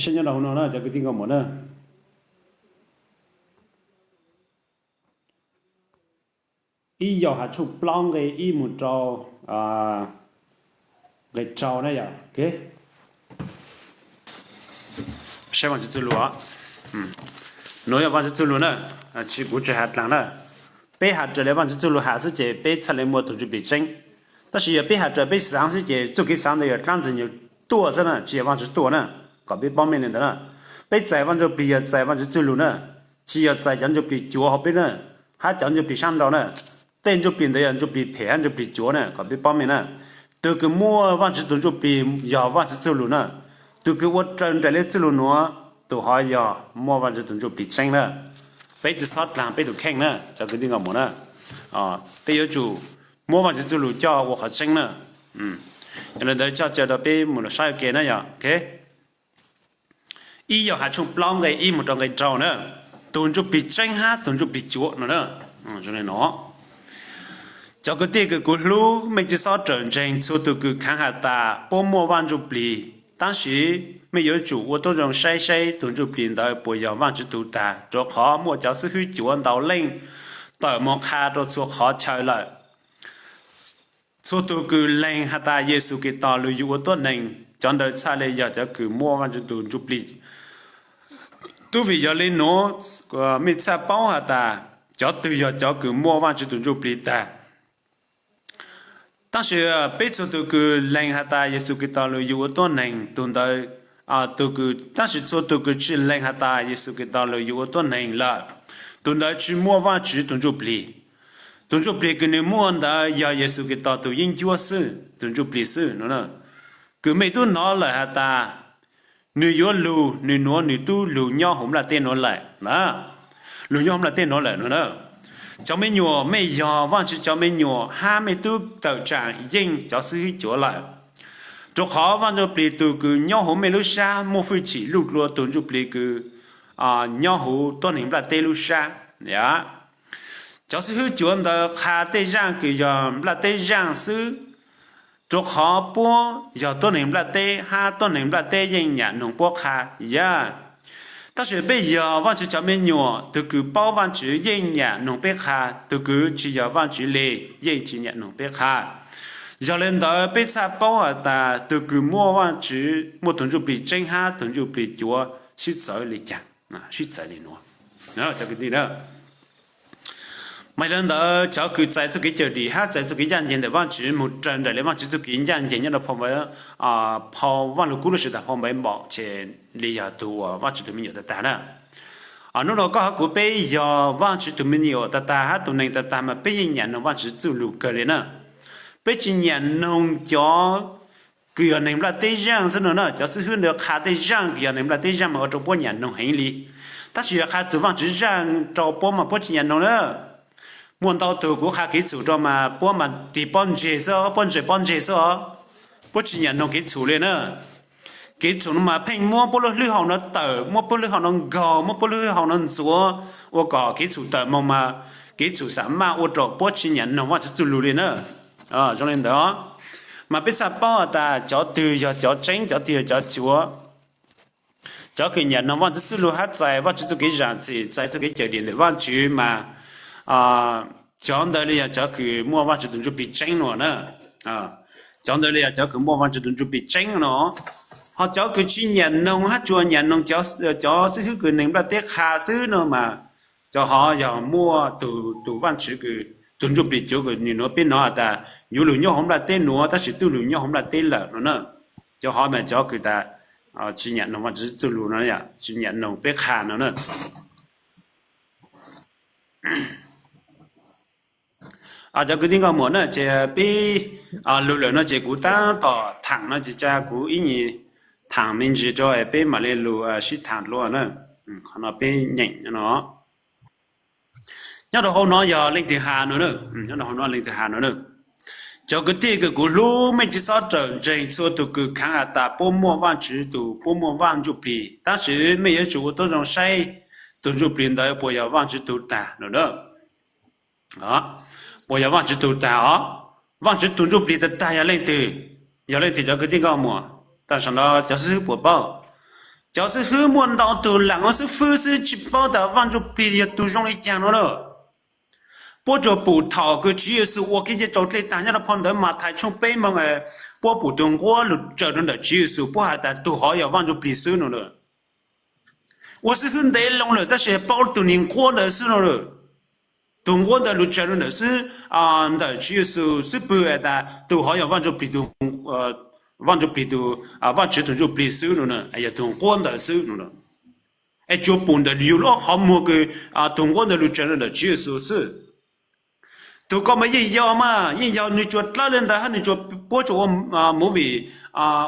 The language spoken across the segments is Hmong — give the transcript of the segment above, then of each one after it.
saib nyob rau hauv no na cov kwv tij nkauj muam na. Ib Yauhas tshooj plaub nqe ib mus rau nqe rau na yom. Saib Vajtswv txuj lus, nuav yog Vajtswv txuj lus na, tsis, kuv tsis has dlaag na. Peb has raws le Vajtswv txuj lus has xwb ces peb txhaj le muaj tug ntsuj plig tseeb. Tab sis yog peb has raws peb xaav xwb ces txuj kev xaav ntawd yog dlaab ntxwg nyoog tuaj xwb na, tsis yog Vajtswv tuaj na, kom peb paub meej li ntawd na. Peb txais Vaj Ntsuj Plig yog txais Vajtswv txuj lus na, tsis yog txais cov ntsuj plig cuav hauv peb na, hab cov ntsuj plig saab nrau na. Tej ntsuj plig ntawd yog ntsuj plig phem hab ntsuj plig cuav na, kom peb paub meej na. Tug kws muaj Vajtswv tug ntsuj plig yog Vajtswv txuj lus na. Tug kws ua raws nraim le txuj lus nuav, tug hov yog muaj Vajtswv tug ntsuj plig tseeb na. Peb tsi xob dlaag peb tug kheej na cov kwv tij nkauj muam na. Peb yuav tsum muab Vajtswv txuj lus coj ua qhov tseeb na. Yog le ntawd coj caw rau peb mus lug saib ua ke na yog. Ib Yauhas tshooj plaub nqe ib mus rau nqe rau na, tug ntsuj plig tseeb hab tug ntsuj plig cuav no na. Cov kwv tij kws kuv hlub, mej tsi xob rawm ntseeg txhua tug kws khaav has tas puab muaj Vaj Ntsuj Plig, tab sis mej yuav tsum ua tub zoo saib saib tug ntsuj plig ntawd puas yog Vajtswv tug tag, rua qhov muaj cov xib hwb cuav ntau leej tawm moog qha rua txhua qhov chaw lawm. Txhua tug kws leeg has tas Yexus Khetos lug yug ua tuab neeg, cov ntawd txhaj le yog cov kws muaj Vajtswv tug ntsuj plig. Tub vim yog le nuav, mej txhaj paub has tas cov twg yog cov kws muaj Vajtswv tug ntsuj plig tag. Tab sis peb txhua tug kws leeg has tas Yexus Khetos lug yug ua tuab neeg, tug ntawd, tug kws, tab sis txhua tug kws tsi leeg has tas Yexus Khetos lug yug ua tuab neeg lawm, tug ntawd tsi muaj Vajtswv tug ntsuj plig. Tug ntsuj plig kws nwg muaj ntawd yog Yexus Khetos tug yeeb ncuab xwb, tug ntsuj plig xwb no. Kws mej tub nov lawm has tas nwg yuav lug, nwg nuav nwg tub lug nyob huv nplaj teb nuav lawm na. Lug nyob huv nplaj teb nuav lawm no na. Cov me nyuam, mej yog Vajtswv cov me nyuam hab mej tub tawm tsaam yeej cov xib hwb cuav lawm. Rua qhov Vaj Ntsuj Plig tug kws nyob huv mej lub sab muaj hwj chim luj dlua tug ntsuj plig kws nyob huv tuab neeg nplaj teb lub sab. Cov xib hwb cuav ntawd qha tej zaaj kws yog nplaj teb zaaj xwb, rua qhov puab yog tuab neeg nplaj teb hab tuab neeg nplaj teb yeej nyam noog puab qha yog. Tab sis peb yog Vajtswv cov me nyuam, tug kws paub Vajtswv yeej nyam noog peb qha, tug kws tsi yog Vajtswv le yeej tsi nyam noog peb qha. Yog le ntawd peb txhaj paub has tas tug kws muaj Vajtswv, muaj tug ntsuj plig tseeb hab tug ntsuj plig cuav sib txawv le caag, sib txawv le nuav. Mas le ntawd cov kws txais txuj kev cawm dim hab txais txuj kev ncaaj nceeg ntawm Vajtswv moog raws nraim le Vajtswv txuj kev ncaaj nceeg nyob rau phau Vaj Lug Kub lub sij hawm phau Npaiv Npaum ces le yog tug uas Vajtswv tug me nyuam tag tag na. Nub nua koj hab kuv peb yog Vajtswv tug me nyuam tag tag hab tug neeg tag tag mas peb yeej nyam noog Vajtswv txuj lug kawg le na. Peb tsi nyam noog cov kws yog neeg nplaj teb zaaj xwb no na. Cov xib hwb ntawd qha tej zaaj kws yog neeg nplaj teb zaaj mas ua rau puab nyam noog heev li. Tab sis yog qha txug Vajtswv zaaj rau puab mas puab tsi nyam noog na. Muaj ntau tug kuv qha kev txhum rau mas puab mas tig pob ntseg xwb, puab ntsia pob ntseg xwb os. Puab tsi nyam noog kev txhum le na. Kev txhum no mas pheej muab puab lub hlwb hau no tawm, muab puab hlwb hau no nkaug, muab puab hlwb hau no ntxuav, ua kom kev txhum tawm moog mas kev txhum xam maj ua rau puab tsi nyam noog Vajtswv txuj lug le na. Zoo le ntawd, mas peb txhaj paub has tas cov twg yog cov tseeb, cov twg yog cov cuav. Cov kws nyam noog Vajtswv txuj lug hab txais Vajtswv txuj kev zaam txim, txais txuj kev cawm dim ntawm Vajtswv mas cov ntawd le yog cov kws muaj Vajtswv tug ntsuj plig tseeb no na. Cov ntawd le yog cov kws muaj Vajtswv tug ntsuj plig tseeb no. Ho cov kws tsi nyam noog hab tsuas nyam noog cov xib hwb kws neeg nplaj teb qha xwb no mas cov hov yog muaj tug, tug Vajtswv kws, tug ntsuj plig cuav kws nwg nuav peb nov has tas yuav lug nyob huv nplaj teb nuav tab sis twb lug nyob huv nplaj teb lawm no na. Cov hov mas cov kws tas tsi nyam noog Vajtswv txuj lug no, tsi nyam noog peb qha no na. Cov kwv tij nkauj muam na, ces peb lug lawm no ces kuv tab tom thaam no ces ca kuv ib nyuas thaam me ntsis rau peb mam le lug sib thaam dlua na. Qhov no peb nyeem no. Nyob rau hauv no yog leej twg has no, nyob rau hauv no leej twg has no na. Cov kwv tij kws kuv hlub, mej tsi xob rawm ntseeg txhua tug kws khaav has tas puab muaj Vaajtswv tug, puab muaj Vaaj Ntsuj Plig, tab sis mej yuav tsum ua tub zoo saib tug Ntsuj Plig ntawd puas yog Vaajtswv tug tag no na. Puas yog Vaajtswv tug tag os? Vaajtswv tug Ntsuj Plig tag tag yog leej twg? Yog leej twg cov kwv tij nkauj muam? Tam sim no cov xib hwb puas paub? Cov xib hwb muaj ntau tus lam ua xib hwb xwb tsis paub tas Vaj Ntsuj Plig yog tus zoo li cas no na. Puab tsuas pum thaum kws Tswv Yexus ua kev cai raus dlej tag nyob rau phau ntawv Mathais tshooj peb moog, puab pum tug nquab lug tsaws rau ntawm Tswv Yexus, puab has tas tug hov yog Vaj Ntsuj Plig xwb no na. Ua xib hwb ntev loo lawm tab sis paub tug niag nquab ntawd xwb no. Tug nquab ntawd lug tsaws rau ntawm xwb, ntawm Tswv Yexus xwb pwg tas tug hov yog Vaj Ntsuj Plig, Vaj Ntsuj Plig, Vajtswv tug Ntsuj Plig xwb no, yog tug nquab ntawd xwb no. Es tsuas pum ntawm yus lub qhov muag kws tug nquab ntawd lug tsaws rau ntawm Tswv Yexus xwb. Tug ko mas yeej yog mas yeej yog nwg tsuas dlawb li ntawd hab nwg tsuas puab tsuas ua movie,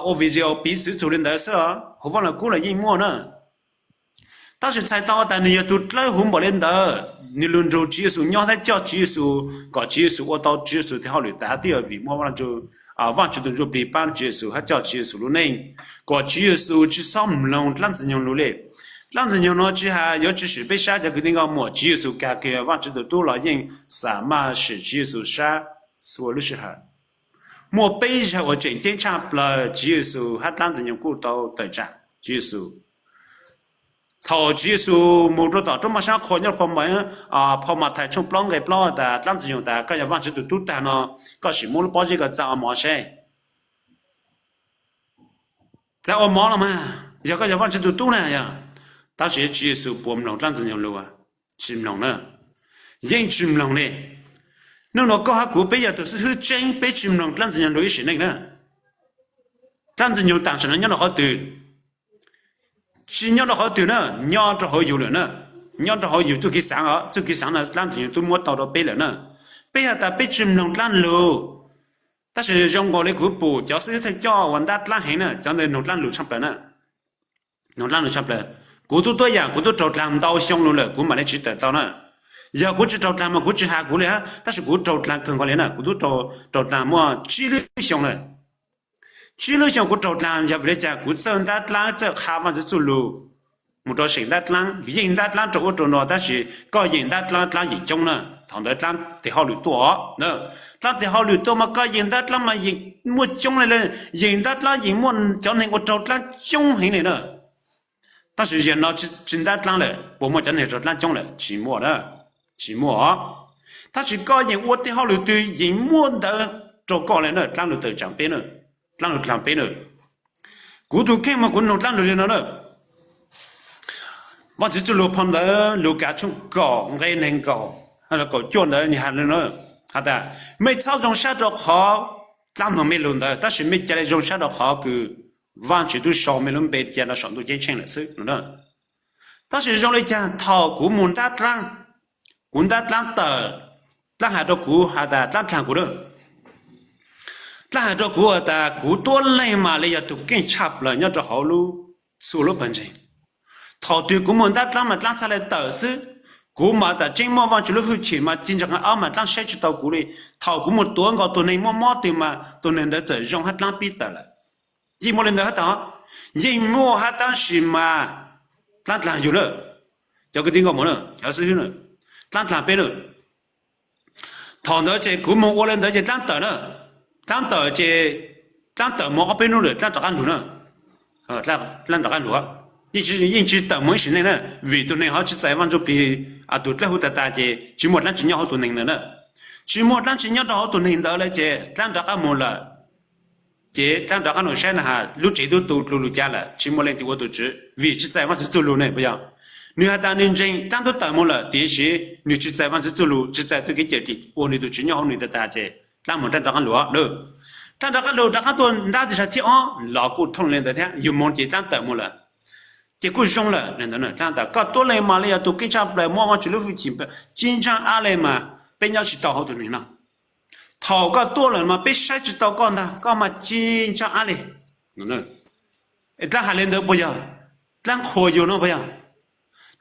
ua video piv xwv txug li ntawd xwb, huv Vaaj Lug Kub los yeej muaj na. Tab sis txhais tau tas nwg yog tug dlawb huv npaum li ntawd, nwg lug nrug Tswv Yexus nyob hab coj Tswv Yexus, kom Tswv Yexus ua tau Tswv Yexus tes hauj lwm tas hab twb yog vim muaj Vajtswv tug Ntsuj Plig paab Tswv Yexus hab coj Tswv Yexus lub neej, kom Tswv Yexus tsi xob mloog dlaab ntxwg nyoog lug li. Dlaab ntxwg nyoog nuav tsi has yuav tsi swm peb sab cov kwv tij nkauj muam, Tswv Yexus kag kws Vajtswv tug tub los yeej xam maj swm Tswv Yexus sab txhua lub sij hawm. Muaj peb zag uas tseem ceeb tshaj plawg Tswv Yexus hab dlaab ntxwg nyoog kuj tau tawm tsam Tswv Yexus. Thaum Tswv Yexus moog rua tom roob moj sab qhua nyob phau Mathais tshooj plaub nqe plaub tas dlaab ntxwg nyoog tas koj yog Vajtswv tug tub tag no, koj sim muab lub pob zeb ko txav ua mov seb. Txav ua mov los mas, yog koj yog Vajtswv tug tub na yog. Tab sis Tswv Yexus puas mloog dlaab ntxwg nyoog lug? Tsi mloog na. Yeej tsi mloog li. Nub nua koj hab kuv peb yog tug xib hwb tseeb peb tsi mloog dlaab ntxwg nyoog lug ib sim neej na. Dlaab ntxwg nyoog taam sim no nyob rau qhov twg? Tsi nyob rau qhov twg na, nyob rau hauv yus lawm na. Nyob rau hauv yus txuj kev xaav os, txuj kev xaav no dlaab ntxwg nyoog tub muab tau rau peb lawm na. Peb has tas peb tsi mloog dlaab lug. Tab sis zoo nkaus li kuv pum cov xib hwb thawj coj uas ntab dlaab heev na, cov ntawd noog dlaab lug tshaj plaws na. Noog dlaab lug tshaj plaws. Kuv tub tuab yaam kuv tub raug dlaag ntau xyoo lug lawm kuv mam li tsi tawm tau na. Yog kuv tsi raug dlaag mas kuv tsi has kuv li hab, tab sis kuv raug dlaag kawg nkaus li na, kuv tub raug dlaag muaj tsib lub xyoo lawm. Tsib lub xyoo kuv raug dlaag yog vim li cas? Kuv txawj ntab dlaab txawj qha Vaajtswv txuj lug, mus rau seem ntab dlaab, yeej ntab dlaab rau ub rau no, tab sis koj yeem ntab dlaab dlaab yeem coob na. Thaum ntawd dlaab tes hauj lwm tuaj os, dlaab tes hauj lwm tuaj mas koj yeem ntab dlaab mas yeem muaj coob li, yeem ntab dlaab yeem muaj cov neeg ua raug dlaab coob heev li na. Tab sis yog no tsi ntab dlaab lawm puas muaj cov neeg raug dlaab coob lawm? Tsi muaj na, tsi muaj os. Tab sis koj yeem ua tej hauj lwm twg yeem muaj ntawd rau koj li na, dlaab lug tawm tsaam peb na, dlaab lug dlaag peb na. Kuv tug kheej mas kuv noog dlaab lug li no na. Vaajtswv txuj lug phau ntawv Lukas tshooj kaum nqe neeg nkaum, kaum cuaj ntawd nwg has li no, has tas, mej txhob zoo sab rau qhov dlaab noog mej lug ntawd, tab sis mej ca le zoo sab rau qhov kws Vaajtswv tub sau mej lub npe ca rau saum ntuj ceeb tsheej lawm xwb no. Tab sis zoo li cas thaum kuv mus ntab dlaab, kuv ntab dlaab tawm, dlaab has rau kuv has tas dlaab dlaag kuv na. Dlaab has rau kuv has tas kuv tuab leeg mam li yog tug keej tshaj plaws nyob rau hauv lub, txhua lub pawg ntseeg. Thaum twg kuv mus ntab dlaab mas dlaab txhaj le tawm xwb. Kuv mas tas tseeb muaj Vaajtswv lub hwj chim mas ci ntsoov qee ob mas dlaab saib tsi tau kuv li. Thaum kuv mus tuav nkaus tug neeg muaj mob twg mas tug neeg ntawd txawm zoo hab dlaab pib tawm lawm. Yeej muaj li ntawd hab tas, yeej muaj hab tab sis mas dlaab dlaag yug na, cov kwv tij nkauj muam na, cov xib hwb na, dlaab dlaag peb na. Thaum ntawd ces kuv moog ua le ntawd ces dlaab tawm na, dlaab tawm ces, dlaab tawm moog ob peb nub lawm dlaab rov qaab lug na. Dlaab rov qaab lug, yeej tsi tawm moog ib sim neej na, vim tug neeg hov tsi txais Vaaj Ntsuj Plig tug dlawb huv tag tag ces tsi muaj dlaab tsi nyob hauv tug neeg ntawd na. Tsi muaj dlaab tsi nyob rau hauv tug neeg ntawd lawm ces dlaab rov qaab moog lawm. Ces dlaab rov qaab lug saib na has lub tsev tub tu dlua lug ca lawm, tsi muaj leej twg ua tug tswv vim tsi txais Vaajtswv txuj lug ne puas yog? Nwg has tas nwg ntseeg dlaab tub tawm moog lawm tiam sis nwg tsi txais Vaajtswv txuj lug, tsi txais txuj kev cawm dim ua nwg tug tswv nyob hauv nwg tag tag ces dlaab moog dlaab rov qaab lug na. Dlaab rov qaab lug rov qaab tuaj ntab tug sab thib ob los kuj thooj le ntawd thiab, yug moog ces dlaab tawm moog lawm. Ces kuj zoo lawm, dlaab tas koj tuab leeg mam li yog tug keej tshaj plaws muaj Vaajtswv lub hwj chim ci ntsaag ab le mas peb nyob tsi tau hauv tug neeg no. Thaum koj tuaj lawm mas peb saib tsi tau koj ntag, koj mas ci ntsaag ab le. Dlaab has le ntawd puas yog? Dlaab qhuas yug no puas yog?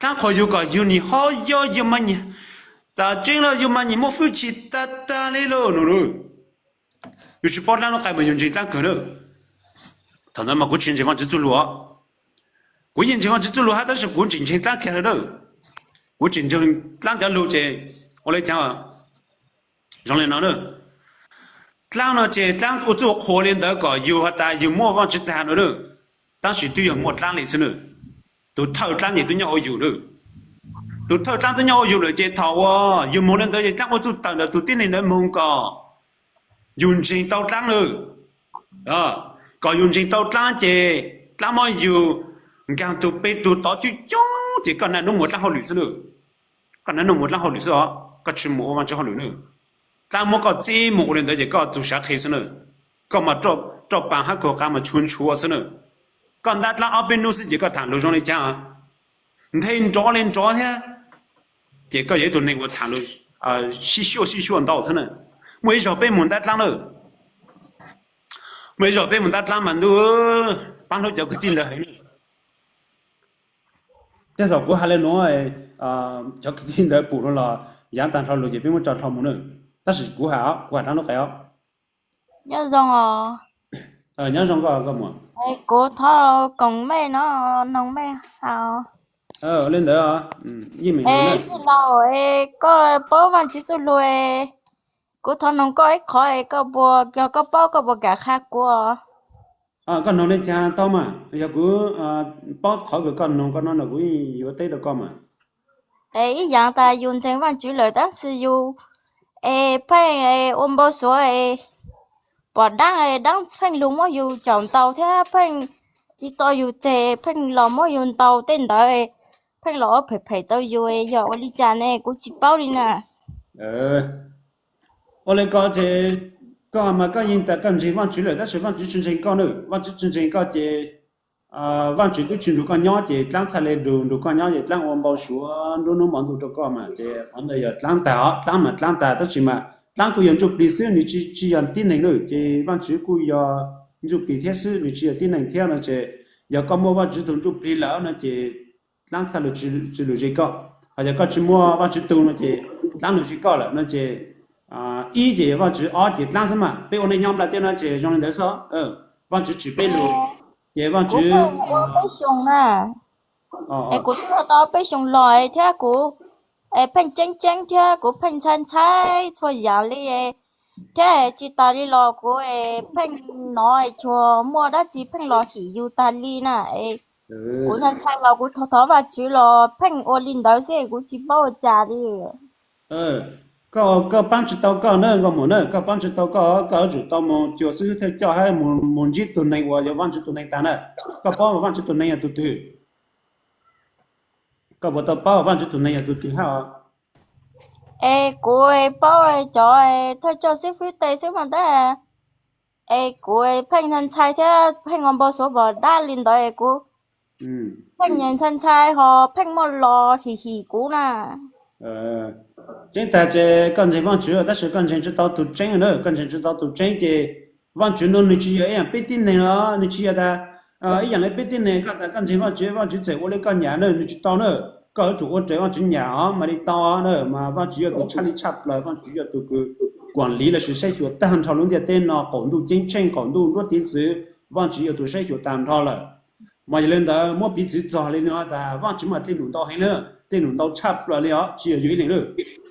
Dlaab qhuas yug kom yug nim ho yog yug mas nyim, tas tseeb lawm yug mas nyim muaj hwj chim tag tag le lauj no. Yug tsi paub dlaab lub qai mas yug ntseeg dlaab kawg na. Thaum ntawd mas kuv tsi ntseeg Vaajtswv txuj lug os. Kuv yeej ntseeg Vaajtswv txuj lug hab tab sis kuv tseem ntseeg dlaab kawg na. Kuv tseem ntseeg dlaab cov lug ces ua le caag zoo le no na. Dlaab no ces dlaab ua txuj qhuas le ntawd kom yug has tas yug muaj Vaajtswv tag no na. Tab sis twb yog muaj dlaab le xwb na. Tus thawj dlaab ces twb nyob hauv yus lawm. Tus thawj dlaab twb nyob hauv yus lawm ces thaum uas yus moog le ntawd ces dlaab ua txuj tawm ntawm tus tib neeg ntawd moog kom yus ntseeg tau dlaab lawm. Kom yus ntseeg tau dlaab ces dlaab muab yus nkaag tug peg tug tod coob coob ces koj naj nub mus dlaab hauj lwm xwb na. Koj naj nub mus dlaab hauj lwm xwb os, koj tsi mus ua Vaajtswv hauj lwm na. Dlaab muab koj txib mus ua le ntawd ces koj txug sav qhe xwb na. Koj mas roj paag hab kaug qav mas tshuav ntshuav xwb na. Koj ntab dlaab ob peb nub xwb ces koj thaam lug zoo le caag, nthe nrov le nrov thiab, ces koj yog ib tug neeg uas thaam lug sib xyuaj sib xyuaj ntau xwb na. Muaj ib zaug peb mus ntab dlaab na, muaj ib zaug peb mus ntab dlaab mas ntuj, paab hlub cov kwv tij ntawd heev na. Tej thaum kuv has le nuav, cov kwv tij ntawd pum lug los yaav taag nrho lug ces peb muab tso dlhau mus na. Tab sis kuv has, kuv has dlaab lub qe os. Nyob zoo os. Nyob zoo koj, koj muam. Kuv thov koom mej no, noog mej has. Le ntawd, tij laug, koj paub Vaajtswv txuj lug, kuv thov noog koj ib qho, koj puas, yog koj paub koj puas kam qha kuv? Koj noog le caag tau mas, yog kuv paub qhov kws koj noog koj no no kuv yuav teb rau koj mas. Es ib yaam tas yus ntseeg Vaajtswv lawm tab sis yus es pheej ua npau suav es pom daab, daab pheej lug muab yus caum ntaus thiab pheej tsi txo yus tseg, pheej los muab yus ntaus tej ntawd, pheej los ua phem phem rau yus, yog ua li cas ne? Kuv tsi paub li na. Ua le ko ces koj mas koj yeej tas koj ntseeg Vaajtswv lawm tab sis Vaajtswv tsi ntseeg koj na. Vaajtswv tsi ntseeg koj ces Vaajtswv twb tsi nrug koj nyob ces dlaab txhaj le nrug, nrug koj nyob ces dlaab ua npau suav nruab hnub hmo ntuj rau koj mas ces qhov ntawd yog dlaab tag os, dlaab mas dlaab tag tab sis mas dlaab kuj yog ntsuj plig xwb, nws tsi, tsi yog tib neeg na, ces Vaajtswv kuj yog ntsuj plig thiab xwb, nws tsi yog tib neeg thiab no ces yog koj muaj Vaajtswv tug ntsuj plig lawm no ces dlaab txhaj lug tsi lug ze koj. Ho yog koj tsi muaj Vaajtswv tug no ces dlaab lug ze koj lawm no ces ib ces yog Vaajtswv, ob ces dlaab xwb mas. Peb ua neej nyob nplaj teb no ces zoo li ntawd xwb. Vaajtswv tsim peb lug ces Vaajtswv peb xyoo na, es kuv twb tau peb xyoo los thiab kuv pheej ceeb ceeb thiab kuv pheej ntshai ntshai txhua yaam li thiab tsi tas li los kuv pheej nov tsuas muaj dab tsi pheej los him yus tag li na. Kuv ntshai ntshai los kuv thov thov Vaajtswv los pheej ua li ntawd xwb kuv tsi paub ua cas li. Koj, koj paab tsi tau koj na nkauj muam na, koj paab tsi tau koj, koj yuav tsum tau moog cuag xib hwb thawj coj hab moog ntsib tug neeg uas yog Vaajtswv tug neeg taag na. Koj paub Vaajtswv tug neeg yog tug twg? Koj puas tau paub Vaajtswv tug neeg yog tug twg hab? Es kuv paub cov thawj coj xib fwb tej xwb mas tab, es kuv pheej ntshai ntshai thiab pheej ua npau suav pom dab li ntawd es kuv pheej ntshai ntshai ho pheej muaj los him him kuv na. Tseeb tag ces koj ntseeg Vaajtswv tab sis koj ntseeg tsi tau tug tseeb na, koj ntseeg tsi tau tug tseeb ces Vaajtswv no nws tsis yog ib yaam peb tib neeg os, nws tsis yog tas ib yaam le peb tib neeg koj tas koj ntseeg Vaajtswv, Vaajtswv txawm ua le koj nyam na, nws tsis tau na. Koj yuav tsum ua raws Vaajtswv nyam os mas li tau na, mas Vaajtswv yog tus tshaj li tshaj plaws, Vaajtswv yog tus kws kuam liv lossis saib xyuas tag nrho lub ntiaj teb no, qaum ntuj ceeb tsheej, qaum ntuj nruab tiv txwv, Vaajtswv yog tus saib xyuas tag nrho lawm. Mas yog li ntawd muab piv txwv txog li no tas Vaajtswv mas dlej num ntau heev na, dlej num ntau tshaj plaws li os, tsis yog yus ib leeg na.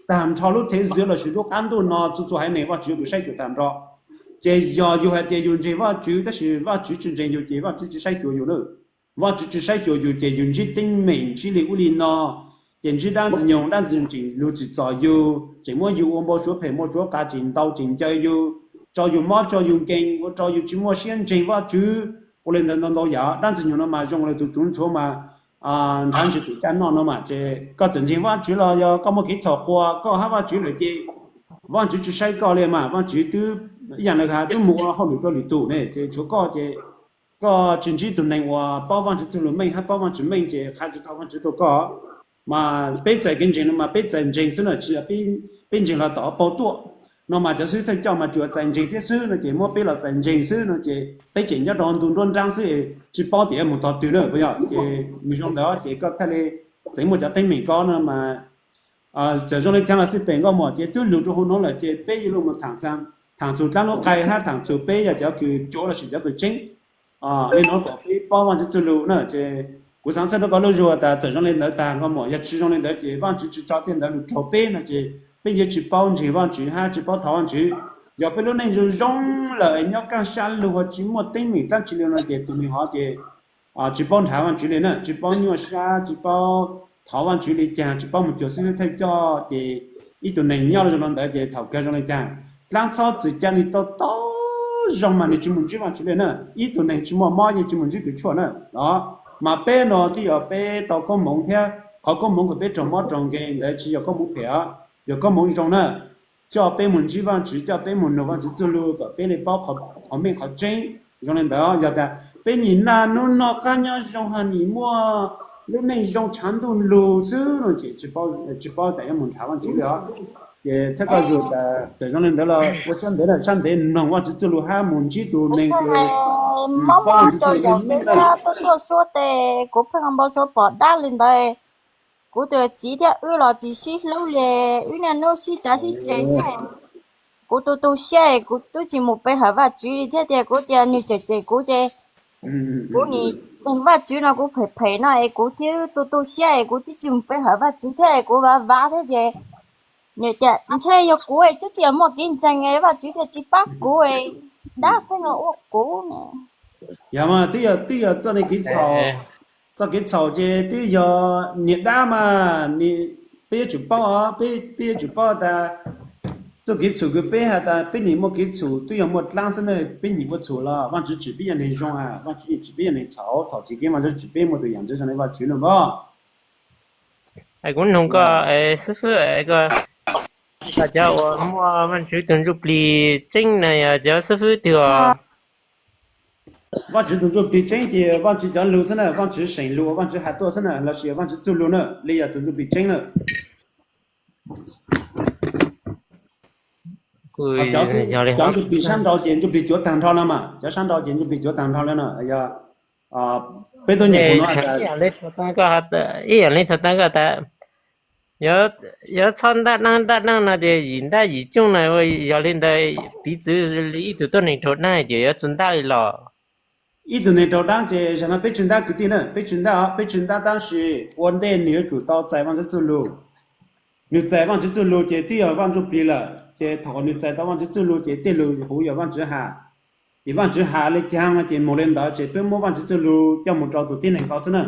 Tag nrho lub thev zwv lossis lub qab ntuj no txhua txhua haiv neeg Vaajtswv yog tus saib xyuas tag nrho. Ces yog yus hais tias yus ntseeg Vaajtswv tab sis Vaajtswv tsis ntseeg yus ces Vaajtswv tsis saib xyuas yus na. Vaajtswv tsis saib xyuas yus ces yus ntsib teeb meem ntsib li ub li no, ces ntsib dab ntxwg nyoog, dab ntxwg nyoog tseem lug tsim txom yus, tseem muab yus ua npau suav phem npau suav qav, tseem ntaus tseem ncaws yus, tso yus mob tso yus nkees, ua rau yus tsis muaj siab ntseeg Vaajtswv. Ua li ntawd ntau ntau yam, dab ntxwg nyoog no mas zoo li tus tsuv ntxhuav mas nrhav ntsis tus caj noj no mas ces koj txawm ntseeg Vaajtswv los yog koj muaj kev txhaum quas koj hab Vaajtswv lawm ces Vaajtswv tsis saib koj li mas, Vaajtswv twb ib yaam le has twb mus ua hauj lwm rau lwm tus ne, ces tshuav koj ces koj tsis ntsib tug neeg uas paub Vaajtswv txuj lug meej hab paub Vaajtswv meej ces qha tsis tau Vaajtswv rau koj. Mas peb txais kev ntseeg no mas peb txais ntseeg xwb na, tsis yog peb ntseeg los tom paug tuaj. No mas cov xib hwb thawj coj mas tsuas txais ntseeg thiab xwb no ces muab peb los txais ntseeg xwb no ces peb tseem nyob rau ntu nruab nraab xwb, tsis paub tias yuav mus tog twg na puas yog. Ces nws zoo ntawd ces koj thiaj li tseem muaj cov teeb meem ko no mas txawm zoo li caag los xij pem nkauj muam ces twb lug rau hauv no lawm ces peb yuav lug mus thaam txug dlaab lub qai hab thaam txug peb yog cov kws cuav lossis cov kws tseeb. Li no kom peb paub Vaajtswv txuj lug na ces kuv xaav txhawb rau koj lub zug tas txawm zoo li ntawd tag nkauj muam, yog tsis zoo li ntawd ces Vaajtswv tsis tso tej ntawd lug raug peb no ces peb yuav tsis paub ntseeg Vaajtswv hab tsis paub thov Vaajtswv. Yog peb lub neej zoo zoo lawm es nyob kaaj sab lug ua tsis muaj teeb meem dlaab tsi li no ces tus neeg hov ces tsis paub nrhav Vajtswv li na, tsis paub nyuaj sab, tsis paub thov Vajtswv li cas, tsis paub mus cuag xib hwb thawj coj, ces ib tug neeg nyob zoo li ntawd ces thaum kawg zoo li cas, dlaab txhob txwm ca li tau tau zoo mas nws tsis mus ntsib Vajtswv li na. Ib tug neeg tsis muaj mob yeej tsis mus ntsib tus tshuaj na. Los mas peb no twb yog peb tau koob hmoov thiab, qhov koob hmoov kom peb raug mob raug nkeeg ntawd tsis yog koob hmoov phem os, yog koob hmoov zoo na, coj peb mus ntsib Vajtswv, coj peb mus nug Vajtswv txuj lug kom peb li paub qhov meej qhov tseeb. Zoo li ntawd yog tas peb nyim naj nub noj qab nyob zoo ho nyim muaj lub neej zoo tshav ntuj lug xwb no ces tsis paub tas yuav mus nrhav Vajtswv li os. Ces txhawb koj zus tas txawm zoo li ntawd los ua siab ntev na, siab ntev noog Vajtswv txuj lug hab mus ntsib tus neeg kws mob mob rau yaum peb thiab tuaj tuaj suab tes, kuv pheej npau suav pom dab li ntawd. Kuv tus txiv thiab wb los tsis sib hlub li, wb niaj hnub sib tsav sib ceg xwb. Kuv tu tu siab es kuv twb tsis mus pe hawm Vajtswv li thiab tias kuv tias nws cem cem kuv ces kuv nim teeg Vajtswv no kuv phem phem no es kuv twb tu tu siab es kuv twb tsis mus pe hawm Vajtswv thiab es kuv vav vav thiab ces nws tias ntshe yog kuv es twb tsis yog muaj kev ntseeg es Vajtswv thiaj tsis pab kuv es dab pheej los ua kuv ne. Yog mas twb yog, twb yog txoj kev txhaum, txoj kev txhaum ces twb yog niag dab mas, peb yuav tsum paub os, peb yuav tsum paub tas txoj kev txhaum kws peb has tas peb nim muaj kev txhaum twb yog muaj dlaab xwb na, peb nim ua txhaum los Vajtswv tsim peb yog neeg zoo a, Vajtswv tsim peb yog neeg txhaum, thaum tsis kev Vajtswv tsim peb muaj tus yam ntxwv zoo li Vajtswv no npog. Kuv noog koj xib fwb, cov uas muaj Vajtswv tus ntsuj plig tseeb na yog cov xib fwb twg os? Vajtswv tus ntsuj plig tseeb ces Vajtswv cov lug xwb na, Vajtswv seem lug uas Vajtswv has tuaj xwb na, lossis yog Vajtswv txuj lug na, li yog tus ntsuj plig tseeb na. Cov ntsuj plig sab nraud ces ntsuj plig cuav tag nrho no mas, cov sab nraud ces ntsuj plig cuav tag nrho li no yog peb tuaj nyem kuv no. Ib yam li thaum tas koj tas, yuav txhob ntaj dlaab ntaj dlaab no ces yim ntaj yim cooj na, yog li ntawd piv txwv li ib tug tuab neeg raug dlaab ces yuav tsi ntaj li los? Ib tug neeg raug dlaab ces zaum no peb tsi ntaj kwv tij na, peb tsi ntaj, peb tsi ntaj tab sis ua ntej nws yuav tsum tau txais Vajtswv txuj lug. Nws txais Vajtswv txuj lug ces twb yog Vaj Ntsuj Plig lawm, ces thaum nws txais tau Vajtswv txuj lug ces tej lug huv yog Vajtswv has. Ces Vajtswv has li caag no ces moog li ntawd ces peb muab Vajtswv txuj lug coj mus rau tus tib neeg ko xwb na.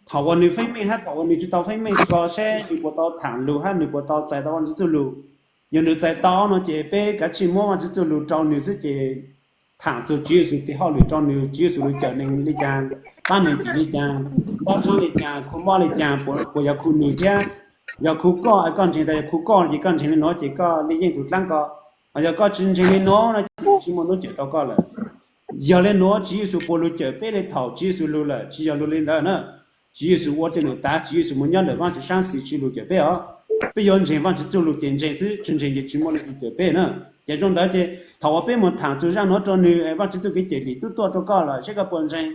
Thaum uas nws feeb meej hab thaum uas nws tsi tau feeb meej ko seb nws puas tau thaam lug hab nws puas tau txais tau Vajtswv txuj lug. Yog nws txais tau no ces peb kav tsij muab Vajtswv txuj lug rau nws xwb ces thaam txug Tswv Yexus tes hauj lwm rau nws, Tswv Yexus lug cawm neeg li caag, paab neeg tim li caag, paab dlaab li caag, khu mob li caag, puas yog khu nws thiab, yog khu koj, koj ntseeg tas yog khu koj ces koj ntseeg li nuav ces koj li yeej tug dlaab ko. Hos yog koj tsi ntseeg li nuav no ces tsi muaj nuav cawm tau koj lawm. Yog li nuav Tswv Yexus puas lug cawm peb li thaum Tswv Yexus lug lawm? Tsi yog lug li ntawd na. Tswv Yexus ua tej num tav, Tswv Yexus mus nyob ntawm Vajtswv saab xis tsi lug cawm peb os. Peb yuav ntseeg Vajtswv txuj lug ces ntseeg xwb, tsi ntseeg ces tsi muaj leej twg cawm peb na. Ces zoo ntawd ces thaum uas peb mus thaam txug zaaj nuav rau nws, Vajtswv txuj kev cawm dim tub tuaj rau koj lawm, seb koj puas ntseeg.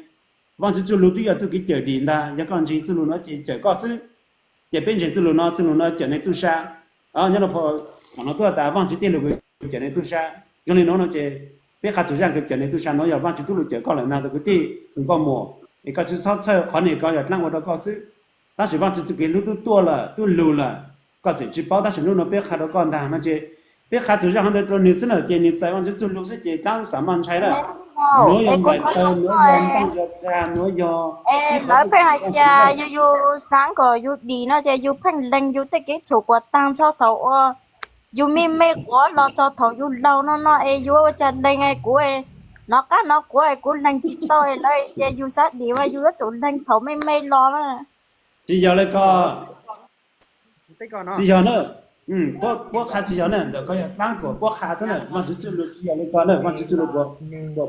Vajtswv txuj lug twb yog txuj kev cawm dim ntag, yog koj ntseeg txuj lug nuav ces cawm koj xwb. Ces peb ntseeg txuj lug no, txuj lug no cawm neeg txuj sa. Nyob rau phau thaum no tuaj tas Vajtswv tej lug kws cawm neeg txuj sa. Zoo li nuav no ces peb qha txug zaaj kws cawm neeg txuj sa nuav yog Vajtswv tub lug cawm koj lawm na, tug kwv tij, tug nkauj muam, es koj tsi txhob txhawj, qhov no koj yog dlaab ua rau koj xwb. Tab sis Vajtswv txuj kev hlub tub tuaj lawm, tub lug lawm, koj tseem tsi paub, tab sis nub no peb qha rau koj ntag no ces peb qha txug zaaj hov ntawd rau nws xwb na, ces nws txais Vajtswv txuj lug xwb ces dlaab xav maj ntshai na. Nuav yog nplaim taw, nuav yog ntaaj yog txag, nuav yog lawv pheej has tas yus, yus xaav kom yus dim no ces yus pheej lees yus tej kev txhum kuas taag txog thaum uas yus me me quav los txog thaum yus laug no no es yus ua cas lees es kuv nov qab nov quav es kuv lees tsis tau lawv ces yus xav dim mas yus yuav tsum lees thaum me me los na. Tsi yog li ko. Tsi yog na. Puab qha tsi yog na, ntawm koj yog dlaab kuas puab qha xwb na, Vaajtswv txuj lug tsi yog li ko na, Vaajtswv txuj lug puas,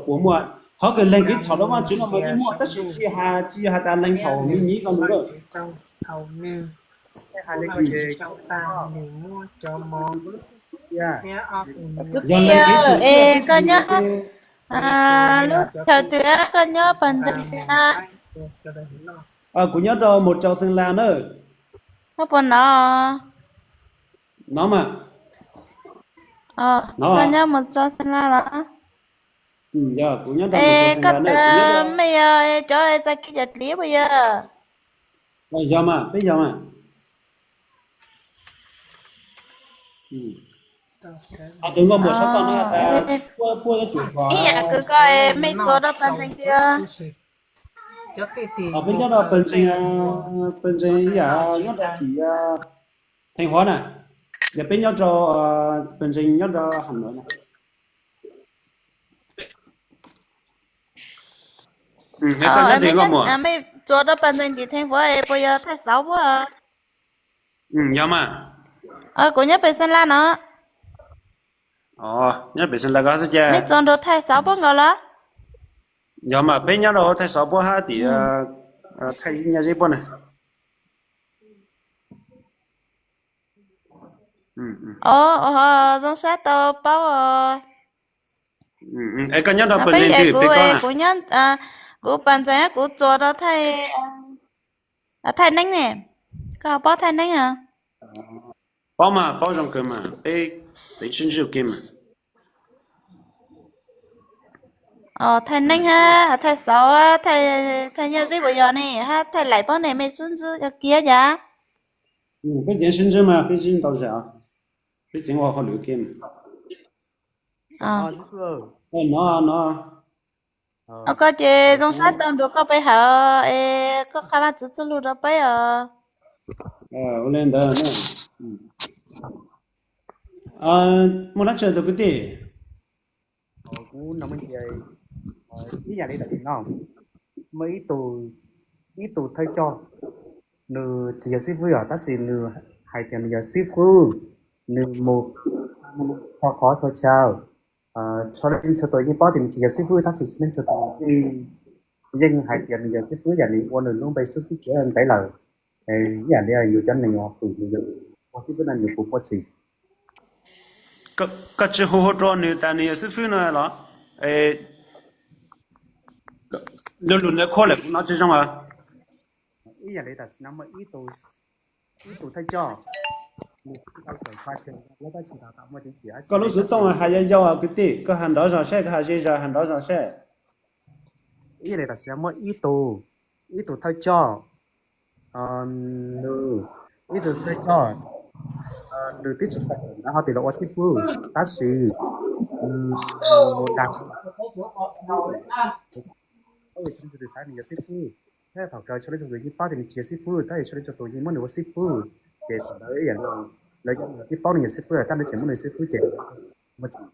puas muaj. Qhov kws lees kev txhaum rau Vaajtswv no mas yeej muaj, tab sis tsi has, tsi yog has tas lees thaum me nyib ko lug na. Yog lees kev txhaum xwb. Koj nyob lub chaw twg, koj nyob pawg ntseeg twg na? Kuv nyob rau Mus Tsau Xeem Las na. Koj puas nov? Nov mas. Koj nyob Mus Tsau Xeem Las los? Koj mej yog cov txais kev cawm dim puas yog? Yog mas, peb yog mas. Tus nkauj muam sab tod no tas puab yuav tsum, ib yam kws koj mej tuav rau pawg ntseeg twg? Peb nyob rau Pawg Ntseeg, Pawg Ntseeg yam nyob rau tim Theej Huav na, yog peb nyob rau Pawg Ntseeg nyob rau Ham Nuav na. Koj nyob twg koj muam? Mej txuas rau Pawg Ntseeg tim Theej Huav puas yog thaij xauv puab? Yog mas. Kuv nyob pem Xeem Las no. Nyob pem Xeem Las koj xwb cas? Mej txuas nrug thaij xauv puab nkaus los? Yog mas, peb nyob rau thaij xauv puab hab tim thaij nyaj zeb puab na. Zoo sab tau paub. Es koj nyob rau Pawg Ntseeg twg pem koj na? Kuv Pawg Ntseeg kuv txuas rau Thaij Neeb ne. Koj ho paub Thaij Neeb? Paub mas, paub zoo kawg mas, peb teev sib ntsib ua ke mas. Thaij Neeb hab thaij xauv, thaij nyaj zeb puas yog ne, hab thaij laim puab ne, mej sib ntsib kiag cas? Peb teev sib ntsib mas peb sib ntau zag, peb txeev ua hauj lwm ke. No, no. Koj ces zoo sab tau nrug koj pe hawm es koj qha Vaajtswv txuj lug rau peb os. Ua le ntawd. Muaj dlaab tsi tug kwv tij? Kuv no, ib yam li tam sim no, muaj ib tug thawj coj, nws tsis yog xib fwb os, tab sis nws hais tias nws yog xib fwb, nws mus txhua qhov txhua chaw, txhua leej txhua tus yeej paub tias nws tsis yog xib fwb, tab sis txhua leej txhua tus yeej hais tias nws yog xib fwb, yam nws ua nws lub npe xib fwb tsev ntev lawm. Ib yam li yus cov neeg uas hwm nws ua xib fwb no yus puas muaj txim? Koj tsis hu hu rau nws tas nws yog xib fwb no los? Lu lug ntawd khuab lawm kuv nov tsis zoo os. Ib yam li tam sim no muaj ib tug thawj coj, koj lub xov tooj hais yau yau kwv tij, koj hais nrov zog seb, koj hais ze zog hais nrov zog seb. Ib yam li tam sim no muaj ib tug, ib tug thawj coj, nws, ib tug thawj coj, nws twb tsis tau ntawd ho tias los ua xib fwb, tab sis nws mus dag, sawv daws xav nws yog xib fwb, thiab thaum kawg sawv daws yeej paub tias nws tsis yog xib fwb, tab sis sawv daws tseem muab nws ua xib fwb, ces thaum ntawd ib yam li lawv twb paub nws yog xib fwb lawm, tab lawv tseem muab nws xib fwb ces muaj txim.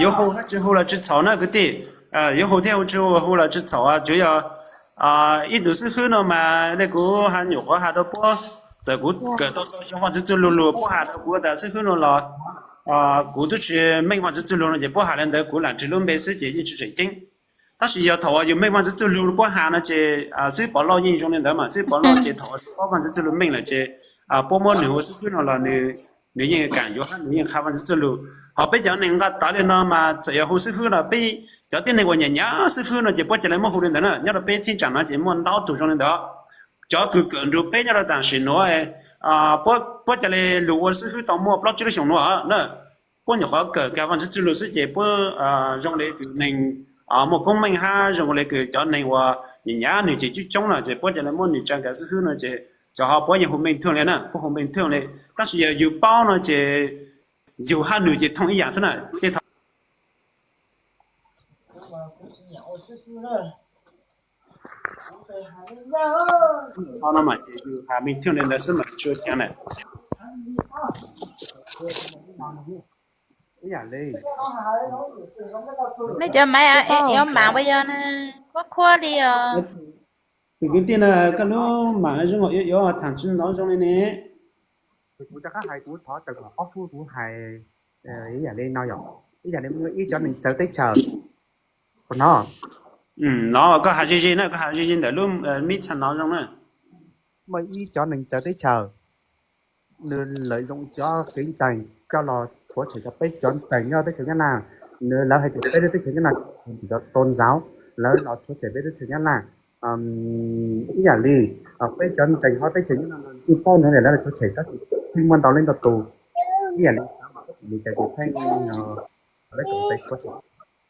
Yuav hu thiab tsis hu los tsis txhaum na kwv tij, yuav hu thiab hu tsis hu, hu los tsis txhaum, tsuas yog ib tug xib fwb no mas li kuv nyuam qhuav has rau puab, txawm kuv kawm tau xyoo Vaajtswv txuj lug lug puab has rau kuv tas xib fwb no los kuv twb tsis meej Vaajtswv txuj lug no ces puab has li ntawd kuv lam nrhiav lub npe xwb ces yeej tsis tseem ceeb. Tab sis yog thaum uas yus meej Vaajtswv txuj lug puab has no ces xib fwb Pov Lauj yeej zoo li ntawd mas, xib fwb Pov Lauj ces thaum uas paub Vaajtswv txuj lug meej lawm ces puab muab nws ua xib fwb no los nws yeej kam yuav hab nws yeej qha Vaajtswv txuj lug. Ho peb cov neeg nqa tawv li no mas txawm yog hu xib fwb no peb cov tib neeg uas nyiam nyiam xib fwb no ces puab ca le muab hu li ntawd na. Nyob rau peb thib tsam no ces muaj ntau tug zoo li ntawd. Cov kws kawm nrug peb nyob rau tam sim nuav, puab ca le lug ua xib fwb tau muaj plaub tsib lub xyoos nuav na. Puab nyuam qhuav kawm kag Vaajtswv txuj lug xwb ces puab zoo li kws neeg muaj koob meej hab zoo li kws cov neeg uas nyiam nyiam nws ces coob coob na ces puab ca le muab nws tsa kag xib fwb no ces cov ho puab yeej hu meej thwj li na, puab hu meej thwj li. Tab sis yog yus paub no ces yus hab nws ces thooj ib yam xwb na. Tej thaum no mas ces yus has meej thwj li ntawd xwb mas tsis ua cas na. Ib yam li nej cov maiv yuav maam puas yog na, khuab khuab li os. Tus kwv tij na, koj lub maam zoo yuav yuav thaam tsis ntau zoo li ne. Kuv rov qab hais, kuv thov tawm ob fub kuv hais ib yam li no yom, ib yam li muaj ib cov neeg txawv teb chaws, no, no koj has ze ze na, koj has ze ze ntawm lub mib txha no zoo na. Muaj ib cov neeg txawv teb chaws, nws lawv zoo cov kev ntseeg coj los rhuav tshem cov peb cov ntseeg nyob teb chaws Nyab Laj. Nws lawv hais tias peb lub teb chaws Nyab Laj cov tôn giáo, lawv los rhuav tshem peb teb chaws Nyab Laj. Ib yam li peb cov ntseeg hauv teb chaws Nyab Laj yeej paub ntawd lawv los rhuav tshem tab sis pheej muaj ntau leej ntau tus. Ib yam li xav mas koj tsis li cas ces pheej lawv tseem rhuav tshem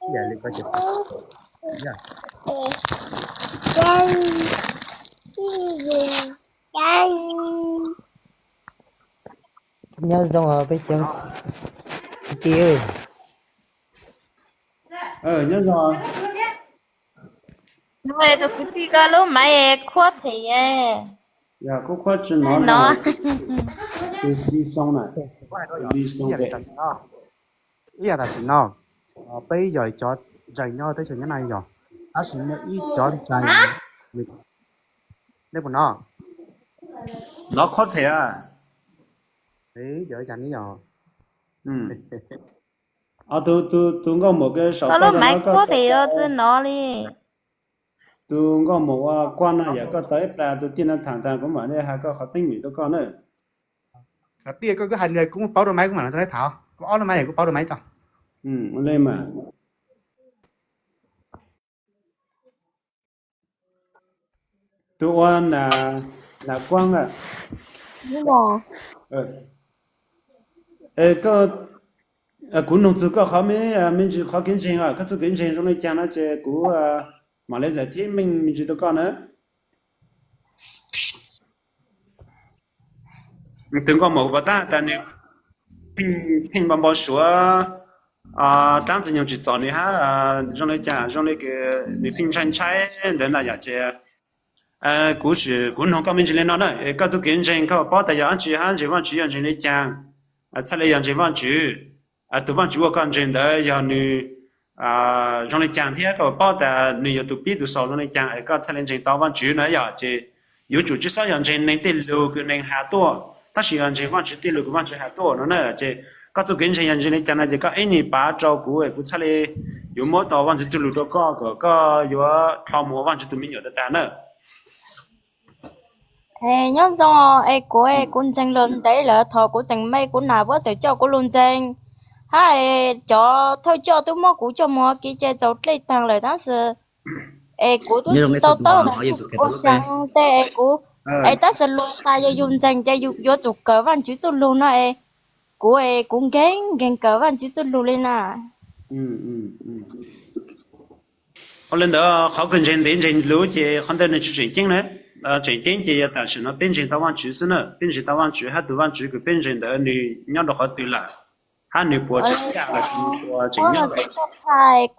ib yam li ko ces nyob zoo peb cov kwv tij. Nyob zoo. Tus kwv tij koj lub maiv khuab them. Yog khuab khuab tsis hnov no. Tus xi xoo na, tus li xoo tes. Ib yam tam sim no, peb yog cov ntseeg nyob teb chaws Nyab Laj yog, tab sis muaj ib cov ntseeg, nej puas hnov? Hnov khuab them. Yog ib yam ne yog. Tus nkauj muam saum toj no, koj tsis hnov li. Tus nkauj muam ua kuaj no yog koj tau ib plag tus tij no tham tag kuv mam li hais koj qhov teeb meem rau koj na. Tiaj koj hais nws kuv paub rau maiv kuv mam li tham, kuv ob lub maiv kuv paub rau maiv tso. Ua li mas. Tus ua Nam Kuab a, kuv nug txug koj qhov me ntsis qhov kev ntseeg os, koj txuj kev ntseeg zoo li cas no ces kuv mam li zais thiab meej me ntsis rau koj na. Tus nkauj muam kuv pom tab tas nws pheej npau npau suav dlaab ntxwg nyoog tsis txom nws hab, zoo li cas zoo li nws pheej ntshai ntshai ntawd na yom ces kuv, kuv nug koj me ntsis li no na, koj txuj kev ntseeg koj paub tas yog dab tsi hab ntseeg Vaajtswv yog ntseeg li cas, txhaj li yog ntseeg Vaajtswv, tus Vaajtswv uas koj ntseeg ntawd yog nws zoo li cas thiab koj paub tas nws yog tus pib tus xaus zoo li cas es koj txhaj li ntseeg tau Vaajtswv no yom ces yuav tsum tsi xob yog ntseeg neeg tej lug kws neeg has tuaj, tab sis yog ntseeg Vaajtswv tej lug kws Vaajtswv has tuaj no na ces koj txuj kev ntseeg yog ntseeg li cas no ces koj ib nyuag pav rau kuv es kuv txhaj li yuav muab tau Vaajtswv txuj lug rau koj kom koj yuav dlhau mus ua Vaajtswv tus me nyuam tag tag na. Nyob zoo es kuv, kuv ntseeg lug ntev lawm, thaum kuv tseem me kuv nam puab txawm coj kuv lug ntseeg, hab es cov thawj coj tub muab kuv coj mus ua kev cai txaus dlej taag lawm tab sis es kuv tub tsi tau taub ua xyoo tej es kuv, es tab sis lug tas yog yus ntseeg ces yus yuav tsum kawm Vaajtswv txuj lug no es kuv es kuv nkeeg nkeeg kawm Vaajtswv txuj lug li na. Ua li ntawd qhov kws ntseeg ntev ntseeg lug ces qhov ntawd nws tsi tseem ceeb na. Tseem ceeb ces yog tam sim no peb ntseeg tau Vaajtswv xwb na, peb ntseeg tau Vaajtswv hab tus Vaajtswv kws peb ntseeg ntawd nws nyob rau qhov twg lawm, hab nws puas tseem ua tseem nyob.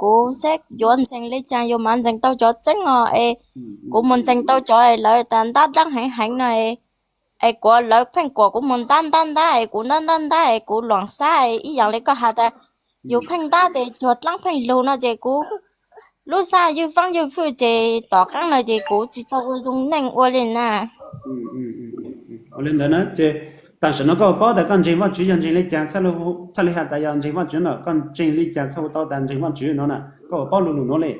Kuv saib yuav ntseeg li cas yus mam ntseeg tau cov tseeb os es kuv mus ntseeg tau cov es lawv tas ntab dlaab heev heev no es kuv, lawv pheej kuam kuv mus ntab ntab ntab es kuv ntab ntab ntab es kuv luam xab es ib yaam li koj has tas yus pheej ntab tes cuag dlaab pheej lug no ces kuv lub xab ywj faab ywj fwj ces tom qaab no ces kuv tsi tau ua zoo neej ua li na. Ua li ntawd na ces tam sim no koj paub tas koj ntseeg Vaajtswv yog ntseeg li cas, txhaj li has tas yog ntseeg Vaajtswv no, koj ntseeg li cas txhaj ua tau tas ntseeg Vaajtswv no na, koj paub lug lug nuav li.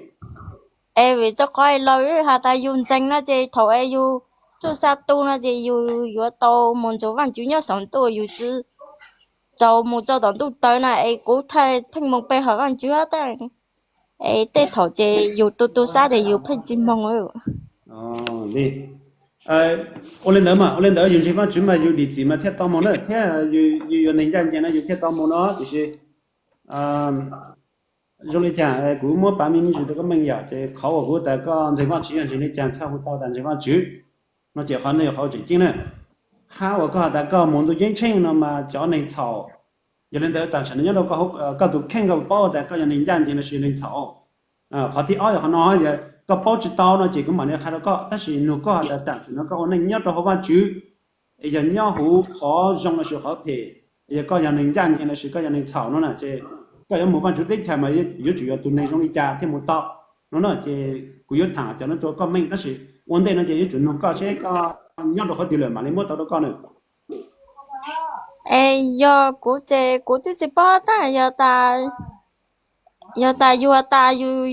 Es vim rau qhov es laug has tas yus ntseeg no ces thaum es yus txuj sa tu no ces yus yuav tau mus nrug Vaajtswv nyob saum ntuj, yus tsi txaus mus rau tom ntuj tawv na es kuv thiaj pheej moog pe hawm Vaajtswv hab tab es tej thaum ces yus tu tu sab ces yus pheej tsi moog. Ua li ntawd mas, ua li ntawd yus ntseeg Vaajtswv mas yus dim txim mas thiaj tau moog na, thiab yus yuav neeg ncaj ncees no yus thiaj tau moog no, tiam sis zoo li cas kuv muab pav me ntsis rau koj meej yom, ces qhov uas kuv tas koj ntseeg Vaajtswv yog ntseeg li cas txhaj hu tau tas ntseeg Vaajtswv no ces qhov ntawd yog qhov tseem ceeb na. Hab uas koj has tas koj mus ntuj ceeb tsheej no mas cov neeg txhaum, yog li ntawd tam sim no nyob rau koj tus kheej koj paub tas koj yog neeg ncaj ncees los sis yog neeg txhaum. Qhov thib ob yog qhov no, yog koj paub tsi tau no ces kuv mam li qha rau koj, tab sis nug koj has tas tam sim no koj ua neej nyob rau hauv Vaajtswv es yog nyob huv qhov zoo los sis qhov phem, yog koj yog neeg ncaj ncees los sis koj yog neeg txhaum no na, ces koj yuav mus Vaajtswv teb chaws mas yuav tsum yog tus neeg zoo li cas thiaj mus tau no na, ces kuv yuav tham cov no rau koj meej, tab sis ua ntej no ces yuav tsum nug koj seb koj nyob rau qhov twg lawm mam li muab tau rau koj na. Es yog kuv ces kuv twb tsis paub tab, yog tas yus tas yus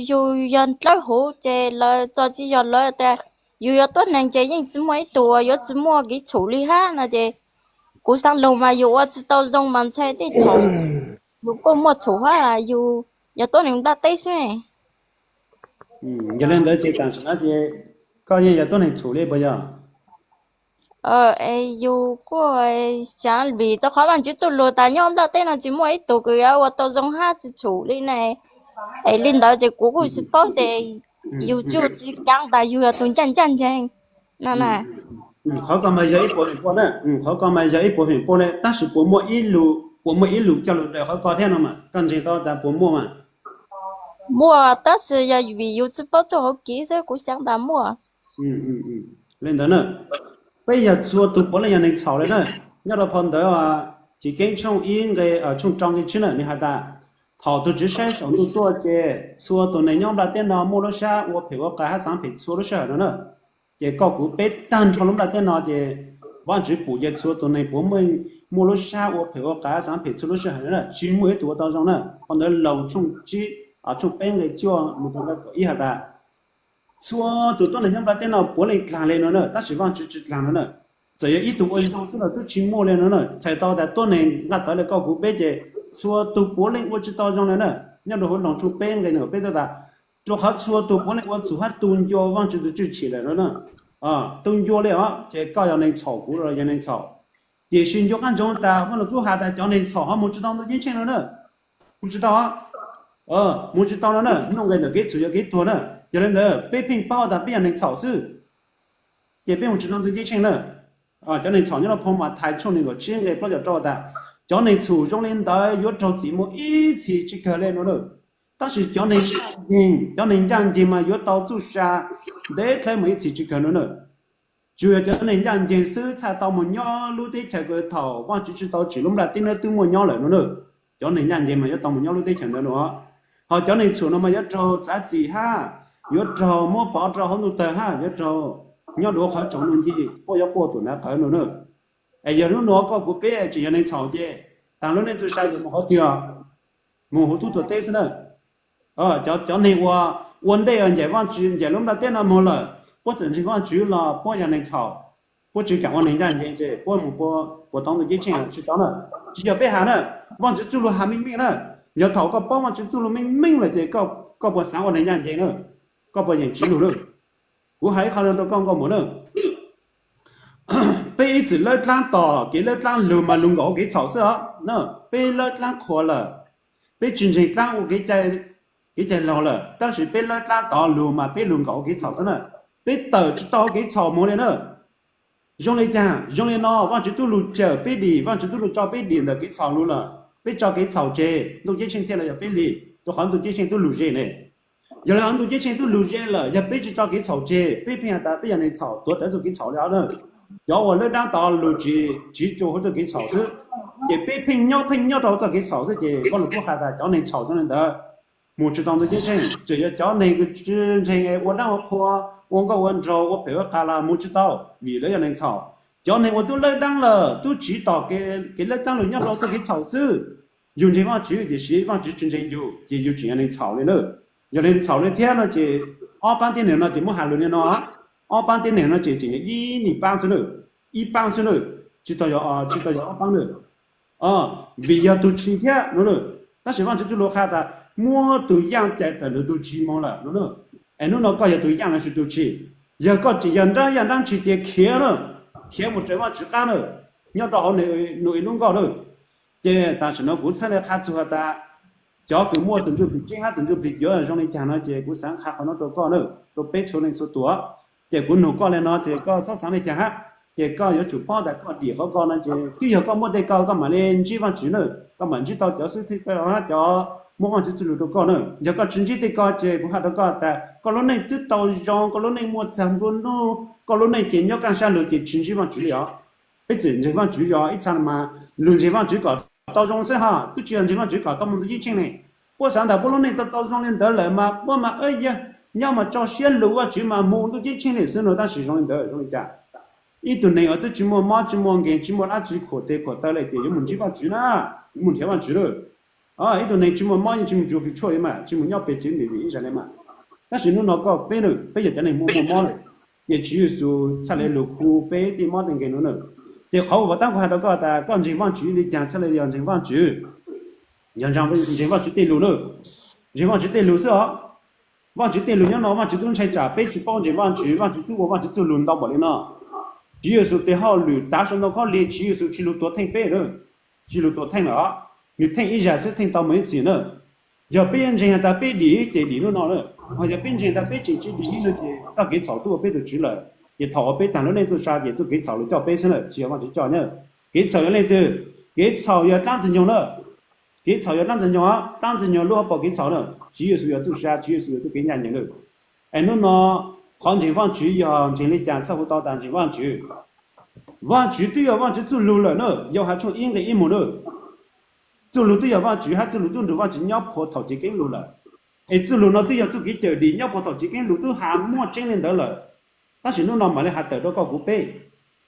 yog dlawb huv ces lawv tso tsis yog lawv tas yus yuav tuab neeg ces yeej tsis muaj ib tug uas yuav tsis muaj kev txhum li hab no ces kuv xaav lug mas yus ua tsis tau zoo mas ntshai tej thaum yus kuj muaj txhum hab, yus yog tuab neeg nplaj teb xwb. Yog li ntawd ces tam sim no ces koj yeej yog tuab neeg txhum li puas yog? Es yus kuj xaav vim rau qhov Vaajtswv txuj lug tas nyob nplaj teb no tsis muaj ib tug kws yuav ua tau zoo hab tsis txhum li na. Es li ntawd ces kuv kuj tsis paub ces yus tsuj tsis kaav tas yus yog tus ncaj ncaj ncees no na. Qhov ko mas yog ib puas feem pua na, qhov ko mas yog ib puas feem pua li, tab sis puas muaj ib lus, puas muaj ib lus coj lug daws qhov ko thiab no mas koj ntseeg tau tas puas muaj mas? Muaj, tab sis yog vim yus tsis paub txuj hauv kev xwb, kuv xav tas muaj. Li ntawd na, peb yog txhua tus puav leej yog neeg txhaum li na. Nyob rau phau ntawv Chiv Keeb tshooj ib nqe, tshooj rau nqe tsib na, nws hais tas, thaum tus Tswv saib saum ntuj tuaj ces txhua tus neeg nyob nplaj teb no muaj lub sab ua phem ua qa hab xaav phem txhua lub sij hawm no na. Ces koj kuv peb tag nrho lub nplaj teb no ces Vajtswv pum ces txhua tus neeg puav leej muaj lub sab ua phem ua qa hab xaav phem txhua lub sij hawm na, tsis muaj ib tug ua tau zoo na. Phau ntawv Loos tshooj tsib, tshooj peb nqe cuaj mus rau nqe kaum ib has tas, txhua tus tuab neeg nyob nplaj teb no puav leej dlaag li no na, tab sis Vajtswv tsis dlaag no na. Txawm yog ib tug ua zoo xwb los twb tsis muaj li no na. Txhais tau tas tuab neeg nqaj tawv li koj kuv peb ces txhua tus puav leej ua tsis tau zoo li na. Nyob rau hauv Loos tshooj peb nqe nees nkaum peb tas, rau qhov txhua tus puav leej ua txhaum hab tu ncua Vajtswv tus tshwj chim lawm no na. Tu ncua li os, ces koj yog neeg txhaum kuv los yog neeg txhaum. Tiam sis nco qab ntsoov tas Vajluskub has tas cov neeg txhaum ho mus tsis tau ntuj ceeb tsheej no na. Mus tsis tau, mus tsis tau no na, nuj nqes ntawm kev txhaum yog kev tuag na. Yog li ntawd peb pheej paub tas peb yog neeg txhaum xwb, ces peb mus tsis tau ntuj ceeb tsheej na. Cov neeg txhaum nyob rau phau Mathais tshooj nees nkaum tsib nqe plaub caug rau tas, cov neeg txhaum zoo li ntawd yuav raug txim mus ib txhis tsis kawg li no na. Tab sis cov neeg ncaj ncees, cov neeg ncaj ncees mas yuav tau txuj sa ntev dlhawv mus ib txhis tsis kawg no na. Tsuas yog cov neeg ncaj ncees xwb txhaj tau mus nyob lub teb chaws uas thaum Vajtswv tsis tau tsim lub nplaj teb no twb muaj nyob lawm no na. Cov neeg ncaj ncees mas yuav tau mus nyob lub teb chaws ntawd no. Ho cov neeg txhaum no mas yuav raug txav txim hab, yuav raug muab pov rau hauv ntuj tawg hab, yuav raug nyob dua qhov tsaus ntuj nti, quaj yuav quaj tuam hnav qhawv no na. Es yog hnub no koj kuv peb tseem yog neeg txhaum ces taag lub neej txuj sa yuav mus qhov twg? Mus huv tub tuam teb xwb na. Cov, cov neeg uas ua ntej ncaim Vajtswv, ncaim lub nplaj teb no moog lawm, puab txawm ntseeg Vajtswv los puab yog neeg txhaum, puab tsis kam ua neeg ncaj ncees ces puab mus puas tau ntuj ceeb tsheej tsis tau na. Tsis yog peb has na, Vajtswv txuj lug has meej meej na. Yog thaum koj paub Vajtswv txuj lug meej meej lawm ces koj puas xaav ua neeg ncaj ncees na? Koj puas yeem tsiv lug na? Kuv has ib qho no rau koj nkauj muam na. Peb ib txwm lawb dlaab tos kev lawb dlaab lug mas lug nkaus hauv kev txhaum xwb os na. Peb lawb dlaab qhuas lawm, peb tsis ntseeg dlaab ua kev cai laug lawm, tab sis peb lawb dlaab tos lug mas peb lug nkaus hauv kev txhaum xwb na. Peb tawm tsis tau hauv kev txhaum moog li na. Zoo li caag? Zoo li no, Vajtswv tub lug cawm peb dim, Vajtswv tub lug tso peb dim ntawm kev txhaum lug lawm, peb tso kev txhaum tseg, ntuj ceeb tsheej thiaj li yog peb li, rau qhov ntuj ceeb tsheej tub lug ze ne. Yog li ntawd ntuj ceeb tsheej tub lug ze lawm, yog peb tsis tso kev txhaum tseg, peb pheej has tas peb yog neeg txhaum tuav rawv txuj kev txhaum li os na. Cov uas lawb dlaab tos lug tsis, tsiv tsuas huv txuj kev txhaum xwb, ces peb pheej nyob pheej nyob rau huv txuj kev txhaum xwb ces Vajluskub has tas cov neeg txhaum zoo li ntawd mus tsis tau ntuj ceeb tsheej. Tseem yog cov neeg kws tsis ntseeg, ua dlaab ua qhua, ua nkauj ua nraug, ua phem ua qa los mus tsis tau, vim lawv yog neeg txhaum. Cov neeg uas tub lawb dlaab lawm tub tsiv tos kev lawb dlaab lug nyob rau txuj kev txhaum xwb. Yug ntseeg Vajtswv tiam sis Vajtswv tsis ntseeg yug ces yug tseem yog neeg txhaum li na. Yog neeg txhaum li thiab no ces ob paab tib neeg no ces muab has lug li no, ob paab tib neeg no ces tseem yog ib niag paab xwb na, ib paab xwb na, tsis tau yog, tsis tau yog ob paab na. Vim yog tug tshis thiab no na. Tab sis Vajtswv txuj lug qha tas muab tug yaaj cais tawm ntawm tug tshis moog lawm no na. Es hnub no koj yog tug yaaj lossis tug tshis? Yog koj tseem yog nraab yaaj nraab tshis ces khiav na, khiav mus raws Vajtswv qab na, nyob rau hauv nws lub nkoj na. Ces tam sim no kuv txhaj le qha txug has tas cov kws muaj tus ntsuj plig tseeb hab tus ntsuj plig cuav zoo li caag no ces kuv xaav qha qhov no rau koj na, rau peb txhua leej txhua tus. Ces kuv nug koj li no ces koj txhob xaav li caag hab. Ces koj yuav tsum paub tas koj dim qhov ko no ces twb yog koj muaj tej ko koj mam li ntsib Vajtswv na, koj mam ntsib tau cov xib hwb thwj hab cov muab Vajtswv txuj lug rau koj na. Yog koj tsis ntsib tej ko ces kuv has rau koj tas koj lub neej twb tau zoo, koj lub neej muaj txag nplua nuj, koj lub neej ces nyob kaj sab lug ces tsis ntsib Vajtswv li os. Peb txawm ntseeg Vajtswv yog ib txha mas lug ntseeg Vajtswv kom tau zoo xwb hab, twb tsis yog ntseeg Vajtswv kom tau mus ntuj ceeb tsheej ne. Puab xaav tas puab lub neej tau tau zoo li ntawd lawm mas puab mas yog nyob mas tso siab lug Vajtswv mas mus ntuj ceeb tsheej li xwb no, tab sis zoo li ntawd zoo li cas? Ib tug neeg uas twb tsis muaj mob tsis muaj nkeeg tsis muaj dab tsi khuam tes khuam taw li ces yuav mus ntsib Vajtswv na, yuav mus nrhiav Vajtswv lawm. Ib tug neeg tsis muaj mob yeej tsis mus tsuag kws tshuaj li mas tsis mus nyob pem tsev ntim vim ib zag li mas. Tab sis hnub no koj peb na, peb yog cov neeg muaj muaj mob lawm, ces Tswv Yexus txhaj le lug khu peb tej mob tej nkeeg no na. Ces qhov uas puas tab kuv has rau koj tas koj ntseeg Vajtswv li caag txhaj le yog ntseeg Vajtswv? Yog ntseeg Vajtswv tej lug na, ntseeg Vajtswv tej lug xwb os. Vajtswv tej lug nyob no Vajtswv tub ntshai tsam peb tsis paub ntseeg Vajtswv, Vajtswv tub ua Vajtswv txuj lug ntau npaum li no. Tswv Yexus tes hauj lwm tav sau ntau khob hli, Tswv Yexus tsis lug tuav theej peb na, tsis lug tuav theej lawm os. Nws theej ib zag xwb theej tau mus ib txhis na. Yog peb ntseeg has tas peb dim ces dim hnub no na, ho yog peb ntseeg tas peb tseem tsis dim li no ces txoj kev txhaum tub ua peb tus tswv lawm. Ces thaum uas peb taag lub neej txuj sa ces txuj kev txhaum lug coj peb xwb na, tsis yog Vajtswv coj na. Kev txhaum yog leej twg? Kev txhaum yog dlaab Ntxwg Nyoog na. Kev txhaum yog dlaab Ntxwg Nyoog, dlaab Ntxwg Nyoog lub hauv paus kev txhaum na, Tswv Yexus yog txuj sa, Tswv Yexus yog txuj kev ncaj ncees na. Es hnub no qhov ntseeg Vaajtswv yog ntseeg li cas txhob hu tau tas ntseeg Vaajtswv. Vaajtswv twb yog Vaajtswv txuj lug lawm na, Yauhas tshooj ib nqe ib moog na. Txuj lug twb yog Vaajtswv hab txuj lug tub nrug Vaajtswv nyob puag thaum tsev keeb lug lawm. Es txuj lug no twb yog txuj kev cawm dim nyob puag thaum tsev keeb lug twb has muaj tseeb li ntawd lawm. Tab sis hnub no mam li has tawm rau koj kuv peb,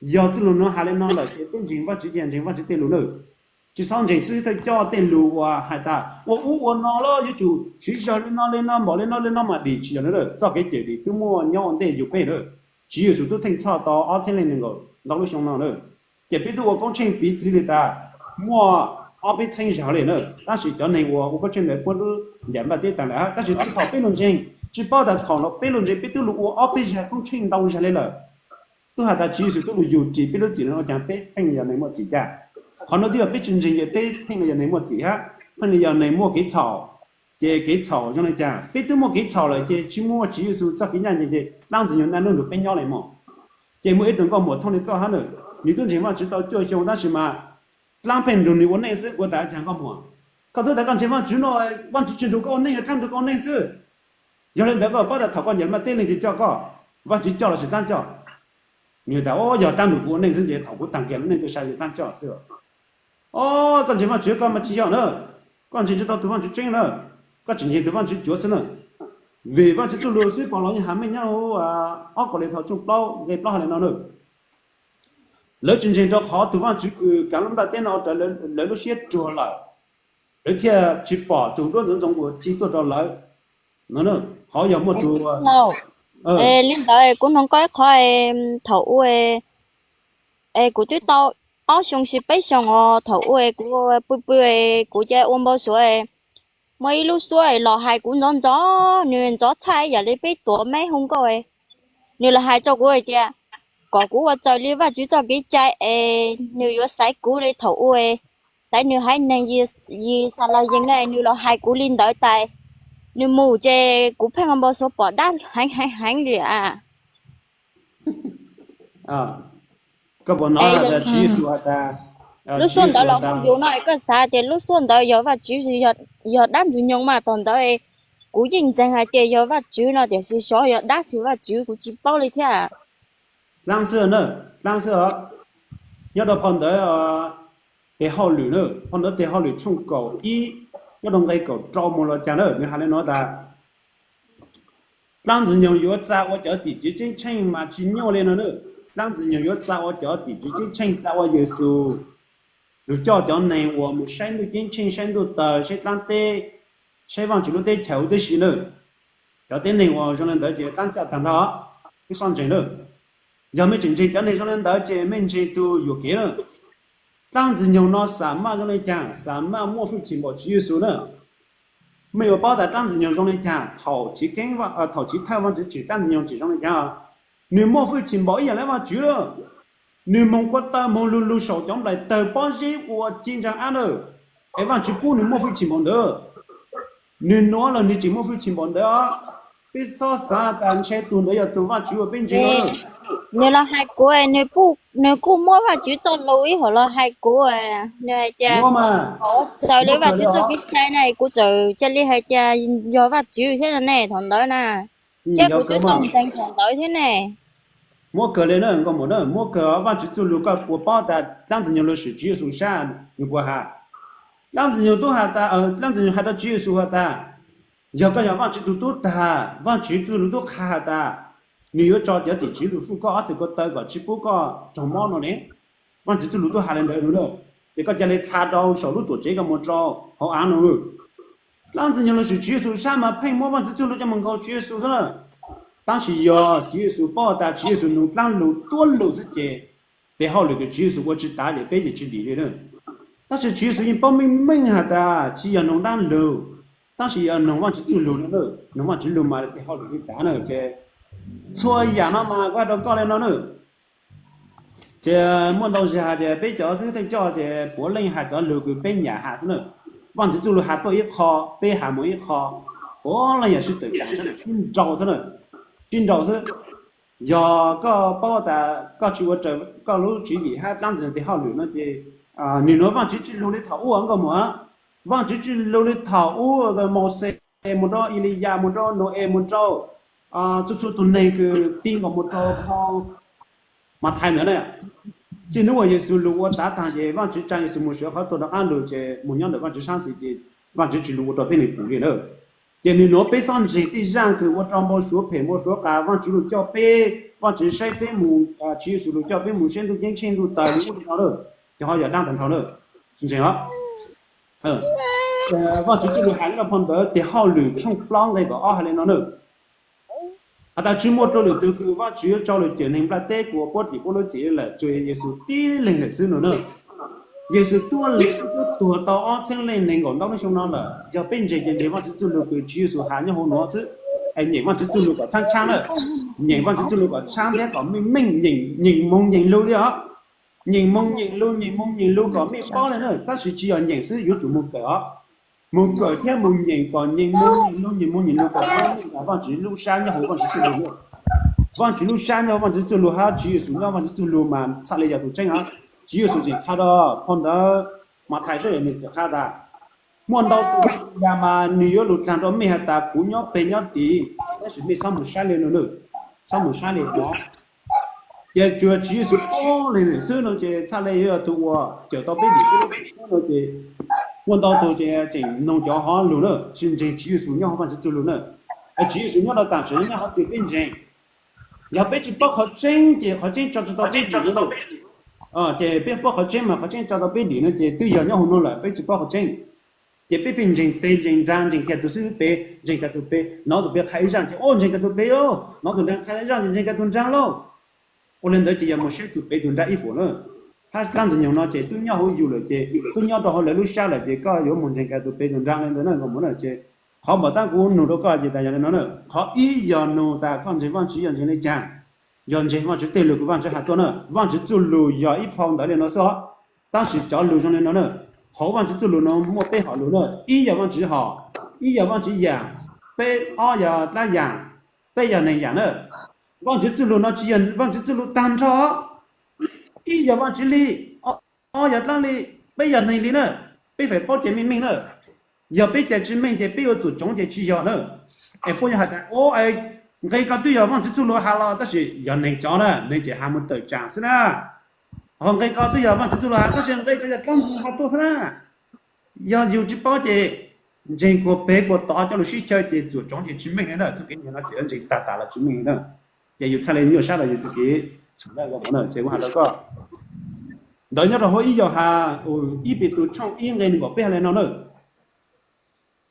yog txuj lug nuav has li no lawm ces peb ntseeg Vaajtswv ces ntseeg Vaajtswv tej lug na. Tsi xob ntseeg xib hwb thawj coj tej lug uas has tas ua ub ua no los yuav tsum siv zog li no li no npaum li no li no mam dim, tsi yog na. Txoj kev cawm dim twb muaj nyob ua ntej yug peb na. Tswv Yexus tub theej txhoj tau ob txhiab leej neeg nkaus ntau lub xyoo no na. Ces peb tub ua koob tsheej piv txwv li tas muaj ob peb txheeb zag li na, tab sis cov neeg uas ua koob tsheej ntawd puab lub ncaim nplaj teb taag lawm hab. Tab sis txij thaum peb lug ntseeg, tsi paub tas thaum no peb lug ntseeg peb tub lug ua ob peb zag koob tsheej ntau zag li lawm. Tub has tas Tswv Yexus tub lug yug ris peb lub txim no ua caag peb pheej yog neeg muaj txim ca. Qhov no twb yog peb tsi ntseeg ces peb pheej yog neeg muaj txim hab pheej yog neeg muaj kev txhaum. Ces kev txhaum zoo li cas? Peb twb muaj kev txhaum lawm ces tsi muaj Tswv Yexus txoj kev ncaj ncees ces dlaab Ntxwg Nyoog naj nub nrug peb nyob li mog. Ces muaj ib tug nkauj muam thooj li koj hab na, nws tub ntseeg Vaajtswv tau cuaj xyoo tab sis mas dlaab pheej nrug nws ua neej xwb. Kuv tas cas nkauj muam, koj tub tas koj ntseeg Vaajtswv no, Vaajtswv tsi nrug koj ua neej, dlaab nrug koj ua neeg xwb. Yog li ntawd koj paub tas thaum koj ncaim nplaj teb leej twg coj koj, Vaajtswv coj los sis dlaab coj? Nws tas yog dlaab nrug kuv ua neej xwb ces thaum kuv taag kiag lub neej tuaj sai dlaab coj xwb. O, koj ntseeg Vaajtswv koj mas tsi yog na, koj ntseeg tsi tau tug Vaajtswv tseeb na, koj tseem ntseeg tug Vaajtswv cuav xwb na. Vim Vaajtswv txuj lug xwb puas los yeej has meej nyob huv ob Kauleethaus tshooj plaub nqe plaub has li no na. Lawv tsi ntseeg rau qhov tug Vaajtswv kws kaav lub nplaj teb no ua raws lawv lub siab ruag lawm, lawv thiaj tsi pom tug duab ntxoov ntxoo uas ci tuaj rau lawv no. Qhov yog muaj tug, li ntawd kuv noog koj ib qho, thaum ub es kuv twb tau ob xyoo sis peb xyoos os, thaum ub es kuv pw pw es kuv ca ua npau suav es muaj ib lub suab los hais kuv ntxov ntxov, nws ntxov txhaj yam li peb tuav meb hu nkauj. Nws los hais rau kuv hais tias kom kuv ua raws li Vaajtswv txoj kev cai es nws yuav xaiv kuv li thaum ub, xaiv nws haiv neeg Yixalayees na. Nws los hais kuv li ntawd tas, nws mus ces kuv pheej ua npau suav pom dab heev heev heev li a. Koj puas hnov tas Tswv Yexus has tas, lub suab ntawd los hu yus no, koj xav tias lub suab ntawd yog Vaajtswv, yog dab Ntxwg Nyoog mas thaum ntawd kuv yeej ntseeg hais tias yog Vaajtswv no, tiam sis xyov yog dab xwb Vaajtswv kuv tsi paub li thiab. Dlaab xwb na, dlaab xwb os. Nyob rau phau ntawv Tes Hauj Lwm na, phau ntawv Tes Hauj Lwm tshooj kaum ib, nyob rau nqe kaum rau mus los cas na, nws has li no tas, dlaab Ntxwg Nyoog yuav txa ua cov tim tswv ceeb tsheej mas tsi nyuaj li no na. Dlaab Ntxwg Nyoog yuav txa ua cov tim tswv ceeb tsheej, txa ua Yexus lug coj cov neeg uas mus saib ntuj ceeb tsheej, saib ntuj tawg, saib dlaab teb, saib Vaajtswv lub teb chaws huv tib si na. Cov tib neeg uas zoo li ntawd ces dlaab coj taag nrho, wb xob ntseeg na. Yog mej tseem ntseeg cov neeg zoo li ntawd ces mej ntseeg tug yuam kev na. Dlaab Ntxwg Nyoog no xam maj zoo li cas, xam maj muaj hwj chim npaum Tswv Yexus na. Mej yuav paub tas dlaab Ntxwg Nyoog zoo li cas, thaum chiv keeb, thaum chiv thawj Vaajtswv tsim dlaab Ntxwg Nyoog tsim zoo li cas, nws muaj hwj chim npaum ib yam le Vaajtswv. Nws moog kua taw moog lug lug saum cov nplaim tawg pob zeb ua ci ntsaa ab na, es Vaajtswv pub nws muaj hwj chim npaum ntawd. Nws nuav los nws tseem muaj hwj chim npaum ntawd os. Peb xob xav tas ntshe tug ntawd yog tug Vaajtswv uas peb ntseeg no. Nws los hais kuv, nws kuj muab Vaajtswv txoj lus ib hom los hais kuv, nws hais tias kom ua raws li Vaajtswv txoj kev cai na, kuv txawm ca li hais tias yog Vaajtswv thiab no ne, thaum ntawd na, thiab kuv twb tau ntseeg thaum ntawd thiab ne. Muab kawg li na nkauj muam na, muab kawg Vaajtswv txuj lug koj puas paub tas dlaab Ntxwg Nyoog lug swm Tswv Yexus sab nws puas has? Dlaab Ntxwg Nyoog tub has tas, dlaab Ntxwg Nyoog has rau Tswv Yexus has tas, yog koj yog Vaajtswv tug tub tag, Vaajtswv txuj lug tub qha has tas nws yuav tso cov tim tswv lug fwj koj ob txhais kua taw kom tsi pub koj raug mob no ne. Vaajtswv txuj lug tub has li ntawd no na, ces koj ca li dlha rau saum lub tuam tsev koj mus rau hauv av no. Dlaab Ntxwg Nyoog lug swm Tswv Yexus sab mas pheej muab Vaajtswv txuj lug coj mus nkaug Tswv Yexus xwb na. Tab sis yog Tswv Yexus paub tas Tswv Yexus nug dlaab lug tuab lug xwb ces tes hauj lwm kws Tswv Yexus ua tsi tav ces peb ces tsi dim li na. Tab sis Tswv Yexus yeej paub meej meej has tas tsi yog nug dlaab lug, tab sis yog nug Vaajtswv txuj lug no na. Nug Vaajtswv lug mas tes hauj lwm yeej tav na. Ces txhua yam no mas kuv has rau koj li no na. Ces muaj ntau zag has tias peb cov xib hwb theej coj ces puav leej has cov lug kws peb nyam has xwb na. Vaajtswv txuj lug has tuaj ib qho, peb has mus ib qho, puav leej yog sib tawm tsaam xwb na, sib nraus xwb na, sib nraus xwb. Yog koj paub tas koj tsis ua raws koj lub tswv yim hab dlaab Ntxwg Nyoog tes hauj lwm no ces nws nuav Vaajtswv tsi lug li thaum ub nkauj muam. Vaajtswv tsi lug le thaum ub Mauxes mus rau Eliyas mus rau Nau-es mus rau txhua txhua tug neeg kws ti nkaus mus rau phoo Mathais ntawd na. Txij hnub uas Yexus lug ua tav taag ces Vaajtswv tsaa Yexus mus sawv qhov tuag rov qaab lug ces mus nyob ntawm Vaajtswv saab xis ces Vaajtswv tsi lug ua rau peb neeg pum li na. Ces nwg nuav peb txhob ntseeg tej zaaj kws ua rau npau suav phem npau suav qas, Vaajtswv lug coj peb, Vaajtswv saib peb mus, Tswv Yexus lug coj peb mus saib ntuj ceeb tsheej ntuj tawg li ub li no lawm, ces ho yog daab tag nrho lawm. Tsi ntseeg os. Vaajtswv txuj lug has nyob rau phau ntawv Tes Hauj Lwm tshooj plaub nqe kaum ob has le no na. Has tas tsi muaj rua lwm tug kws Vaajtswv yuav tso lug cawm neeg nplaj teb kws ua puab dim puab lub txim lawm, tsuas yog Yexus tib leeg lawm xwb no na. Yexus tuab leeg xwb twb tuag tau ob txheeb leej neeg nkaum ntau lub xyoo no lawm. Yog peb ntseeg ces ntseeg Vaajtswv txuj lug kws Tswv Yexus has nyob huv nuav xwb, es nyeem Vaajtswv txuj lug kom tshaab tshaab na. Nyeem Vaajtswv txuj lug kom tshaab thiab kom meej meej, nyeem moog nyeem lug li os. Nyeem moog nyeem lug, nyeem moog nyeem lug kom meej paub le na, tab sis tsi yog nyeem xwb, yuav tsum moog kawm os. Moog kawm thiab moog nyeem kom nyeem moog nyeem lug, nyeem moog nyeem lug kom paub Vaajtswv lub sab nyob huv Vaajtswv txuj lug. Vaajtswv lub sab nyob huv Vaajtswv txuj lug hab Tswv Yexus nyob Vaajtswv txuj lug mas txhaj le yog tug tseeb os. Tswv Yexus tseem qha rua phau ntawv Mathais saib nwg tseem qha tas, muaj ntau tug yam mas nwg yuav lug dlaag rua mej has tas kuv nyob peg nyob tid, tab sis mej txhob moog saib le no na, txhob moog saib le no. Ces tsuas Tswv Yexus tuab leeg xwb no ces txhaj le yuav yog tug uas cawm tau peb dim xwb no ces muaj ntau tug ces tseem noog cov hov lug na, tsi ntseeg Tswv Yexus nyob huv Vaajtswv txuj lug na. Es Tswv Yexus nyob rua taam sim no nyob hov twg peb ntseeg? Yog peb tsi paub qhov tseeb ces qhov tseeb tso tsi tau peb dim na. Ces peb paub qhov tseeb mas qhov tseeb tso tau peb dim no ces twb yog nyob huv nuav lawm peb tsi paub qhov tseeb. Ces peb pheej ntseeg teg ntseeg nraag, ntseeg kag tug xwb pem, ntseeg kag tug pem, nov tug pem qha ib zaaj ces o ntseeg kag tug pem lauj, nov tug nraag qha ib zaaj ces ntseeg kag tug nraag lauj. Ua le ntawd ces yog moog saib tug pem tug nraag ib puam na. Hab dlaab ntxwg nyoog no ces tub nyob huv yus lawm ces tub nyob rua huv lawv lub sab lawm ces koj yuav moog ntseeg kag tug pem tug nraag le ntawd na. Ces qhov npaum taab kuv nug rua koj ces tas yog le no na. Qhov ib yog nug tas koj ntseeg Vaajtswv yog ntseeg le caag? Yog ntseeg Vaajtswv tej lug kws Vaajtswv has tuaj na. Vaajtswv txuj lug yog ib phau ntawv le no xwb os, tab sis cov lug zoo le no na. Hauv Vaajtswv txuj lug no muaj peb hom lug na. Ib yog Vaajtswv hom, ib yog Vaajtswv yaam, peb ob yog dlaab yaam, peb yog neeg yaam na. Vaajtswv txuj lug no tsi yog Vaajtswv txuj lug taag nrho. Ib yog Vaajtswv li, ob yog dlaab li, peb yog neeg li na. Peb feem paub ces meej meej na. Yog peb cais tsi meej ces peb yuav txuam tsoov ces tsi yog na. Es puab yuav has tas o, nqe ko twb yog Vaajtswv txuj lug has los tab sis yog neeg cov na, neeg ces has moog tawm tsaam xwb na. Ho nqe ko twb yog Vaajtswv txuj lug has tab sis nqe ko yog dlaab ntxwg has tuaj xwb na. Yog yus tsi paub ces ntseeg kuas peg kuas tod coj lug sib xyaw ces txuam tsoov ces tsi meej le na. Txuj kev ntseeg no txawm ntseeg tag tas los tsi meej le na. Ces yus txhaj le nyuaj sab rua yus txuj kev txhum na. Ces kuv has rua koj, ntawd nyob rua huv ib Yauhas, ib Petus tshooj ib nqe neeg nkaum peb has le no na.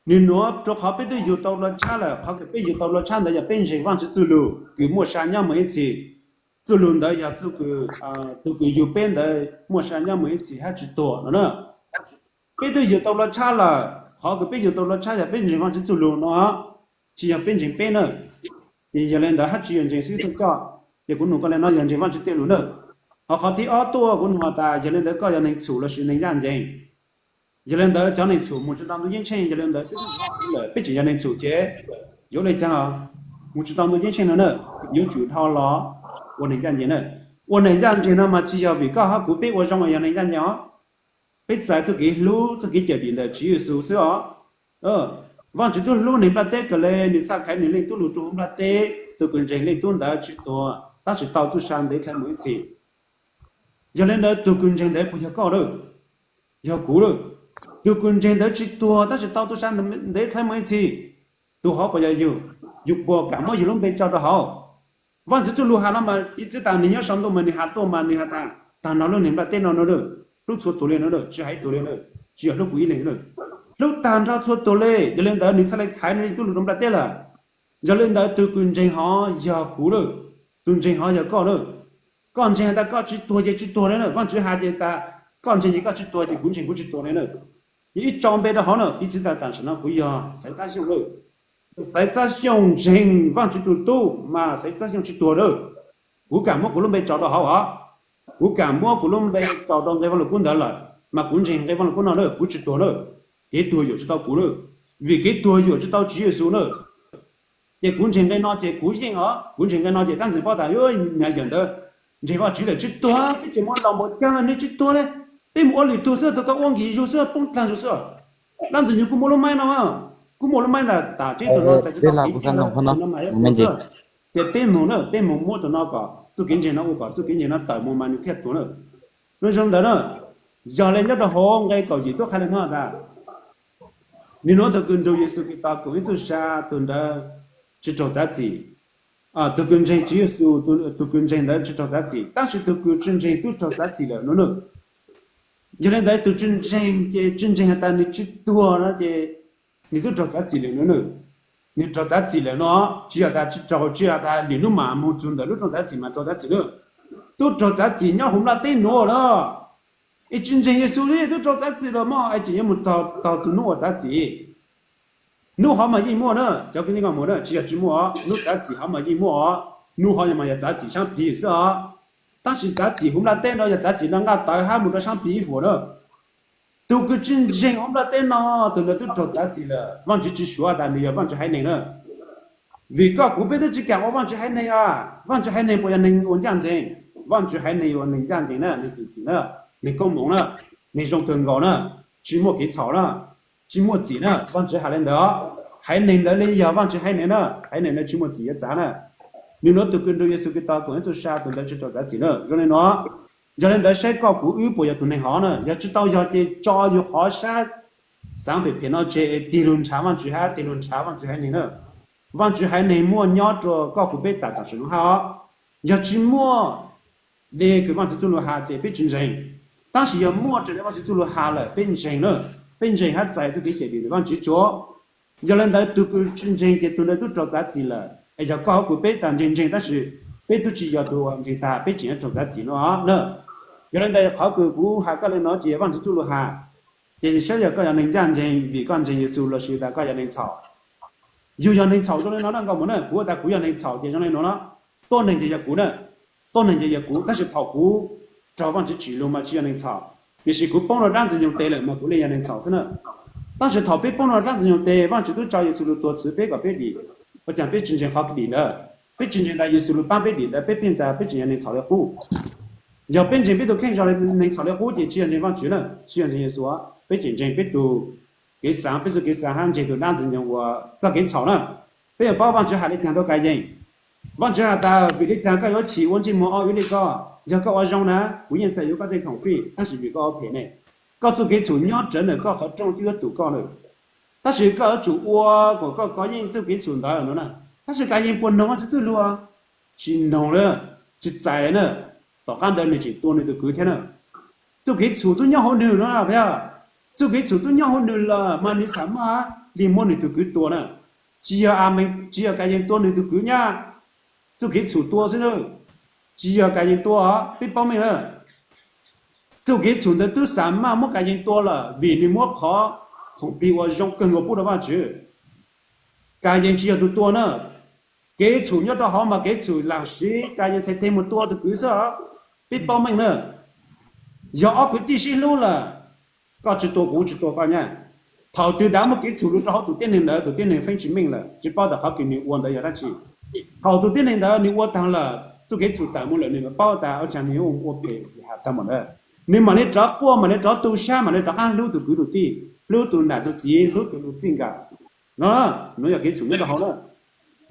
Nwg nuav rua qhov peb twb yug tau dlua tshab lawm, qhov kws peb yug tau dlua tshab ntawd yog peb ntseeg Vaajtswv txuj lug kws muaj sa nyob moog ib txhis. Txuj lug ntawd yog txuj kws, tug kws yug peb ntawd muaj sa nyob moog ib txhis hab tsi tuag no na. Peb twb yug tau dlua tshab lawm, qhov kws peb yug tau dlua tshab yog peb ntseeg Vaajtswv txuj lug no, tsi yog peb ntseeg peb na. Ces yog le ntawd hab tsi yog ntseeg xib hwb tuaj coj, ces kuv nug koj le no yog ntseeg Vaajtswv tej lug na. Ho qhov thib ob tuaj kuv nug has tas yog le ntawd koj yog neeg txhum lossis neeg ncaj ncees? Yog le ntawd cov neeg txhum mus tsi tau ntuj ceeb tsheej, yog le ntawd lawm peb tseem yog neeg txhum ces yuav le caag mus tsi tau ntuj ceeb tsheej no na? Yuav tsum dhau los ua neeg ncaj ncees na. Ua neeg ncaj ncees no mas tsi yog vim koj hab kuv peb ua zoo yog neeg ncaj ncees os. Peb txais txuj kev hlub txuj kev cawm dim ntawm Tswv Yexus xwb os. Vaajtswv tub hlub neeg nplaj teb kawg le, nwg txhaj khaiv nwg Leej Tub lug rua huv nplaj teb, tug kws ntseeg Leej Tub ntawd tsi tuag tab sis tau tub sab ntev dlhawv moog ib txhis. Yog le ntawd tug kws ntseeg ntawd puas yog koj lawm? Yog kuv lawm. Tug kws ntseeg ntawd tsi tuag tab sis tau tub sab ntev dlhawv moog ib txhis, tug hov puas yog yug? Yug puas kam muab yug lub npe tso rua hauv? Vaajtswv txuj lug has no mas piv txwv tas nwg nyob sau ntuj mas nwg has tuaj mas nwg has tas taag nrho lub neeg nplaj teb no no, hlub txhua tug le no, tsi has ib tug le na, tsi yog hlub kuv ib leeg na, hlub taag nrho txhua tug le. Yog le ntawd nwg txhaj le khaiv nwg Leej Tub lug rua nplaj teb lawm. Yog le ntawd tug kws ntseeg hov yog kuv lawm, tug ntseeg hov yog koj lawm. Koj ntseeg has tas koj tsi tuag ces tsi tuag le na, Vaajtswv has ces tas koj ntseeg ces koj tsi tuag ces kuv ntseeg kuv tsi tuag le na. Yog ib tso npe rua hauv na, piv txwv tas taam sim no kuv yog Xaiv Txab Xyooj lawm. Xaiv Txab Xyooj ntseeg Vaajtswv tug tub mas Xaiv Txab Xyooj tsi tuag lawm. Kuv kam muab kuv lub npe tso rua hauv os. Kuv kam muab kuv lub npe tso rua nqe Vaaj Lug Kub ntawd lawm mas kuv ntseeg nqe Vaaj Lug Kub no lawm, kuv tsi tuag lawm. Kev tuag yuam tsi tau kuv lawm, vim kev tuag yuam tsi tau Tswv Yexus lawm. Ces kuv ntseeg nqe no ces kuv yeej os, kuv ntseeg nqe no ces dlaab ntxwg paub tas yuav nyav yawm ntawd ntseeg Vaajtswv lawm tsi tuag, peb tseem muaj laus npaum caag lawm nwg tsi tuag le. Peb mus ua lwm tug xwb, tug koj ua nkig yug xwb, poob dlaag yug xwb. Dab Ntxwg Nyoog kuj muaj lub maib no, kuj muaj lub maib ntawd tas tib tug no txais tib tug no mas yog tuag xwb. Ces peb moog na, peb moog muab tus no kom txuj kev ntseeg no ua kom txuj kev ntseeg no tawm moog mas nwg thiaj tuag na. Zoo ntawd na, yog le nyob rau hauv nqe kaum yim tub qha le nuav tas, nwg nuav tug kws nrug Yexus Khetos koom ib txuj sa, tug ntawd tsi raug txav txim. Tug kws ntseeg Tswv Yexus, tug kws ntseeg ntawd tsi raug txav txim, tab sis tug kws tsi ntseeg tub raug txav txim lawm no na. Yog le ntawd tug tsi ntseeg ces tsi ntseeg has tas nwg tsi tuag no ces nwg tub raug txav txim lawm no na. Nwg raug txav txim lawm no, tsi yog tas tsi raug, tsi yog tas lwm nub mam moog txug ntawm lub rooj txav txim mas raug txav txim na. Tub raug txav txim nyob huv nplaj teb nuav na. Es tsi ntseeg Yexus tub raug txav txim lawm mog, es tseem yuav moog taug txug nub uas txav txim. Nub hov mas yeej muaj na, cov kwv tij nkauj muam na, tsi yog tsi muaj, nub txav txim hov mas yeej muaj os. Nub hov yog mas yog txav txim saab pliv xwb os. Tab sis txav txim huv nplaj teb no yog txav txim no nqaj tawv hab moog rau saab pliv ib huam na. Tug kws tsi ntseeg huv nplaj teb no, tug ntawd tub raug txav txim lawm, Vaajtswv tsi suav tas nwg yog Vaajtswv haiv neeg na. Vim koj kuv peb tub tsi kaam ua Vaajtswv haiv neeg a. Vaajtswv haiv neeg puas yog neeg ua ncaaj nceeg? Vaajtswv haiv neeg yog neeg ncaaj nceeg na, neeg txim na, neeg koob moov na, neeg zoo kawg nkaus na, tsi muaj kev txhaum na, tsi muaj txim na. Vaajtswv has le ntawd, haiv neeg ntawd le yog Vaajtswv haiv neeg na, haiv neeg ntawd tsi muaj txim yuav txav na. Nwg nuav tug kws nrug Yexus Khetos koom ib txuj sa, tug ntawd tsi raug txav txim na. Zoo le nuav, yog le ntawd saib koj kuv wb puas yog tug neeg hov na, yog tsi tau yog ces tso yug qhov sab xaav phem phem no tseg es tig lug nrhav Vaajtswv hab tig lug nrhav Vaajtswv haiv neeg na. Vaajtswv haiv neeg muaj nyob rua koj kuv peb tas tam sim nuav hab os. Yog tsi muaj le kws Vaajtswv txuj lug has ces peb tsi ntseeg. Tab sis yog muaj raws le Vaajtswv txuj lug has lawm peb ntseeg na, peb ntseeg hab txais txuj kev cawm dim ntawm Vaajtswv tsuav. Yog le ntawd tug kws tsi ntseeg ces tug ntawd tub raug txav txim lawm. Es yog koj hab kuv peb tas ntseeg ntseeg tab sis peb tub tsi yog tug ntseeg tas peb tseem yuav raug txav txim no na. Yog le ntawd qhov kws kuv has koj le no tsi yog Vaajtswv txuj lug has. Ces saib yog koj yog neeg ncaaj nceeg vim koj ntseeg Yexus lossis tas koj yog neeg txhaum. Yug yog neeg txhaum zoo le no na nkauj muam na, kuv tas kuv yog neeg txhaum ces zoo le no na. Tuab neeg ces yog kuv na, tuab neeg ces yog kuv, tab sis thaum kuv raug Vaajtswv tsim lug mas tsi yog neeg txhaum, tiam sis kuv poob rua dlaab ntxwg nyoog tes lawm mas kuv le yog neeg txhaum xwb na. Tab sis thaum peb poob rua dlaab ntxwg nyoog tes, Vaajtswv tub tso Yexus lug tuag txwv peb kom peb dim. Ua caag peb tsi ntseeg qhov dim ntawd? Peb tsi ntseeg tas Yexus lug paab peb dim ntawd, peb pheej tas peb tseem yog neeg txhaum le qub. Yog peb ntseeg peb tug kheej zoo le neeg txhaum le qub ces tsi yog ntseeg Vaajtswv na, tsi yog ntseeg Yexus, peb tseem ntseeg peb tug kev xaav, peb tug kev xaav hab ntseeg tug dlaab ntxwg nyoog uas txoj kev txhaum na. Peb yuav paub Vaajtswv has le caag rua Kayees. Vaajtswv has tas vim le caag koj yuav chim ua ntsej muag ob vim le koj? Yog koj ua zoo na, kuv yeej txais yuav koj tej khoom fij, tab sis vim koj ua phem ne, koj txuj kev txhum nyob rawv ntawm koj qhov rooj twb yuav tum koj lawm. Tab sis koj yuav tsum ua kom koj kov yeej txuj kev txhum ntawd no na. Tab sis Kayees puas noog Vaajtswv txuj lug? Tsi noog lawm, tsi txais na. Tom qab ntawd nwg tseem tua nwg tug kwv thiab na. Txuj kev txhum tub nyob huv nwg no na, txuj kev txhum tub nyob huv nwg lawm mas nwg xam maj li muab nwg tug kwv tua na. Tsi yog, tsi yog Kayees tua nwg tug kwv nyab, txuj kev txhum tua xwb na. Tsi yog Kayees tua, peb paub meej na. Txuj kev txhum ntawd tub xam maj muab Kayees tua lawm vim nwg muab qhov khoom plig uas zoo kawg nkaus pub rua Vaajtswv. Kayees tsi yog tug tua na. Kev txhum nyob rau hov mas kev txhum lam siv Kayees txhais teg mus tua tug kwv xwb os. Peb paub meej na. Yog ob kwv tij sib hlub lawm, koj tsi tua kuv, kuv tsi tua koj nyab. Thaum twg dav muaj kev txhum lug rau hauv tus tib neeg ntawd, tus tib neeg feeb tsi meej lawm, tsi paub tas qhov kws nwg ua ntawd yog dab tsi. Thaum tus tib neeg ntawd nwg ua taag lawm, txuj kev txhum tawm mus lawm, nwg mam paub tas ua caag nwg ua phem has tag npaum ntawd. Nwg mam li rov quaj, mam li rov tu sab, mam li rov qaab hlub tus kwv tus tij, hlub tus nam tus txiv, hlub tus txij nkawm. No, nuav yog kev txhum nyob rau hauv na.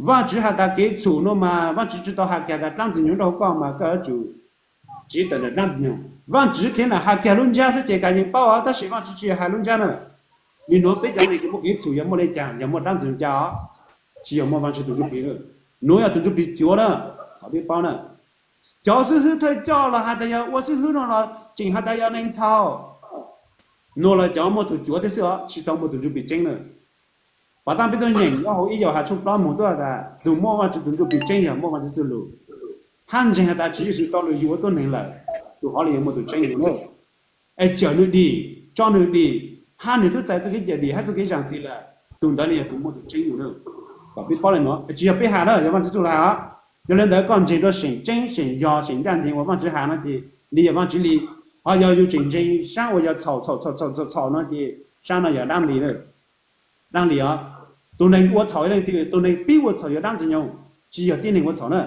Vaajtswv has tas kev txhum no mas Vaajtswv tsi tau has kiag tas dlaab ntxwg nyoog nyob rau hauv koj mas koj yuav tsum tsiv tawm ntawm dlaab ntxwg nyoog. Vaajtswv kheev lam has kiag lub ntsab xwb ces Kayees paub os, tab sis Vaajtswv tsi yog has lub ntsab na. Li nuav peb cov neeg kws muaj kev txhum yog muaj le caag, yog muaj dlaab ntxwg nyoog ca os? Tsi yog, muaj Vaajtswv tus ntsuj plig. Nuav yog tus ntsuj plig cuav na, qhov peb paub na. Cov xib hwb thawj coj los has tas yog ua xib hwb no los tseem has tas yog neeg txhaum. Nuav los cov muaj tug cuav tib xwb os, tsi tau muaj tus ntsuj plig tseeb na. Pov taab peb tub nyeem nyob hauv ib Yauhas tshooj plaub moog tub has tas tug muaj Vaajtswv tus ntsuj plig tseeb yog muaj Vaajtswv txuj lug, hab ntseeg has tas Tswv Yexus tau lug yug ua tuab neeg lawm, tug hov le yuav muaj tus tseeb lug na. Es cawm nwg dim, tso nwg dim, hab nwg tub txais txuj kev cawm dim hab txuj kev zaam txim lawm, tug ntawd le yog tug muaj tus tseeb lug na. Kom peb paub le nuav, tsi yog peb has na, yog Vaajtswv txuj lug has os. Yog le ntawd koj ntseeg rua seem tseeb seem yog seem ncaaj nceeg uas Vaajtswv has no ces le yog Vaajtswv le. Ho yog yug tseem ntseeg saab uas yog txhaum txhaum txhaum txhaum txhaum no ces saab no yog dlaab le na. Dlaab le os. Tus neeg ua txhaum yog leej twg? Tus neeg pib ua txhaum yog dlaab ntxwg nyoog, tsi yog tib neeg ua txhaum na.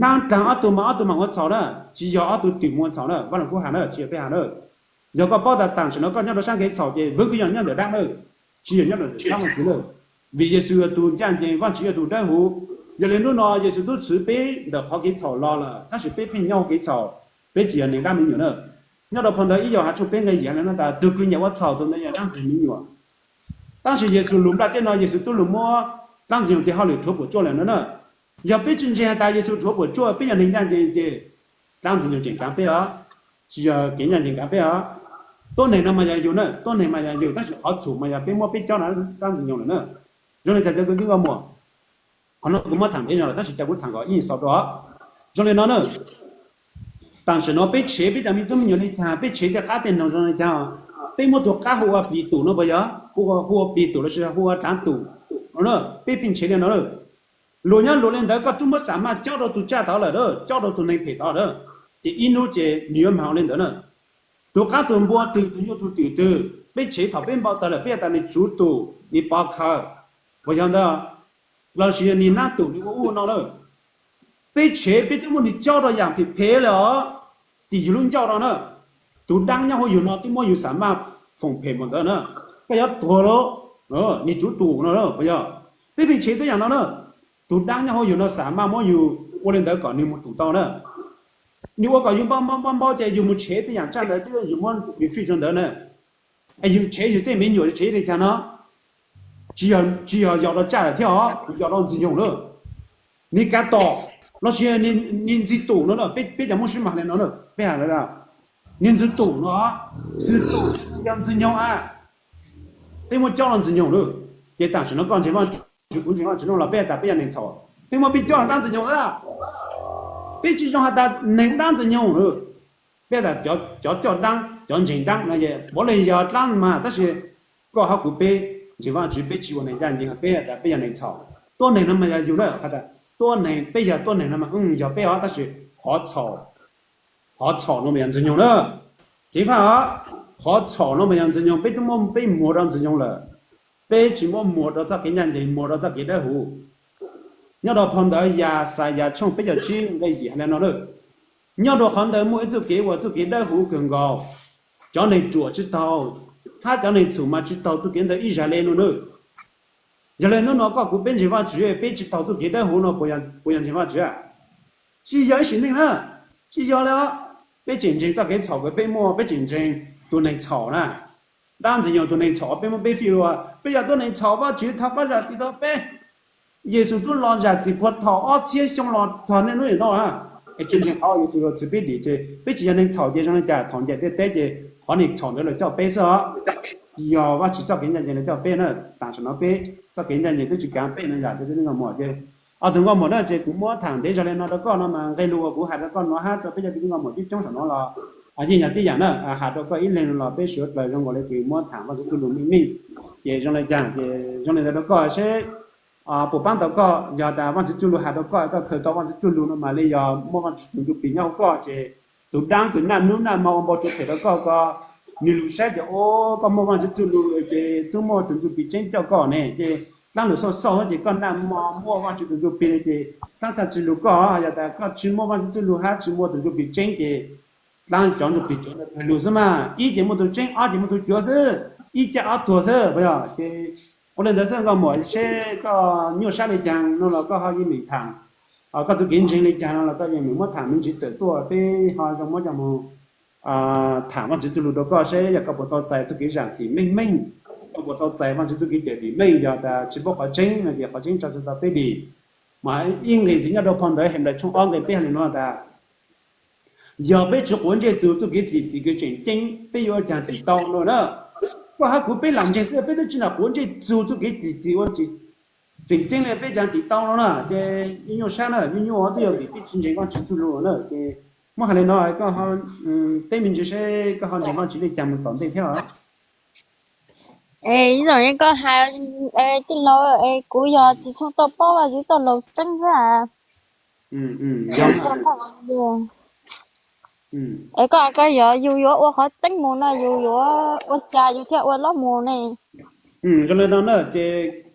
Naab dlaag ob tug mas ob tug maam ua txhaum na, tsi yog ob tug twm ua txhaum na, Vaaj Lug Kub has na, tsi yog peb has na. Yog koj paub tas tam sim no koj nyob rau sab kev txhaum ces vwv kwv yees nyob ntawm dab lawm, tsis yog nyob ntawm tshab moo txwv lawm. Vim Yexus yog tus ncaj ncees, Vajtswv yog tus dawb huv. Yog li hnub no Yexus twb txhwv peb ntawm qhov kev txhaum los lawm, tab sis peb pheej nyob hauv kev txhaum, peb tsis yog neeg dab me nyuam na. Nyob rau phau ntawv ib Yauhas tshooj peb nqe yim hais no tas, tus kws nyiam ua txhaum tus ntawd yog dab ntxwg me nyuam. Tab sis Yexus lus nplaj tej no Yexus twb lug muab dab ntxwg nyoog tes hauj lwm rhuav puam tsuaj lawm no na. Yog peb tsis ntseeg has tas Yexus rhuav puam tsuaj peb yog neeg ncaj ncees ces dab ntxwg nyoog tseem kav peb os, tsis yog kev ncaj ncees kav peb os. Tuab neeg no mas yog yus na, tuab neeg mas yog yus, tab sis qhov txhum mas yog peb muab peb cob rau dab ntxwg nyoog lawm na. Zoo li cas cov kwv tij nkauj muam, qhov no kuv muab tham ntev no lawm tab sis cas kuv tham kom ib xaus rau. Zoo li no na, tam sim no peb tshev peb cov me tub me nyuam li cas, peb tshev tej qab tej noog zoo li cas, peb muab tus qab hu ua Pis Tus no puas yog? Hu ua Pis Tus lossis hu ua Dav Tus no, peb pheej tshev li no. Luag nyob luag li ntawd koj twb muab xam maj cob rau tus tsaj tod lawm, cob rau tus neeg phem tod lawm, ces ib hnub ces nws yuav mag ua li ntawd na. Tus qab tus npua twg, tus nyuj tus twm twg, peb tshev thaum peb npau taws lawm peb has tas nws Tsuv Tus, nws Pov Khaws, puas yog ntawd? Lossis yog nws Nab Tus, nws ua ub no lawm. Peb tshev peb twb muab nws cob rau yam phem phem lawm os, tim yus lub ncauj no na. Tus dab nyob hauv yus no twb muab yus xam maj foom phem mus ntawd na. Koj yuav tuag los, nws Tsuv Tus no na, puas yog? Peb pheej tshev tej yam no na. Tus dab nyob hauv yus no xam maj muab yus ua li ntawd kom nws mus tus tau na. Nws ua kom yus npau npau npau npau ces yus mus tshev tej yam tsaj ntawd twb yog yus muab refit rau ntawd na. Es yus tshev yus tej me nyuam tshev li cas no, tsis yog yog rau tsaj lawm thiab os, yog rau ntxwg nyoog lawm. Nws kav tom lossis nws Ntxwg Tus no, peb cov muaj sib mag li no na, peb has, nws Ntxwg Tus no, Ntxwg Tus yog ntxwg nyoog a, peb muab cob rau ntxwg nyoog lawm. Ces tam sim no koj ntseeg Vajtswv, kuv ntseeg Vajtswv no los peb has tas peb yog neeg txhaum, peb muab peb cob rau dab ntxwg nyoog lawm. Peb tsis zoo has tas neeg dab ntxwg nyoog lawm. Peb has tas cov coj dab, cov ntseeg dab no, puav leej yog dab mas, tab sis koj hab kuv peb ntseeg Vajtswv peb tsis ua neeg ncaj ncees, peb has tas peb yog neeg txhaum. Tuab neeg no mas yog yus na, has tas tuab neeg, peb yog tuab neeg no mas yog peb os, tab sis qhov txhaum, qhov txhaum no mas yog ntxwg nyoog na. Ceev faj os, qhov txhaum no mas yog ntxwg nyoog, peb twb muab peb muag rau ntxwg nyoog lawm. Peb tsis muab muag rau txoj kev ncaj ncees, muag rau txoj kev dawb huv. Nyob rau phau ntawv Yaxayas tshooj peb caug tsib nqe yim hais li no na, nyob rau qhov ntawd muaj ib txoj kev uas txoj kev dawb huv kawg nkaus, cov neeg ruam tsis taug, hab cov neeg txhum mas tsis taug txoj kev ntawd ib zag le no na. Yog li hnub no koj kuv peb ntseeg Vajtswv peb tsis taug txoj kev dawb huv no puas yog ntseeg Vajtswv? Tsis yog ib sim neej na, tsis yog li os. Peb tseem ntseeg txoj kev txhaum uas peb muaj, peb tseem ntseeg tus neeg txhaum na. Dab ntxwg nyoog tus neeg txhaum peb muab peb fij ua peb yog tuab neeg txhaum, Vajtswv thov koj zam txim rau peb. Yexus twb los zam txim puag thaum ob txhiab xyoo los txog niaj hnub no na. Es tsis ntseeg qhov Yexus los txhiv peb dim ces peb tsis yog neeg txhaum ces zoo li cas? Thaum ncaim ntiaj teb ces qhov neeg txhaum ntawd lawv coj peb xwb os, tsis yog Vajtswv txoj kev ncaj ncees lawv coj peb na. Tam sim no peb txoj kev ncaj ncees twb tsis kav peb no yom, cov kwv tij nkauj muam. Ces ob tug nkauj muam na, ces kuv muab tham ntev zog li no rau koj no mas nqe lus uas kuv hais rau koj no hab rau peb cov kwv tij nkauj muam coob coob saum no los yeej yog tib yam na. Has rau koj ib leeg no los peb sawv dlawg zoo nkaus li kws muab tham Vajtswv txuj lus meej meej. Ces zoo li cas, ces zoo li ntawd rau koj seb puas paab tau koj. Yog tas Vajtswv txuj lus has rau koj, koj khaws tau Vajtswv txuj lus no mas li yog muaj Vajtswv tus ntsuj plig nyob hauv koj ces tus dab kws naj nub naj mo ua npau suav phem rau koj, koj nws lug saib ces ua koj muaj Vajtswv txuj lus ces twb muaj tus ntsuj plig tseeb coj koj ne. Ces dlaab lug xauj xauj ces koj naj mo muaj Vajtswv tus ntsuj plig ces dlaab txhaj tsi lug koj. Yog tas koj tsi muaj Vajtswv txuj lug hab tsi muaj tus ntsuj plig tseeb ces dlaab cov ntsuj plig cuav kawg lug xwb mas. Ib ces muaj tus tseeb, ob ces muaj tus cuav xwb, ib caj ob tuag xwb. Puas yog? Ces ua li ntawd xwb nkauj muam, seb koj nyuaj sab li caag no los koj ho yeej meem tham, koj tug kev ntseeg li caag no los koj yeej meem muab tham me ntsis tawm tuaj, peb ho zoo muab coj moog tham Vajtswv txuj lug rau koj seb yog koj puas tau txais txuj kev zam txim meej meej, koj puas tau txais Vajtswv txuj kev cawm dim meej. Yog tas tsi paub qhov tseeb no ces qhov tseeb tso tseg tau peb dim. Mas ib nqe ntxiv nyob rau phau ntawv Henplais tshooj ob nqe peb hais li no tas, yog peb tsi quav ntsej txug txuj kev tsim txim kws tseem ceeb, peb yuav ua caag tsim tau no na? Koj hab kuv peb lam ntseeg xwb peb twb tsi lam quav ntsej txug txuj kev tsim txim ua tseem ceeb le peb caag tsim tau no na? Ces nyuaj sab na, nyuaj nyuaj twb yog vim peb tsi ntseeg Vajtswv txuj lug na. Ces muab hais li no, koj teb me ntsis seb koj ho ntseeg Vajtswv li caag moog tom ntej thiab. Es ib zaug koj hais, tij laug, es kuv yog tsi tshua tau paub Vajtswv txoj lus tseeb xwb. Es koj, koj yuav, yus yuav ua qhov tseeb mus no yus yuav ua cas yus thiaj ua lub mus ne? Zoo li no na, ces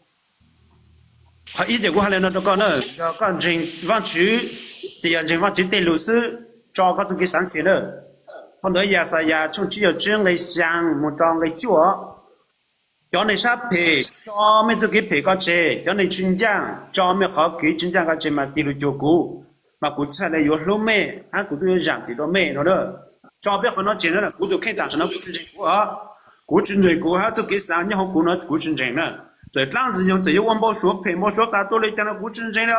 qhov ib ces kuv hais li no rau koj na, yog koj ntseeg Vajtswv, ces yog ntseeg Vajtswv tej lus xwb, tso koj txuj kev xaav khev na. Phau ntawv Yaxayas tshooj tsib caug tsib nqe xyaa mus rau nqe cuaj. Cov neeg sab phem, tso mej txuj kev phem ko tseg, cov neeg tsis ncaaj, tso mej qhov kev tsis ncaaj ko tseg mas tig lug cuag kuv, mas kuv txhaj le yuav hlub mej hab kuv tub yuav zaam txim rua mej no na. Tso peb qhov no tseg na, kuv tus kheej taam sim no kuv tsis ntseeg kuv os. Kuv tsis ntseeg kuv hab txuj kev xaav nyob huv kuv no kuv tsis ntseeg na. Txawm dlaab ntxwg nyoog txawm yuav ua npau suav phem npau suav tas tuaj le caag no kuv tsis ntseeg na.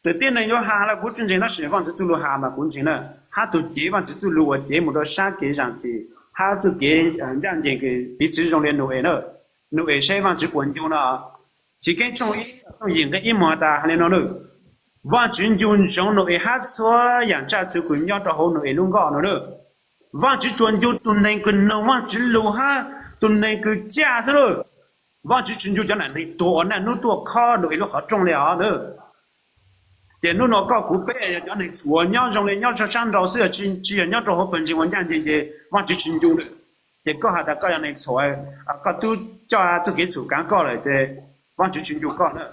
Txawm tib neeg yuav has los kuv tsis ntseeg tab sis Vaajtswv txuj lug has mas kuv ntseeg na. Hab tug cev Vaajtswv txuj lug uas cev mus rau sab kev zaam txim hab txuj kev ncaaj nceeg kws piv txwv zoo le Nau-es na. Nau-es saib Vaajtswv puas ncu no. Chiv Keeb tshooj ib, tshooj yim nqe ib moog has tas has le no na. Vaajtswv ncu ntsoov Nau-es hab txhua yaam tsaj txhu kws nyob rau huv Nau-es lub nkoj no na. Vaajtswv tsuas ncu tug neeg kws noog Vaajtswv lug hab tug neeg kws caj xwb na. Vaajtswv tsis ncu cov nam neeg tuag uas naj nub tuaj khob Nau-es lub qhov rooj le os na. Ces nub no koj kuv peb yog cov neeg txhum uas nyob zoo le nyob sab nraud xwb, tsis yog nyob rau huv pawg ntseeg uas ncaaj nceeg ces Vaajtswv tsis ncu na. Ces koj has tas koj yog neeg txhum, koj tub coj txuj kev txhum kaav koj lawm ces Vaajtswv tsis ncu koj na.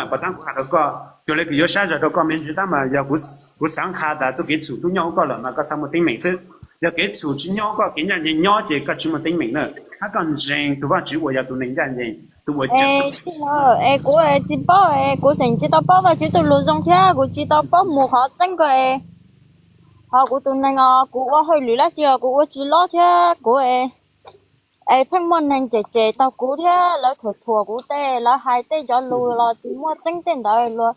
Puas taab kuv has rau koj, cuag le kws yuav sab zog rau koj me ntsis tab mas yog kuv xaav qha tas txuj kev txhum tub nyob huv koj lawm mas koj txhaj muaj teeb meem xwb. Yog kev txhum tsis nyob huv koj, kev ncaaj nceeg nyob ces koj tsis muaj teeb meem na. Hab koj ntseeg tug Vaajtswv uas yog tus neeg ncaaj nceeg, tus uas tseem. Es kuv tsis paub, kuv tseem tsis tau paub Vaajtswv txuj lug zoo thiab kuv tsis tau paub mus qhov txeeb ko es, ho kuv tus neeg os kuv ua hauj lwm dlaab tsi os kuv ua tsis lob thiab kuv es, es pheej muaj neeg cem cem taug kuv thiab lawv thuam thuam kuv tej, lawv hais tej cov lug los tsis muaj txeeb tej ntawd, luag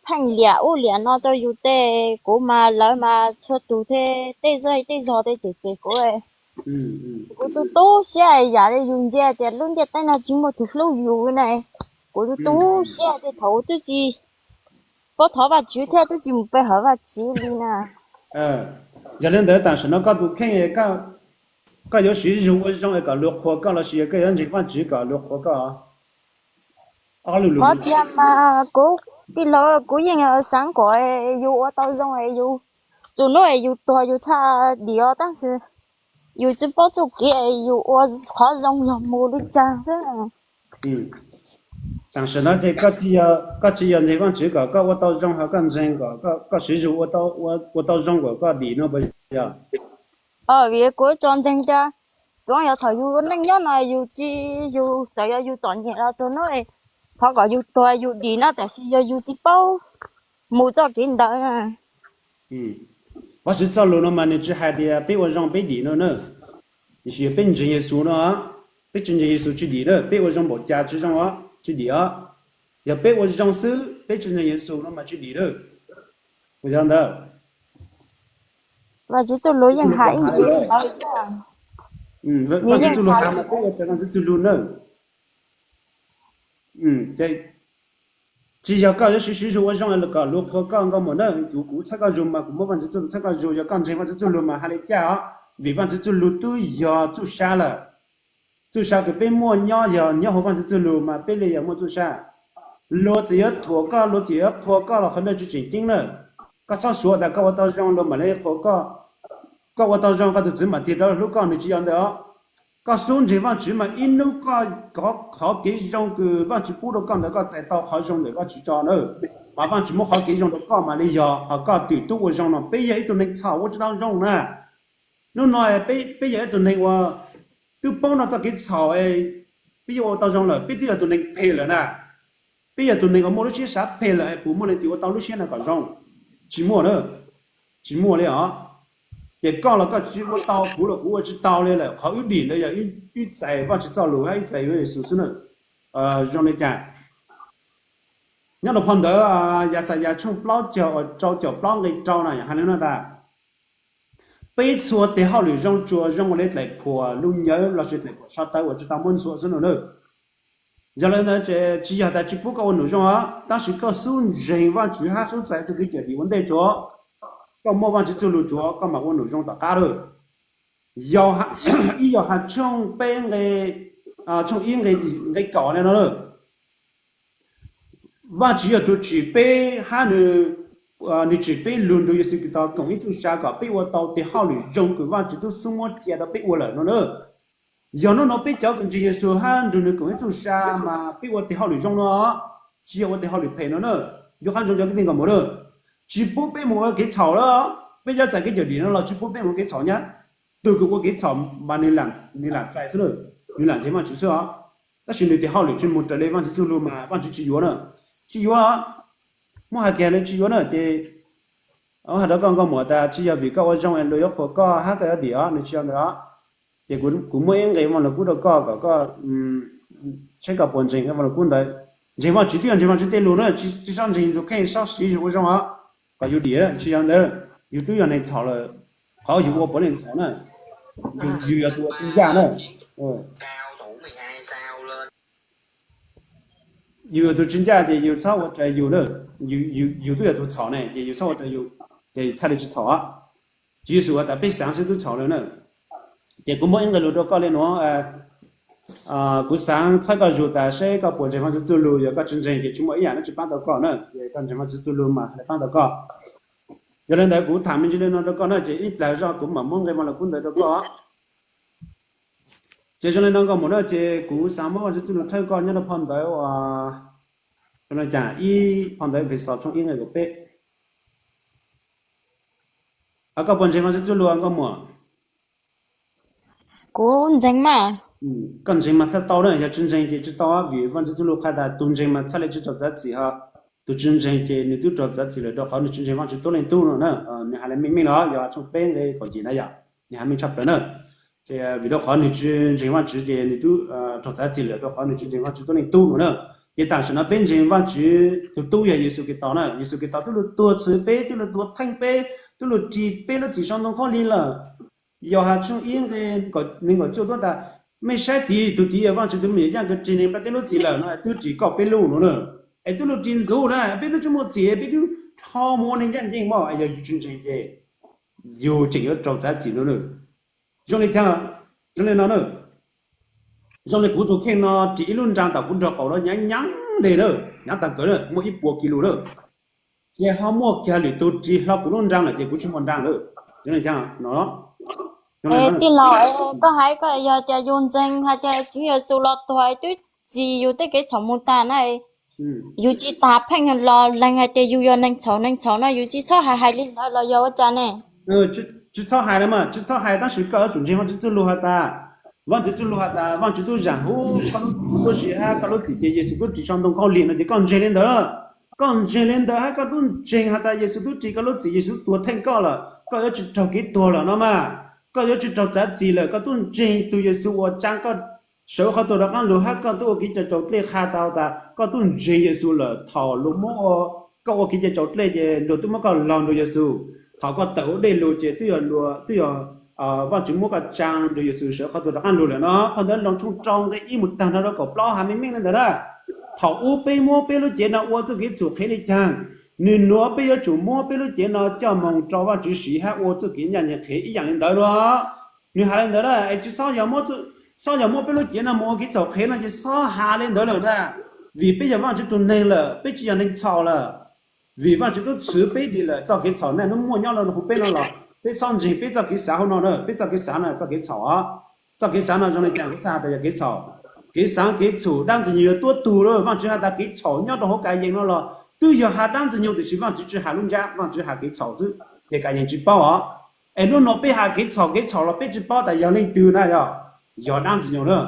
pheej liam ub liam no rau yus tej, kuv mas lawv mas txhua tug thiab tej zej tej zog tej cem cem kuv. Kuv tu tu siab yam li yus ntsia tias lub ntiaj teb no tsis muaj tus hlub yus na. Kuv tu tu siab tej thaum twb tsis paub thov Vaajtswv thiab twb tsis mus pe hawm Vaajtswv li na. Yog li ntawd tam sim no koj tus kheej, koj yuav siv zug ua zoo es kom luag qhuas koj lossis yog koj yuav ntseeg Vaajtswv kom luag qhuas koj? Qhov tias mas kuv tij laug kuv yeej xaav kom yus ua tau zoo es yus, txhua nub es yus tuag yus txhaj dim os tab sis yus tsis paub txuj kev yus ua qhov zoo yog mus li caag xwb. Tam sim no ces koj tsis yog ntseeg Vaajtswv kom koj ua tau zoo, ho koj ntseeg kom koj siv zug ua tau zoo kom koj dim no puas yog? Vim kuv tsuas ntseeg tias tsuav yog thaum yus neej nyob no yus tsis, yus txawm yog yus txom nyem los txog hnub thov kom yus tuag yus dim no tab sis yog yus tsis paub mus txoj kev ntawd. Vajtswv txoj lus no mas nws tsis hais tias peb ua zoo peb dim no na. Tiam sis yog peb ntseeg Yexus no, peb tsis ntseeg Yexus tsis dim na, peb ua zoo npaum cas tsis zoo os, tsis dim os. Yog peb ua zoo xwb peb tsis ntseeg Yexus no mas tsis dim na. Puas yog ntawd? Vajtswv txuj lug yeej hais ib ntsis li ntawd. Vajtswv txuj lug hais mas peb ua raws Vajtswv txuj lug na. Tsis yog koj yuav siv siv zug ua zoo kom luag qhuas koj nkaus mus na. Kuv, kuv txhawb koj zug mas kuv muab Vajtswv txuj lug txhawb koj zug, yog koj ntseeg Vajtswv txuj lug mas hais li cas os, vim Vajtswv txuj lug twb yog txuj sa lawm. Txuj sa kws peb muaj nyob yog nyob hauv Vajtswv txuj lug mas peb li yog muaj txuj sa. Luag txawm yuav thuam koj, luag txawm yuav qhuas koj los qhov ntawd tsis tseem ceeb na. Koj txhob suav tas koj ua tau zoo luag mam li qhuas koj. Koj ua tau zoo koj tus txwv mam tig rov hlub koj, nws tsis yog ntawd os. Koj xub ntseeg Vajtswv mas ib hnub koj, qhov kev zoo kws Vajtswv pub rau koj ntawd koj txais tau qhov zoo ntawm Vajtswv tso na. Mas Vajtswv muab qhov kev zoo rau koj mam li yog, ho koj twm tub ua zoo no peb yog ib tug neeg txhaum ua tsis tau zoo na. Hnub no peb, peb yog ib tug neeg uas twb poob rau txoj kev txhaum, peb yuav ua tau zoo lawm peb twb yog tus neeg phem lawm na. Peb yog tus neeg uas muaj lub siab sav phem lawm es puas muaj leej twg ua tau lub siab no kom zoo? Tsis muaj na, tsis muaj li os. Ces koj los koj tsis ua tau, kuv los kuv ua tsis tau li lawm. Qhov wb dim ntawd yog wb txais Vajtswv txoj lus hab wb txais Yexus xwb na. Zoo li cas? Nyob rau phau ntawv Yaxayas tshooj plaub caug uas rau caum plaub nqe rau na hais li no tas, peb txhua tes hauj lwm zoo tsuas zoo ua li dlaim phuam lug nyawv lossis dlaim phuam so taw uas tsis tau muab ntxhua xwb no na. Yog li ntawd ces tsis yog tas tsis pub koj ua num zoo os, tab sis koj xub ntseeg Vajtswv hab xub txais txuj kev cawm dim ua ntej tsuav, koj muaj Vajtswv txuj lug tsuav koj mam ua num zoo tom qab lawm. Yauhas, ib Yauhas tshooj peb nqe, tshooj ib nqe kaum li no na. Vajtswv yog tus tsim peb hab nws, nws tsim peb lug nrug Yexus Khetos koom ib txuj sa kom peb ua tau tes hauj lwm zoo kws Vajtswv tub xub muab cia rau peb ua lawm no na. Yog hnub no peb cov kws ntseeg Yexus hab nrug nws koom ib txuj sa mas peb ua tes hauj lwm zoo no, tsis yog ua tes hauj lwm phem no na. Yuav qab ntsoov cov kwv tij nkauj muam na, tsis pub peb mus ua kev txhaum lawm. Peb yuav txais kev cawm dim no los tsis pub peb mus ua kev txhaum nyab. Tus kws ua kev txhaum mas nws lam txais xwb na, nws lam ntseeg Vajtswv xwb os. Tab sis nws tes hauj lwm tsis mus raws li Vajtswv txuj lug mas Vajtswv tsis yuav na, tsis yuav. Muab hais kiag li tsis yuav na ces, hais rau koj nkauj muam tas tsis yog vim koj ua zoo luag yuav qhuas koj hab koj yuav dim os, nws tsis yog ntawd os. Ces kuv muab ib nqe Vaj Lug Kub rau koj kom koj saib koj puas ntseeg nqe Vaj Lug Kub ntawd. Ntseeg Vajtswv twb yog ntseeg Vajtswv tej lus na, tsis txhob ntseeg yus tus kheej, txhob siv yus ua zoo os, kom yus dim. Tsis yog ntawd, yus twb yog neeg txhaum lawm, qhov yus ua puav leej txhaum na. Yus yog tus ua tsis ncaj na. Yus yog tus tsis ncaj ces yus txhob ua raws yus na. Yus twb yog tus txhaum ne ces yus txhob ua raws yus, ces txhaj li tsis txhaum. Tswv Yexus has tas peb xaav xwb twb txhaum lawm na. Ces kuv muab ib nqe lus rau koj li nuav, kuv xaav txhawb koj zug tas seb koj puas ntseeg Vajtswv txuj lug, yog koj tsis ntseeg ces tsis muaj ib yaam dlaab tsi paab tau koj na, ces koj ntseeg Vajtswv txuj lug mas haj le paab tau koj. Yog le ntawd kuv tham me ntsis li no rau koj na, ces ib plag zog kuv mam muab nqe Vaj Lug Kub ntawd rau koj. Ces zoo li no nkauj muam na, ces kuv xaav muab Vajtswv txuj lug txhawb koj nyob rau phau ntawv, ib phau ntawv Efexus tshooj ib nqe kaum peb. Koj puas ntseeg Vajtswv txuj lug nkauj muam? Kuv ntseeg mas. Koj ntseeg mas thiaj tau na, yog tsis ntseeg ces tsis tau, vim Vajtswv txuj lug qha tas tus ntseeg mas txhaj le tsis raug txav txim ho, tus tsis ntseeg ces nws twb raug txav txim lawm rau qhov nws tsis ntseeg Vajtswv Tub Leej Tub no na. Nws has le meej meej los yog tshooj peb nqe kaum yim na yom, nws has meej tshaj plaws na. Ces vim rau qhov nws tsis ntseeg Vajtswv ces nws twb raug txav txim lawm rau qhov nws tsis ntseeg Vajtswv Tub Leej Tub no na. Ces tam sim no peb ntseeg Vajtswv tus Tub yog Yexus Khetos na, Yexus Khetos twb lug tuag txhwv peb, twb lug tuag theej peb, twb lug ris peb lub txim sau ntoo khaub lig lawm. Yauhas tshooj ib nqe nees nkaum cuaj tuaj tas, mej saib tid, tus tid yog Vajtswv tus me nyuam yaaj kws ris neeg nplaj teb lub txim lawm no, twb ris koj peb lub no na. Es twb lug ris ntxuv na, peb twb tsis muaj txim, peb twb rho mus ua neeg ncaj ncees mog, yog yus tsis ntseeg ces yus tseem yuav raug txav txim no na. Zoo li cas? Zoo li no na, zoo li kuv tus kheej no ris ib lub nra tom kuv nraub qaum los nyav nyav le na, nyav tag kawg na, muaj ib puas kis lus na, ces ho muaj kiag lwm tug ris hlo kuv lub nra lawm ces kuv tsis muaj nra lawm. Tij laug, koj hais koj yog tias yus ntseeg hais tias Tswv Yexus los tuag twb txi yus tej kev txhaum mus tag na, yus tsis tas pheej los lees hais tias yus yog neeg txhaum neeg txhaum no, yus tsis txhob hais hais li ntawd los yog ua cas ne? Tsis txhob hais, tsis txhob hais, tab sis koj yuav tsum ntseeg Vajtswv txuj lug has tas, Vajtswv txuj lug has tas Vajtswv tub zaam huv koj lub txim tuab si hab koj lub txim ces Yexus tub ris sau ntoo khaub lig no ces koj ntseeg li ntawd. Koj ntseeg li ntawd hab koj tub ntseeg has tas Yexus tub ris koj lub txim, Yexus tub tuag theej koj lawm, koj yuav tsis raug kev tuag lawm no mas. Koj yuav tsis raug txav txim lawm, koj tub ntseeg tug Yexus uas tsaa koj sawv qhov tuag rov qaab lug hab koj tub ua kev cai raus dlej qha tau tas koj tub ntseeg Yexus lawm. Thaum luag muab koj ua kev cai raus dlej ces luag twb muab koj laug nrug Yexus. Thaum koj tawm ua dlej lug ces twb yog, twb yog Vajtswv muab koj tsaa nrug Yexus sawv qhov tuag rov qaab lug lawm no. Phau ntawv Loos tshooj rau nqe ib mus tag nrho rau kaum plaub has meej meej li ntawd na. Thaum ub peb muab peb lub cev no ua txuj kev txhum qhev li caag, nwg nuav peb yuav tsum muab peb lub cev no coj moog rau Vajtswv siv hab ua txuj kev ncaj ncees qhev ib yaam li ntawd lawm. Nwg has li ntawd na, es tsis txhob yog muab peb lub cev no moog ua kev txhaum qhev no ces txhob has li ntawd lawm na. Vim peb yog Vajtswv tug neeg lawm, peb tsis yog neeg txhaum lawm. Vim Vajtswv tub txhwv peb dim lawm, txoj kev txhaum neej nub muaj nyob rau huv peb no los peb txhob ntseeg peb txoj kev xaav hauv no na. Peb txoj kev xaav no txoj kev txhaum os. Txoj kev xaav no zoo li cas kuv xaav has tas yog kev txhaum. Kev xaav kev txhum, dlaab Ntxwg Nyoog yuav tuab tug lawm, Vajtswv has tas kev txhaum nyob rau huv Kayes no los twb yog has dlaab Ntxwg Nyoog tiam sis Vajtswv tsis has lub ntsab, Vajtswv has kev txhaum xwb, ces Kayes tsis paub os. Es nub no peb has kev txhaum kev txhaum los peb tsis paub tas yog leej twg na, yog, yog dlaab Ntxwg Nyoog na.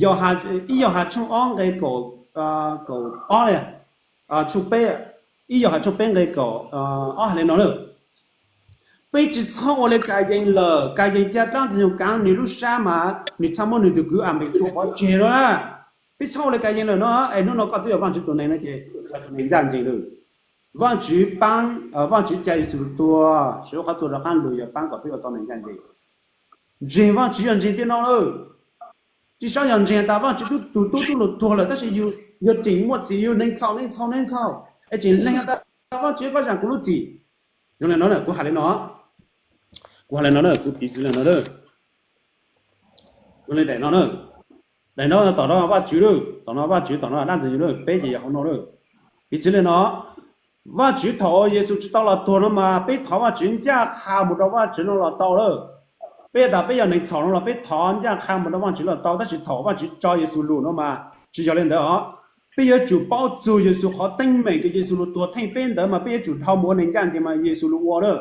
Yog, ib Yauhas tshooj ob nqe kaum, kaum ob, ib Yauhas tshooj peb nqe kaum ob has li no na. Peb tsis txhob ua li Kayes lawm, Kayes ca dlaab Ntxwg Nyoog kaav nwg lub sab mas nwg txhaj muab nwg tug kwv Anpees tua pov tseg lawm na. Peb txhob ua li Kayes lawm no, es nub no koj twb yog Vajtswv tug neeg no ces yog tug neeg ncaj ncees lawm. Vajtswv paab, Vajtswv ca Yexus tuag sawv qhov tuag rov qaab lug yog paab kom peb ua tau neeg ncaj ncees. Ntseeg Vajtswv yog ntseeg tej no lawm. Tsis txhob yog ntseeg tas Vajtswv tub tug tub tub lug tuag lawm tab sis yug, yug tseem muaj txim, yug neeg txhaum neeg txhaum neeg txhaum, es tseem lees tas Vajtswv koj zaam kuv lub txim. Zoo li no kuv has li no, kuv has li no, kuv piv txwv li no. Daim no, daim no tom no Vajtswv lawm, tom no Vajtswv, tom no dlaab Ntxwg Nyoog lawm, peb ces yog hauv no lawm. Piv txwv li no, Vajtswv thaum Yexus tsis tau los tuag no mas peb thov Vajtswv ncaj qha mus rau Vajtswv no los tau lawm. Peb tas peb yog neeg txhaum no los peb thov ncaj qha mus rau Vajtswv los tau, tab sis thaum Vajtswv tso Yexus lug no mas tsis yog li ntawd os. Peb yuav tsum paub txug Yexus qhov teeb meem kws Yexus lug tuag theej peb ntawd mas peb yuav tsum dhau mus ua neeg ncaj ncees mas Yexus lug ua lawm.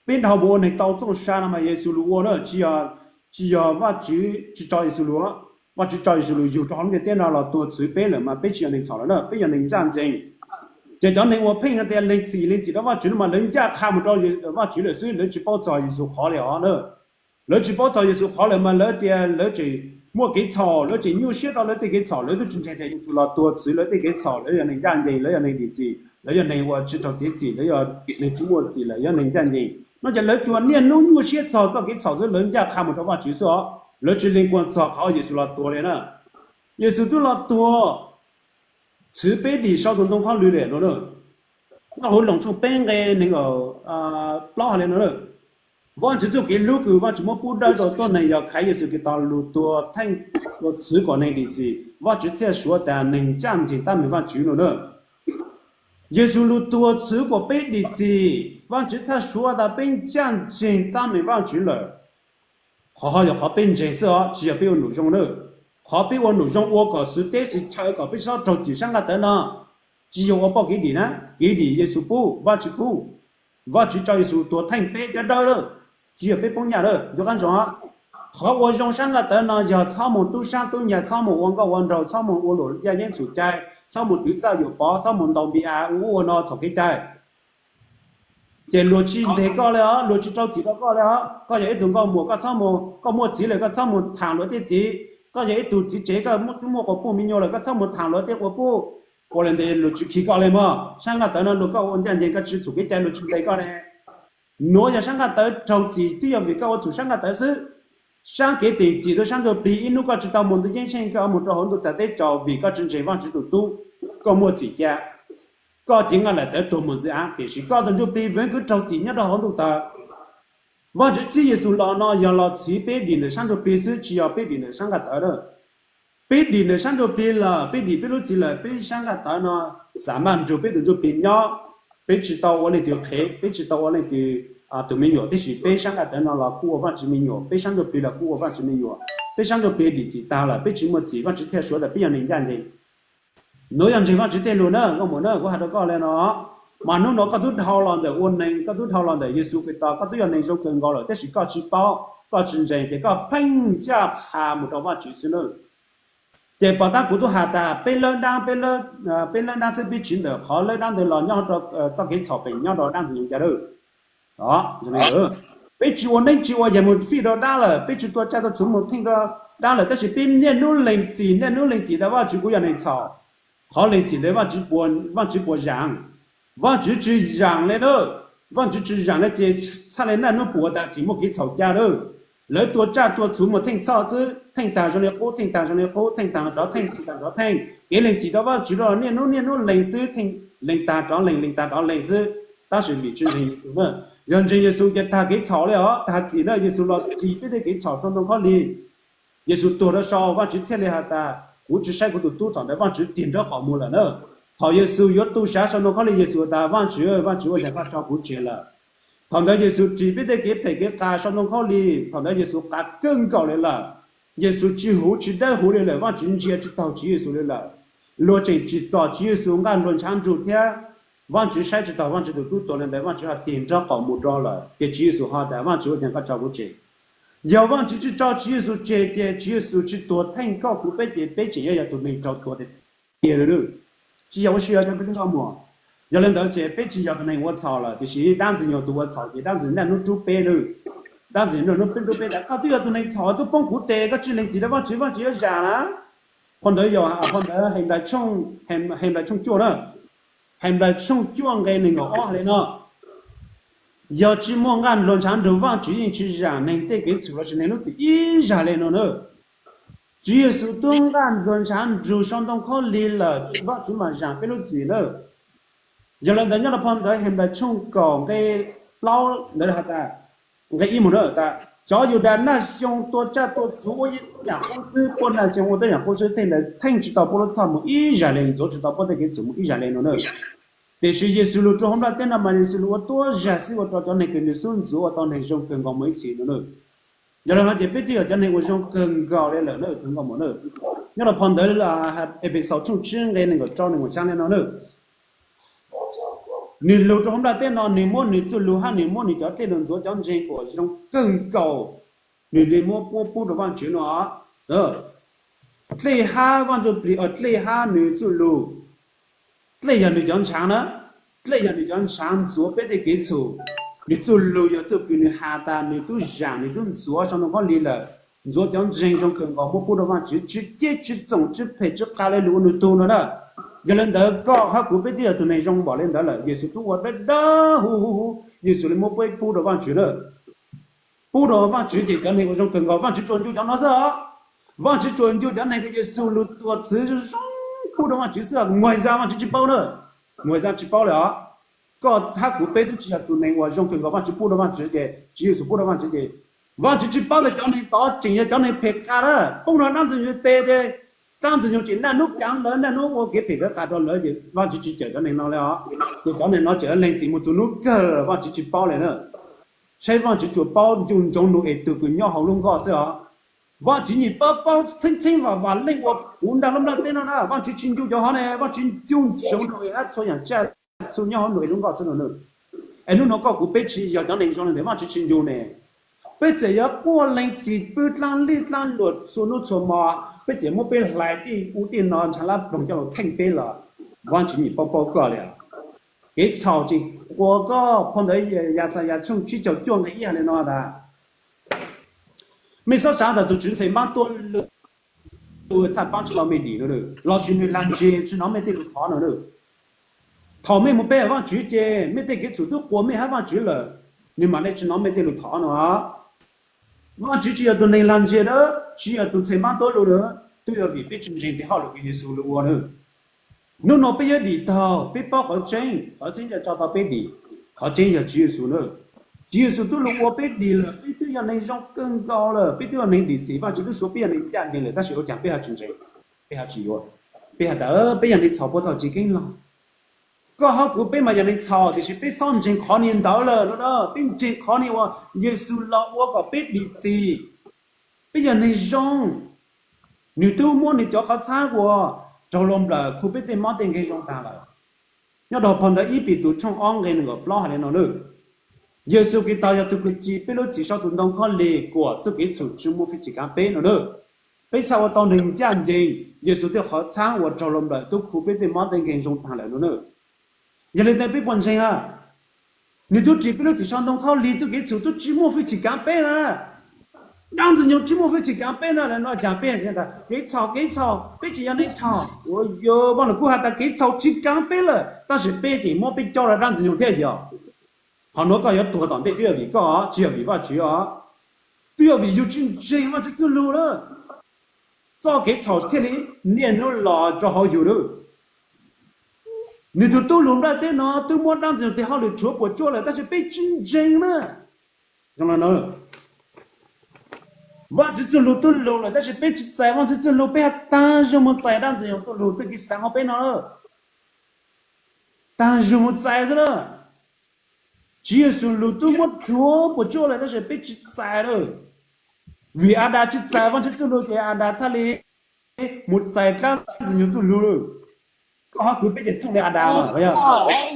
Peb dhau mus ua neeg tau txooj sa no mas Yexus lus ua na, tsis yog Vajtswv tsis tso Yexus lus, Vajtswv tso Yexus lus yug rau hauv lub ntiaj teb no los tuag txhwv peb lawm mas peb tsis yog neeg txhaum lawm na, peb yog neeg ncaj ncees. Ces cov neeg uas pheej hais tias lees txim lees txim rau Vajtswv no mas lawv ncaj qha mus rau Vajtswv lawm xwb, lawv tsis paub txog Yexus qhov li os na. Lawv tsis paub txog Yexus qhov lawm mas lawv tias lawv tseem muaj kev txhaum, lawv tseem nyuaj siab rau lawv tej kev txhaum, lawv twb tsis ntseeg tias Yexus los tuag txhwv lawv tej kev txhaum, lawv yog neeg ncaj ncees, lawv yog neeg dim txim, lawv yog neeg uas tsis raug txiav txim, lawv yog neeg tsis muaj txim lawm, yog neeg ncaj ncees no ces lawv tsuas niaj hnub nyuaj siab txog txoj kev txhaum xwb, lawv ncaj qha mus rau Vajtswv xwb os, lawv tsis lees kuas txog qhov Yexus los tuag li na. Yexus twb los tuag txhwv peb dim sau tus ntoo khaub lig li no na. Nkauj Huv Loos tshooj peb nqe nees nkaum plaub hais li no na: Vajtswv txuj kev hlub kws Vajtswv muab pub dawb rau tuab neeg yog khaiv Yexus Khetos lug tuag theej, tuag txhwv kom neeg dim txim, Vajtswv thiaj suav tas neeg ncaj ncees tab meeg Vajtswv no na. Yexus lug tuag txhwv kom peb dim txim, Vajtswv txhaj suav tas peb ncaj ncees tab meeg Vajtswv lawm. Qhov ho yog qhov peb ntseeg xwb os, tsis yog peb ua num zoo na. Qhov peb ua num zoo ua kom xwv teb xwv chaw kom peb txhob raug txim sab nqaj tawv no, tsis yog ua pauj kev dim na, kev dim Yexus pub, Vajtswv pub. Vajtswv tso Yexus tuag theej peb cov dawb lawm, tsis yog peb poob nyaj lawm. Nco qab ntsoov, qhov ua zoo sab nqaj tawv no yog txhob mus tub sab tub nyag, txhob mus ua nkauj ua nraug, txhob mus ua luam yaj yeeb txhum cai, txhob mus twv txaj yuam pov, txhob mus ntaus npi av ua ub ua no txhaum kev cai. Ces luag tsis nteg koj li os, luag tsis rau txim rau koj li os. Koj yog ib tug nkauj muam, koj txhob mus, koj muaj txiv lawm koj txhob mus tham luag tej txiv. Koj yog ib tug txiv tsev, koj twb muaj quas puj me nyuam lawm koj txhob mus tham luag tej quas puj. Ua li ntawd luag tsis khi koj li mog. Sab nqaj tawv no luag koj ua ncaj ncees koj tsis txhum kev cai luag tsis nteg koj li. Nuav yog sab nqaj tawv raug txim twb yog vim koj ua txhum sab nqaj tawv xwb. Sab kev teem txim rau sab ntsuj plig ib hnub koj tsis tau mus ntuj ceeb tsheej, koj mus rau hauv ntuj txag teb tsaus vim koj tsis ntseeg Vajtswv tus tub, koj muaj txim ca. Koj cev nqaj ntaim tawv tuag mus ntxiv av, tiam sis koj tus ntsuj plig vwv kuj raug txim nyob rau hauv ntuj tawv. Vajtswv txib Yexus los no yog los txhiv peb dim ntawm sab ntsuj plig xwb, tsis yog peb dim ntawm sab nqaj tawv na. Peb dim ntawm sab ntsuj plig lawm, peb dim peb lub txim lawm, peb sab nqaj tawv no xam maj nrug peb tus ntsuj plig nyob. Peb tsis tau ua leej twg qhev, peb tsis tau ua leej twg tus me nyuam, tiam sis peb sab nqaj tawv no los kuj ua Vajtswv me nyuam, peb sab ntsuj plig los kuj ua Vajtswv me nyuam. Peb sab ntsuj plig dim txim tag lawm, peb tsis muaj txim, Vajtswv thiaj suav tas peb yog neeg ncaj ncees. Nuav yog ntseeg Vajtswv tej lus na nkauj muam na, kuv has rau koj li no. Mas hnub no koj twb dhau los ntawm ua neeg, koj twb dhau los ntawm Yexus Khetos, koj twb yog neeg zoo kawg nkaus lawm, tiam sis koj tsis paub, koj tsis ntseeg, ces koj pheej ncaj qha mus rau Vajtswv xwb na. Ces pom tab kuv tub has tas peb lawb dab, peb lawb dab xwb, peb tsiv ntawm qhov lawb dab ntawd los nyob rau txoj kev txhaum pem nyob rau dab ntxwg nyoog cas lawm. Peb tsis ua neeb tsis ua yaig mus fij rau dab lawm, peb tsis tua caj tua txhuv mus theej rau dab lawm, tab sis peb niaj hnub lees txim, niaj hnub lees txim tas Vajtswv kuv yog neeg txhaum. Qhov lees txim ntawd Vajtswv puas zaam? Vajtswv tsis zaam li na. Vajtswv tsis zaam li ces txhaj li niaj hnub puas tas tsis muaj kev txhaum ca lawm. Lawv tua caj tua txhuv mus theej txhoj xwb, theej tag zoo li qub, theej tag zoo li qub, theej tag rov theej, theej tag rov theej. Kev lees txim rau Vajtswv los niaj hnub niaj hnub lees xwb, lees tag rov lees, lees tag rov lees xwb. Tab sis vim tsis ntseeg Yexus na. Yog ntseeg Yexus ces tag kev txhaum li os, tag txim na, Yexus los ris peb tej kev txhaum rau ntoo khaub lig. Yexus tuag rau saud, Vajtswv thiaj li has tas kuv tsis saib kuv tus tub, thaum ntawd Vajtswv tig nraub qaum mus lawm na. Thaum Yexus yuav tu sav sau ntoo khaub lig, Yexus tas Vajtswv, Vajtswv, ua cas koj tso kuv tseg lawm? Thaum ntawd Yexus ris peb tej kev phem kev qa sau ntoo khaub lig, thaum ntawd Yexus qav kawg nkaus li lawm. Yexus tsis huv tsis dawb huv li lawm, Vajtswv ntsia tsis taug Tswv Yexus li lawm. Luag tseem tsim txom Tswv Yexus nqaj nruag ntshav nrug thiab. Vajtswv saib tsis taug Vajtswv tus tub tuag li ntawd, Vajtswv ho tig nraub qaum mus rau lawm, ces Tswv Yexus ho tas Vajtswv, ua cas koj tso kuv tseg? Yog Vajtswv tsis tso Tswv Yexus tseg ces Tswv Yexus tsis tuag theej koj kuv peb ces peb tseem yuav yog tus neeg raug tuag tiag tiag li. Tsis yog ua si os cov kwv tij nkauj muam. Yog li ntawd ces peb tsis yog tus neeg ua txhaum lawm, tiam sis dab ntxwg nyoog tus ua txhaum ces dab ntxwg nyoog niaj hnub rub peb na. Dab ntxwg nyoog niaj hnub rub peb tas koj twb yog tus neeg txhaum twb poob kuv tes, koj tsis lees txim rau Vajtswv, Vajtswv yuav zam na. Qhov ntawd yog, qhov ntawd Henplais tshooj, Henplais tshooj cuaj na. Henplais tshooj cuaj nqe nees nkaum ob hais li no: Yog tsis muaj nqaj nruag ntshav nrug, Vajtswv yeej tsis zam neeg tej kev txhaum lossis neeg lub txim ib zag li no na. Tswv Yexus tub nqaj nruag ntshav nrug sau ntoo khaub lig lawm, Vajtswv mam zam peb lub txim na. Yog li ntawd nyob rau phau ntawv Henplais tshooj kaum nqe plaub ntawd has tas, nqe ib mus na tas, cov Yudas naj xyoo tua caj tua txhuv ua tuab yam qub xwb, puab naj xyoo ua tuab yam qub xwb, tej ntawd theej tsis tau puab lub txhoj mus ib zag li, ntxuav tsis tau puab tej kev txhaum mus ib zag li no na. Tiam sis Yexus lug rua hauv nplaj teb no mas Yexus lug ua tuab zag xwb ua rau cov neeg kws nws xub ntxuav ua tau neeg zoo kawg nkaus mus ib txhis no na. Yog li no ces peb twb yog cov neeg uas zoo kawg nkaus li lawm na, tus nkauj muam na. Nyob rau phau ntawv Efexaus tshooj tsib nqe nees nkaum rau nees nkaum xya li no na. Nws lug rau hauv nplaj teb no, nws muab nws txuj lug hab nws muab nws cov dlej lug ntxuav cov ntseeg uas zoo kawg nkaus, nws le muab pub rau Vaajtswv no. Dlej hab Vaaj Ntsuj Plig, dlej hab nws txuj lug, dlej yog nws cov ntshaav na, dlej yog nws cov ntshaav ntxuav peb tej kev txhum. Nws txuj lug yog txuj kws nws has tas nws tub zaam nws tub ntxuav sau ntoo khaub lig lawm, ntxuav cov ntseeg zoo kawg nkaus muab pub rau Vaajtswv, tsi ceb tsi txoom tsi phem tsi qa le lug ua nws tug no na. Yog le ntawd koj hab kuv peb twb yog tug neeg zoo npaum le ntawd lawm, Yexus tub ua dawb dawb huv huv huv, Yexus le muab peb pub rau Vaajtswv na. Pub rau Vaajtswv ces cov neeg uas zoo kawg nkaus Vaajtswv tsuas ncu cov no xwb os. Vaajtswv tsuas ncu cov neeg kws Yexus lug tuag txwv zoo zoo pub rau Vaajtswv xwb, Nguhaim Zaj Vaajtswv tsi paub na. Nguhaim Zaj tsi paub le os. Koj hab kuv peb twb tsi yog tus neeg uas zoo kawg nkaus Vaajtswv pub rau Vaajtswv ces, Tswv Yexus pub rau Vaajtswv ces, Vaajtswv tsi paub tas cov neeg tod tseem yog cov neeg phem qa na, poob rau dlaab ntxwg nyoog tes ces dlaab ntxwg nyoog tseem naj nub kaav lawv, naj nub ua kev phem kev qa rau lawv ces Vaajtswv tsi cawm cov neeg no le os. Ces cov neeg no tseem leeg txim moog txug nub kawg Vaajtswv tsi paub le na. Saib Vaajtswv tsuas paub ncu ntsoov Nau-es tug kws nyob hauv lub nkoj xwb os. Vaajtswv nyim paub paub txheeb txheeb vam vam leej ua puv nraag lub nplaj teb no na, Vaajtswv tsi ncu cov hov ne, Vaajtswv ncu ntsoov Nau-es hab txhua yaam tsaj txhu nyob hauv Nau-es lub nkoj xwb no na. Es nub no koj kuv peb tsi yog cov neeg zoo le ntawd Vaajtswv tsi ncu ne. Peb txawm yuav quaj lees txim pw dlaab lij dlaab luam txhua nub txhua mo, peb txawm muab peb hlais tej ub tej no ntshav lab ploog coj lug theej peb los, Vaajtswv nyim paub paub koj le. Kev txhaum tseem qhuas koj. Phau ntawv Yaxayas tshooj tsib caug cuaj nqe ib has le no tas, mej xob xaav tas tug Tswv ntxhee npaab tuab lug txhaj paab tsi tau mej dim no, lossis nwg lag ntseg tsi nov mej tej lug thov no na. Thaum mej moog pe Vaajtswv ces mej tej kev txhaum tub quas mej hab Vaajtswv lawm, nwg mam le tsi nov mej tej lug thov no. Vaajtswv tsi yog tug neeg lag ntseg na, tsi yog tug ntxhee npaab tuab lug na, tub yuav vim peb tsi ntseeg tej hauj lwm kws Yexus lug ua na. Nub no peb yuav dim taug, peb paub qhov tseeb, qhov tseeb coj tau peb dim, qhov tseeb yog Tswv Yexus na. Tswv Yexus tub lug ua peb dim lawm, peb twb yog neeg zoo kawg nkaus lawm, peb twb yog neeg dim txim, Vaajtswv tub suav peb yog neeg ncaj ncees lawm, tab sis ua caag peb ho tsi ntseeg, peb ho tsi yuav, peb has tas peb yog neeg txhaum puag thaum chiv keeb lug. Koj hab kuv peb mas yog neeg txhaum, tiam sis peb xob ntseeg qhov niag ntawd lawm no na, peb ntseeg qhov niag uas Yexus los ua kom peb dim txim. Peb yog neeg zoo, nwg tub muab nwg cov qhov txhab uas raug luas nplawm khu peb tej mob tej nkeeg zoo taag lawm. Nyob rau phau ntawv Ib Petus tshooj ob nqe nees nkaum plaub has le no na, Yexus Khetos yog tug kws tsim peb lub txim sau tus ntoo khaub lig kuas txuj kev txhaum tsi muaj fwj chim kaav peb no na. Peb txhaj ua tau neeg ncaj ncees, Yexus tej qhov txhab uas raug luas nplawm tub khu peb tej mob tej nkeeg zoo taag lawm no na. Yog le ntawd peb puas ntseeg a? Nwg tub tsim peb lub txim sau ntoo khaub lig, txuj kev txhaum tub tsi muaj fwj chim kaav peb na. Dlaab ntxwg nyoog tsi muaj fwj chim kaav peb na, le no caag peb has tas kev txhaum, kev txhaum, peb tsi yog neeg txhaum. Ua yog Vaaj Lug Kub has tas kev txhaum tsi kaav peb lawm, tab sis peb tseem muab peb coj rau dlaab ntxwg nyoog thiab yog. Qhov nuav koj yuav tuag tom ntej twb yog vim koj, tsi yog vim Vaajtswv os. Twb yog vim yug tsi ntseeg Vaajtswv txuj lug lawm, txoj kev txhaum thiaj li niaj hnub los rau hauv yug lawm. Nwg tug tub lug nplaj teb no twb muab dlaab ntxwg nyoog tej hauj lwm rhuav puam tsuaj lawm, tab sis peb tsi ntseeg na. Zoo le no, Vaajtswv txuj lug tub lug lawm, tab sis peb tsi txais Vaajtswv txuj lug, peb has taag zug moog txais dlaab ntxwg nyoog txuj lug txuj kev xaav hauv peb no. Taag zug moog txais xwb na. Tswv Yexus lug tub muab rhuav puam tsuaj lawm, tab sis peb tsi txais lawm. Vim Adas tsi txais Vaajtswv txuj lug ces Adas txhaj le moog txais dlaab ntxwg nyoog txuj lug lawm. Koj hab kuv peb ces thooj le Adas mas.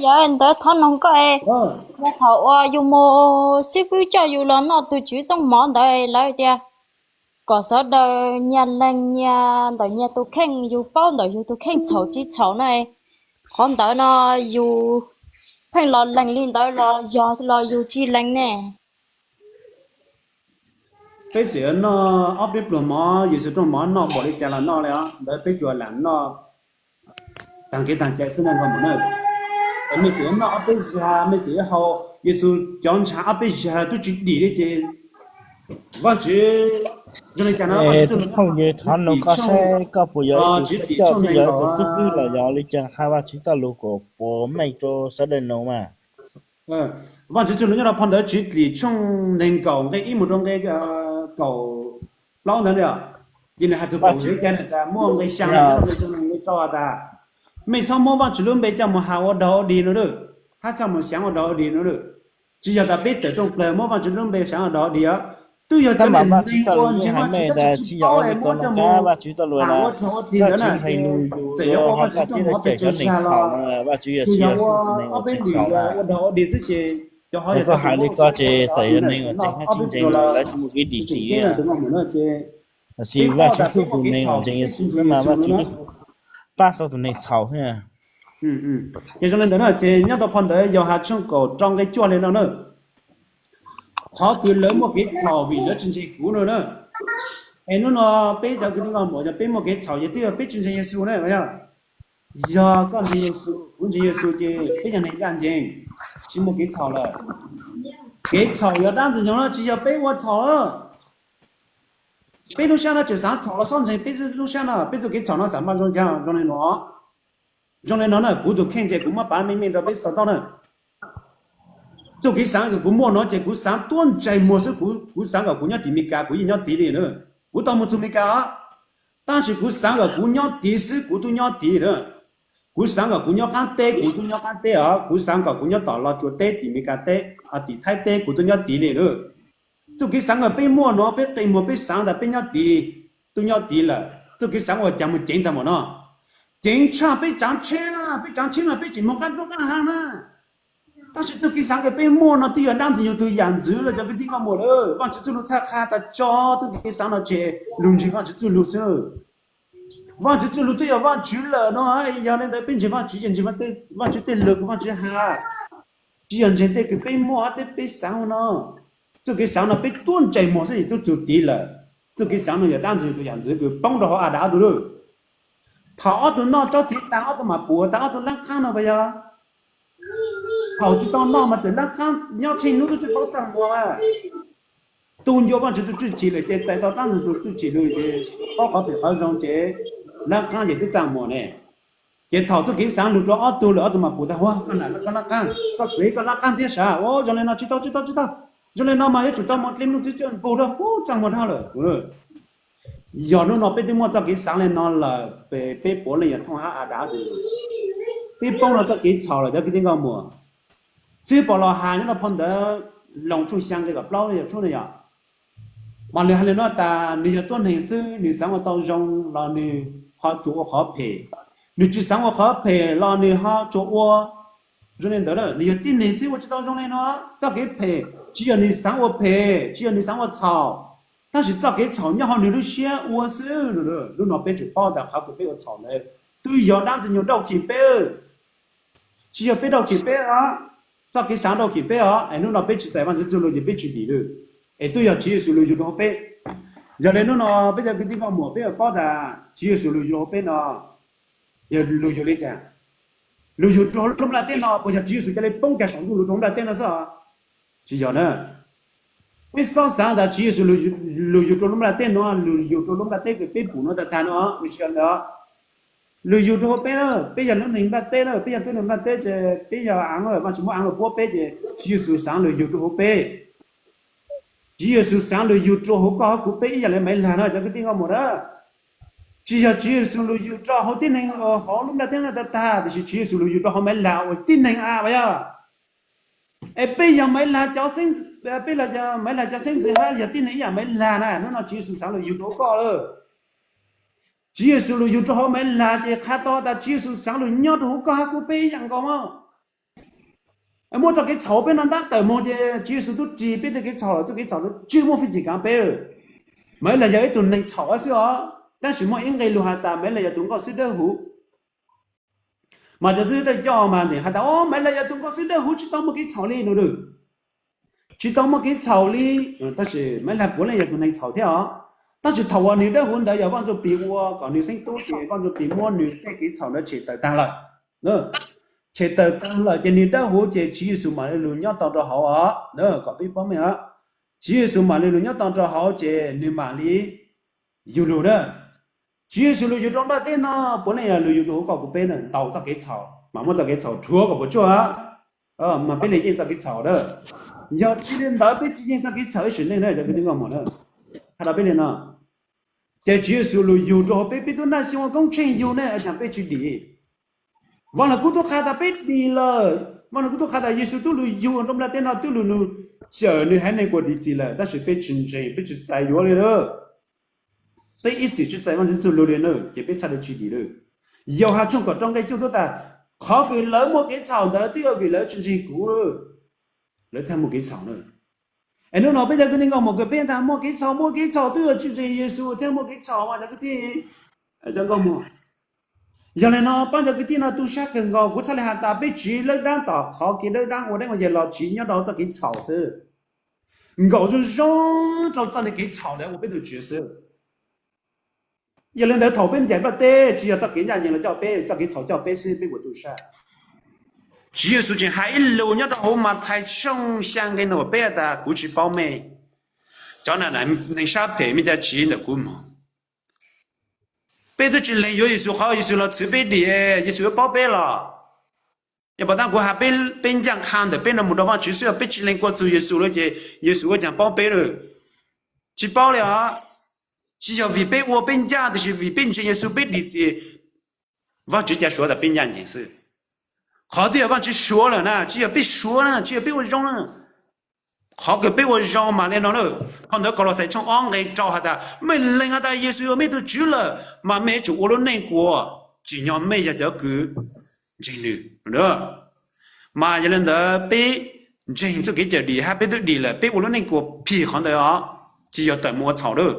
Yog ntawd thov noog koj, yog thaum uas yus mus, xib fwb coj yus los noj tug tswv txooj mov ntawd lawv tias kom sawv daws nyag leeg nyag ntawm nyag tug kheej, yus paub ntawm yus tug kheej txhaum tsi txhaum na. Qhov ntawd no yus pheej los leeg li ntawd los yog los yus tsi leeg ne? Peb txawm noj ob peb pluag mov, Yexus rooj mov noj npaum li cas los noj le os, ntawd peb tsuas lam noj taag kev taag cai xwb na. Mej txawm noj ob peb zag, mej txawm hau Yexus cov ntshav ob peb zag tub tsi dim li ces Vaajtswv zoo le caag no. Tus phooj ywg, thov noog koj saib koj puas yog ib tug thawj coj thiab yog ib tug xib fwb los yog li caag hab Vaajtswv txuj lug kom puas meej rau sawv daws noog mas. Vaajtswv txuj lug nyob rau phau ntawv Tswv Dlim tshooj neeg nkaum nqe ib mus rau nqe kaum plaub ntawd, ces nwg has txug paus le caag na, muaj nqe xyaa, nqe rau has tas, mej txhob muab Vaajtswv lub npe coj mus has ua dog ua dig no, hab txhob mus xyaav ua dog ua dig no. Tsi yog tas peb tawm rooj plawg muab Vaajtswv lub npe xyaav ua dog ua dig os. Twb yog cov niag neeg uas ntseeg Vajtswv tab sis tsis paub es muab coj mus ua rog ua rhi ntawd na ces txawm yuav ua Vajtswv tuaj mov pes tsawg zag los, ces yog ua ob peb tus yuav ua dog ua dig xwb ces cov ho yog cov tus muab ua rog ua rog ob peb tus los tsis tseem ceeb na tus no mus na ces peb paub tas peb muaj kev txhaum ces peb tsis ntseeg Yexus na, pab tau tus neeg txhaum xwb. Ces zoo li ntawd na ces nyob rau phau ntawv Yauhas tshooj kaum rau nqe cuaj li no na, qhov kws lawv muaj kev txhaum vim lawv tsis ntseeg kuv no na. Es hnub no peb cov kwv tij nkauj muam yog peb muaj kev txhaum ces twb yog peb tsis ntseeg Yexus na yog. Yog koj ntseeg Yexus, kuv ntseeg Yexus ces peb yog neeg ncaj ncees, tsis muaj kev txhaum lawm. Kev txhaum yog dab ntxwg nyoog na tsis yog peb ua txhaum. Peb lub sab no tseem xav txhaum los xob ntseeg peb lub sab no, peb txoj kev txhaum no xav mas zoo zoo li no. Zoo li no na kuv tus kheej ces kuv muab pav meej meej rau peb tau taub na. Txoj kev xaav kws kuv muaj no ces kuv xaav tuab ntsais muag xwb, kuv xaav kom kuv nyob tim Meskas kuv yeej nyob tid li na. Kuv tau mus txug Meskas os, tab sis kuv xaav kom kuv nyob tid xwb kuv tub nyob tid na. Kuv xaav kom kuv nyob qaab teb kuv tub nyob qaab teb os, kuv xaav kom kuv nyob tom Los Tsuas teb tim Meskas teb, tim Thaib teb kuv tub nyob tid li na. Txoj kev xaav kws peb muaj no peb qe muag peb xaav tas peb nyob tid, tub nyob tid lawm, txoj kev xaav uas cas mus ceev tag npaum no. Ceev tshaj peb tsaav tsheb na, peb tsaav tsheb mas peb tseem moog qaab nruab qaab haav na. Tab sis txoj kev xaav kws peb muaj no twb yog dlaab ntxwg nyoog tug yam ntxwv lawm cov kwv tij nkauj muam. Vaajtswv txuj lug txhaj qha tas tso txoj kev xaav no ces lug ntseeg Vaajtswv txuj lug xwb. Vaajtswv txuj lug twb yog Vaajtswv lawm no, yog li ntawd peb ntseeg Vaajtswv ces ntseeg Vaajtswv tej lug kws Vaajtswv has, tsis yog ntseeg tej kws peb muaj hab tej peb xaav no. Txoj kev xaav no peb tuab ntsais muag xwb es tub txug tid lawm. Txoj kev xaav no yog dlaab ntxwg nyoog tug yam ntxwv kws poob rau hauv Adas ob tug lawm. Thaum ob tug noj tsob txiv taag ob tug mam puas tas ob tug laab qaab no puas yog? Thaum tsis tau noj mas txawm laab qaab nyob tsheej hnub tub tsi paub txaj muag. Tug ncua Vaajtswv tug txuj chim lawm ces txais tau dlaab ntxwg nyoog tug txuj chim lug ces paub qhov phem qhov zoo ces laab qaab ces twb txaj muag ne. Ces thaum txoj kev xaav lug rau ob tug lawm ob tug mam puas tas huab koj nam koj laab qaab, koj txiv koj laab qaab thiab sav. Ua zoo li no tsis tau tsis tau tsis tau, zoo li no mas yuav tsum tau moog dle mloog txwv coj npug rau huv txaj muag dhau lawm. Yog hnub no peb twb muaj txoj kev xaav li no lawm, peb puav leej yog thooj hab Adas ob tug, peb poob rau txoj kev txhaum lawm cov kwv tij nkauj muam. Txwv Paulus has nyob rau phau ntawv Loos tshooj xyaa nqe kaum plaub yog tshub na yog, mas lwm hais li no tas nwg yog tuab neeg xwb nwg xaav ua tau zoo los nwg ho tsuas ua qhov phem, nwg tsis xaav ua qhov phem los nwg ho tsuas ua. Zoo li ntawd nwg yog tib neeg xwb ua tsis tau zoo li no. Txoj kev phem tsis yog nwg xaav ua phem tsis yog nwg xaav ua txhaum, tab sis txoj kev txhaum nyob hauv nwg lub siab ua xwb. Hnub no peb tsum paub tas qhov kws peb ua txhaum ntawd twb yog dlaab ntxwg nyoog dauj khim peb, tsis yog peb dauj khim peb os. Txoj kev xaav dauj khim peb os es hnub no peb tsis txais Vaajtswv txuj lug ces peb tsis dim lawm, es twb yog Tswv Yexus lug yug rau hauv peb. Yog li hnub no peb cov kwv tij nkauj muam peb yuav paub tas Tswv Yexus lug yug rau hauv peb no yog lug yug li cas? Lug yug rau hauv lub nplaj teb no puas yog Tswv Yexus ca le poob kag saum ntuj lug rau hauv nplaj teb no xwb? Tsis yog na. Peb xob xaav tas Tswv Yexus lug yug rau lub nplaj teb no, lug yug rau lub nplaj teb kws peb pum no tag tag no, nws tsis yog ntawd. Lug yug rau hauv peb na, peb yog lub neeg nplaj teb na, peb yog tub neeg nplaj teb ces peb yog aav, Vaajtswv muab aav lug puab peb ces Tswv Yexus xaav lug yug rau hauv peb. Tswv Yexus xaav lug yug rau hauv koj hauv kuv peb ib yam li Maiv Lag no cov kwv tij nkauj muam na. Tsis yog Tswv Yexus lug yug rau hauv tib neeg hauv lub nplaj teb no tag tag, tiam sis Tswv Yexus lug yug rau hauv Maiv Lag uas tib neeg a, puas yog? Es peb yog Maiv Lag cov, peb Maiv Lag cov xeeb ntxwv hab yog tib neeg ib yam Maiv Lag na, hnub no Tswv Yexus xaav lug yug rau hauv koj lawm. Tswv Yexus lug yug rau hauv Maiv Lag ces qha tau tas Tswv Yexus xaav lug nyob rau hauv koj hab kuv peb ib yam nkaus mas. Muab txoj kev txhaum peb no ntab tawm moog ces Tswv Yexus tub rig peb txoj kev txhaum lawm, txoj kev txhaum tub tsi muaj fwj chim kaav peb. Maiv Lag yog ib tug neeg txhaum xwb os, tab sis muaj ib nqe lug has tas Maiv Lag yog tus nkauj xwb dawb huv. Mas cov xib hwb tej coj mas has tas, o, Maiv Lag yog tus nkauj xwb dawb huv tsis tau muaj kev txhaum li no. Tsis tau muaj kev txhaum li, tab sis Maiv Lag puav leej yog tus neeg txhaum thiab os. Tab sis thaum uas nwg dawb huv ntawd yog Vaaj Ntsuj Plig ua kom nwg xeeb tub ces Vaaj Ntsuj Plig muab nwg tej kev txhaum ntawd tshem tawm tag lawm. Tshem tawm tag lawm ces nwg dawb huv ces Tswv Yexus mam li lug nyob tau rau hauv os, kom peb paub meej os. Tswv Yexus mam li lug nyob tau rau hauv ces nwg mam li yug lug na. Tswv Yexus lug yug rau nplaj teb no puav leej yog lug yug rau hauv koj kuv peb na, ntaus txoj kev txhaum mas muab txoj kev txhaum rhuav kom puas tsuaj, mas peb le yeej txoj kev txhaum na. Yog tsis li ntawd peb tsis yeej txoj kev txhaum ib sim neej na cov kwv tij nkauj muam na. Has rau peb li no, ces Tswv Yexus lug yug rau hauv peb, peb tub ntaj xyoo ua koob tsheej yug ne, ua caag peb tsis dim? Vaaj Lug Kub tub qha tas peb dim lawm. Mas nws kuj tub qha tas Yexus tub lug yug nroo nplaj teb no, tub lug nug xyawm nws haiv neeg kuas dim txim lawm, tab sis peb tsis ntseeg, peb tsis txais yuav li na. Peb ib txwm tsis txais Vaajtswv txuj lug li na, ces peb txhaj le tsis dim lawm. Yauhas tshooj kaum rau nqe cuaj tub tas, qhov kws lawv muaj kev txhaum ntawd twb yog vim lawv tsis ntseeg kuv, lawv thiaj muaj kev txhaum na. Es nub no peb cov kwv tij nkauj muam kws peb tas muaj kev txhaum, muaj kev txhaum twb yog tsis ntseeg Yexus thiaj muaj kev txhaum mas cov kwv tij, cov nkauj muam. Yog le no pab cov kwv tij no tu sab kawg nkaus, kuv txhaj le has tas peb tsiv dawb dab tom qhov kev dawb dab ua deeb ua yawg los tsiv nyob rau txoj kev txhaum xwb. Nkaum zoo zoo rau txoj kev txhaum ntawd ua peb tug tsiv xwb. Yog le ntawd thaum peb ncaim nplaj teb tsis yog txoj kev ncaj ncees los coj peb, txoj kev txhaum coj peb xwb, peb ua tu sab. Tswv Yexus tseem hais ib lus nyob rau hauv Mathais tshooj xyaa nqe nees nkaum peb tas kuv tsis paub mej, cov neeg sab phem mej cov tsiv ntawm kuv moog. Peb twb tsis lees yuav Yexus qhov Yexus los txhwv peb dim, Yexus yuav paub peb los? Yog pov tag kuv has peb ncaaj qha ntawm peb no mus rau Vaajtswv xwb, peb tsis lees kuas txug Yexus lawm ces Yexus ua caag paub peb lawm? Tsis paub li os. Tsis yog vim peb ua peb ncaaj, tiam sis vim peb ntseeg Yexus peb dim txim, Vaajtswv ca suav tas peb ncaaj ncees xwb. Qhov twb yog Vaajtswv suav lawm na, tsis yog peb suav na, tsis yog peb ua zoo na. Qhov kws peb ua zoo mas le no na. Phau ntawv Kaulauxais tshooj ob nqe rau has tas mej lees has tas Yexus yog mej tug Tswv lawm mas mej yuav tsum ua lub neej kuas tsim nyog mej yog cov kws ntseeg nws. Mas yog le ntawd peb ntseeg txuj kev cawm dim hab peb twb dim lawm, peb ua lub neej kuas phim qhov ntawd os, tsis yog tawm mus ua txhaum lawm.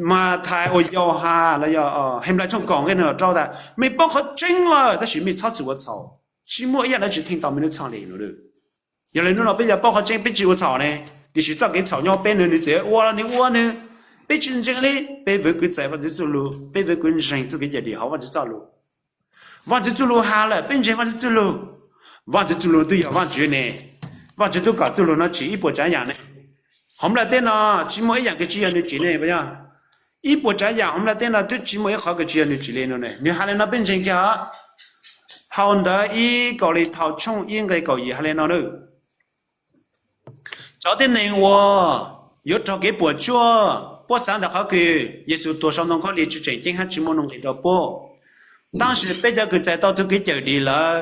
Mathais uas Yauhas los yog Henplais tshooj kaum nqe nees nkaum rau tas mej paub qhov tseeb lawm tab sis mej txhob txwm ua txhaum, tsis muaj ib yaam dlaab tsi theej tau mej lub txhoj le no. Yog le nub no peb yog paub qhov tseeb peb tsis ua txhaum ne, tiam sis txoj kev txhaum nyob peb, nws txawm ua los nws ua nws, peb tsis ntseeg li, peb vwv kws txais Vaajtswv txuj lug, peb vwv kws ntseeg txuj kev cawm dim hauv Vaajtswv txuj lug. Vaajtswv txuj lug has lawm peb ntseeg Vaajtswv txuj lug. Vaajtswv txuj lug twb yog Vaajtswv ne, Vaajtswv tub kom txuj lug no tsim ib puas tsaav yaam ne. Hauv nplaj teb no tsis muaj ib yaam kws tsis yog nws tsim ne. Ib puas tsaav yaam hauv nplaj teb no twb tsis muaj ib qhov kws tsis yog nws tsim li no ne. Nws has le no peb ntseeg kiag. Phau ntawv ib Kaulithaus tshooj ib nqe kaum yim has le no na. Cov tib neeg uas yuav raug kev puam tsuaj, puab xaav ntawm qhov kws Yexus tuag sau ntoo khaub lig tsis tseem ceeb hab tsis muaj nuj nqis rau puab. Tab sis peb cov kws txais tau txuj kev cawm dim lawm,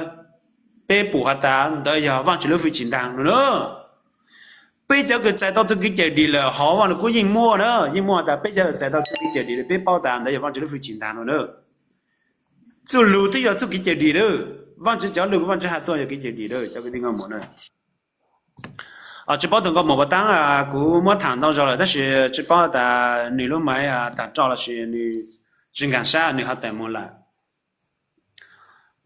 peb pum has tas ntawd yog Vaajtswv lub hwj chim ntaag no na. Peb cov kws txais tau txuj kev cawm dim lawm hov Vaaj Lug Kub yeej muaj na, yeej muaj has tas peb cov kws txais tau txuj kev cawm dim lawm peb paub tas ntawd yog Vaajtswv lub hwj chim ntaag no na. Txuj lug twb yog txuj kev cawm dim lawm, Vaajtswv cov lug Vaajtswv has tuaj yog kev cawm dim lawm cov kwv tij nkauj muam na. Tsis paub tug nkauj muam puas taab, kuv muab thaam ntau zaug lawm tab sis tsis paub tas nws lub maiv taag roj los sis nws tsis nkaag sab nws ho taag moog lawm.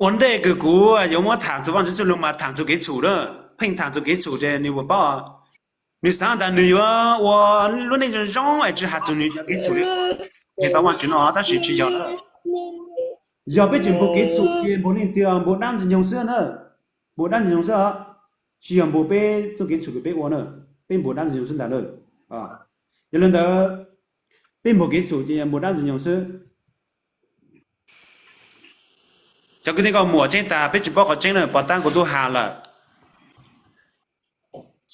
Ua ntej kws kuv yuav muab thaam txug Vaajtswv txuj lug mas thaam txug kev txhum lawm, pheej thaam txug kev txhum ces nws puas paub, nws xaav tas nws yuav ua lub neej zoo zoo es tsis has txug nws cov kev txhum li, tau Vaajtswv no tab sis tsis yog. Yog peb tseem npug kev txhum ces npug leej twg? Npug dab ntxwg nyoog xwb na. Npug dab ntxwg nyoog xwb os, tsis yog npug peb txuj kev txhum kws peb ua na, peb npug dab ntxwg nyoog xwb ntag na. Yog li ntawd, peb npug kev txhum ces yog npug dab ntxwg nyoog xwb. Cov kwv tij nkauj muam, tseeb tas peb tsis paub qhov tseeb na, puas taab kuv tub has lawm.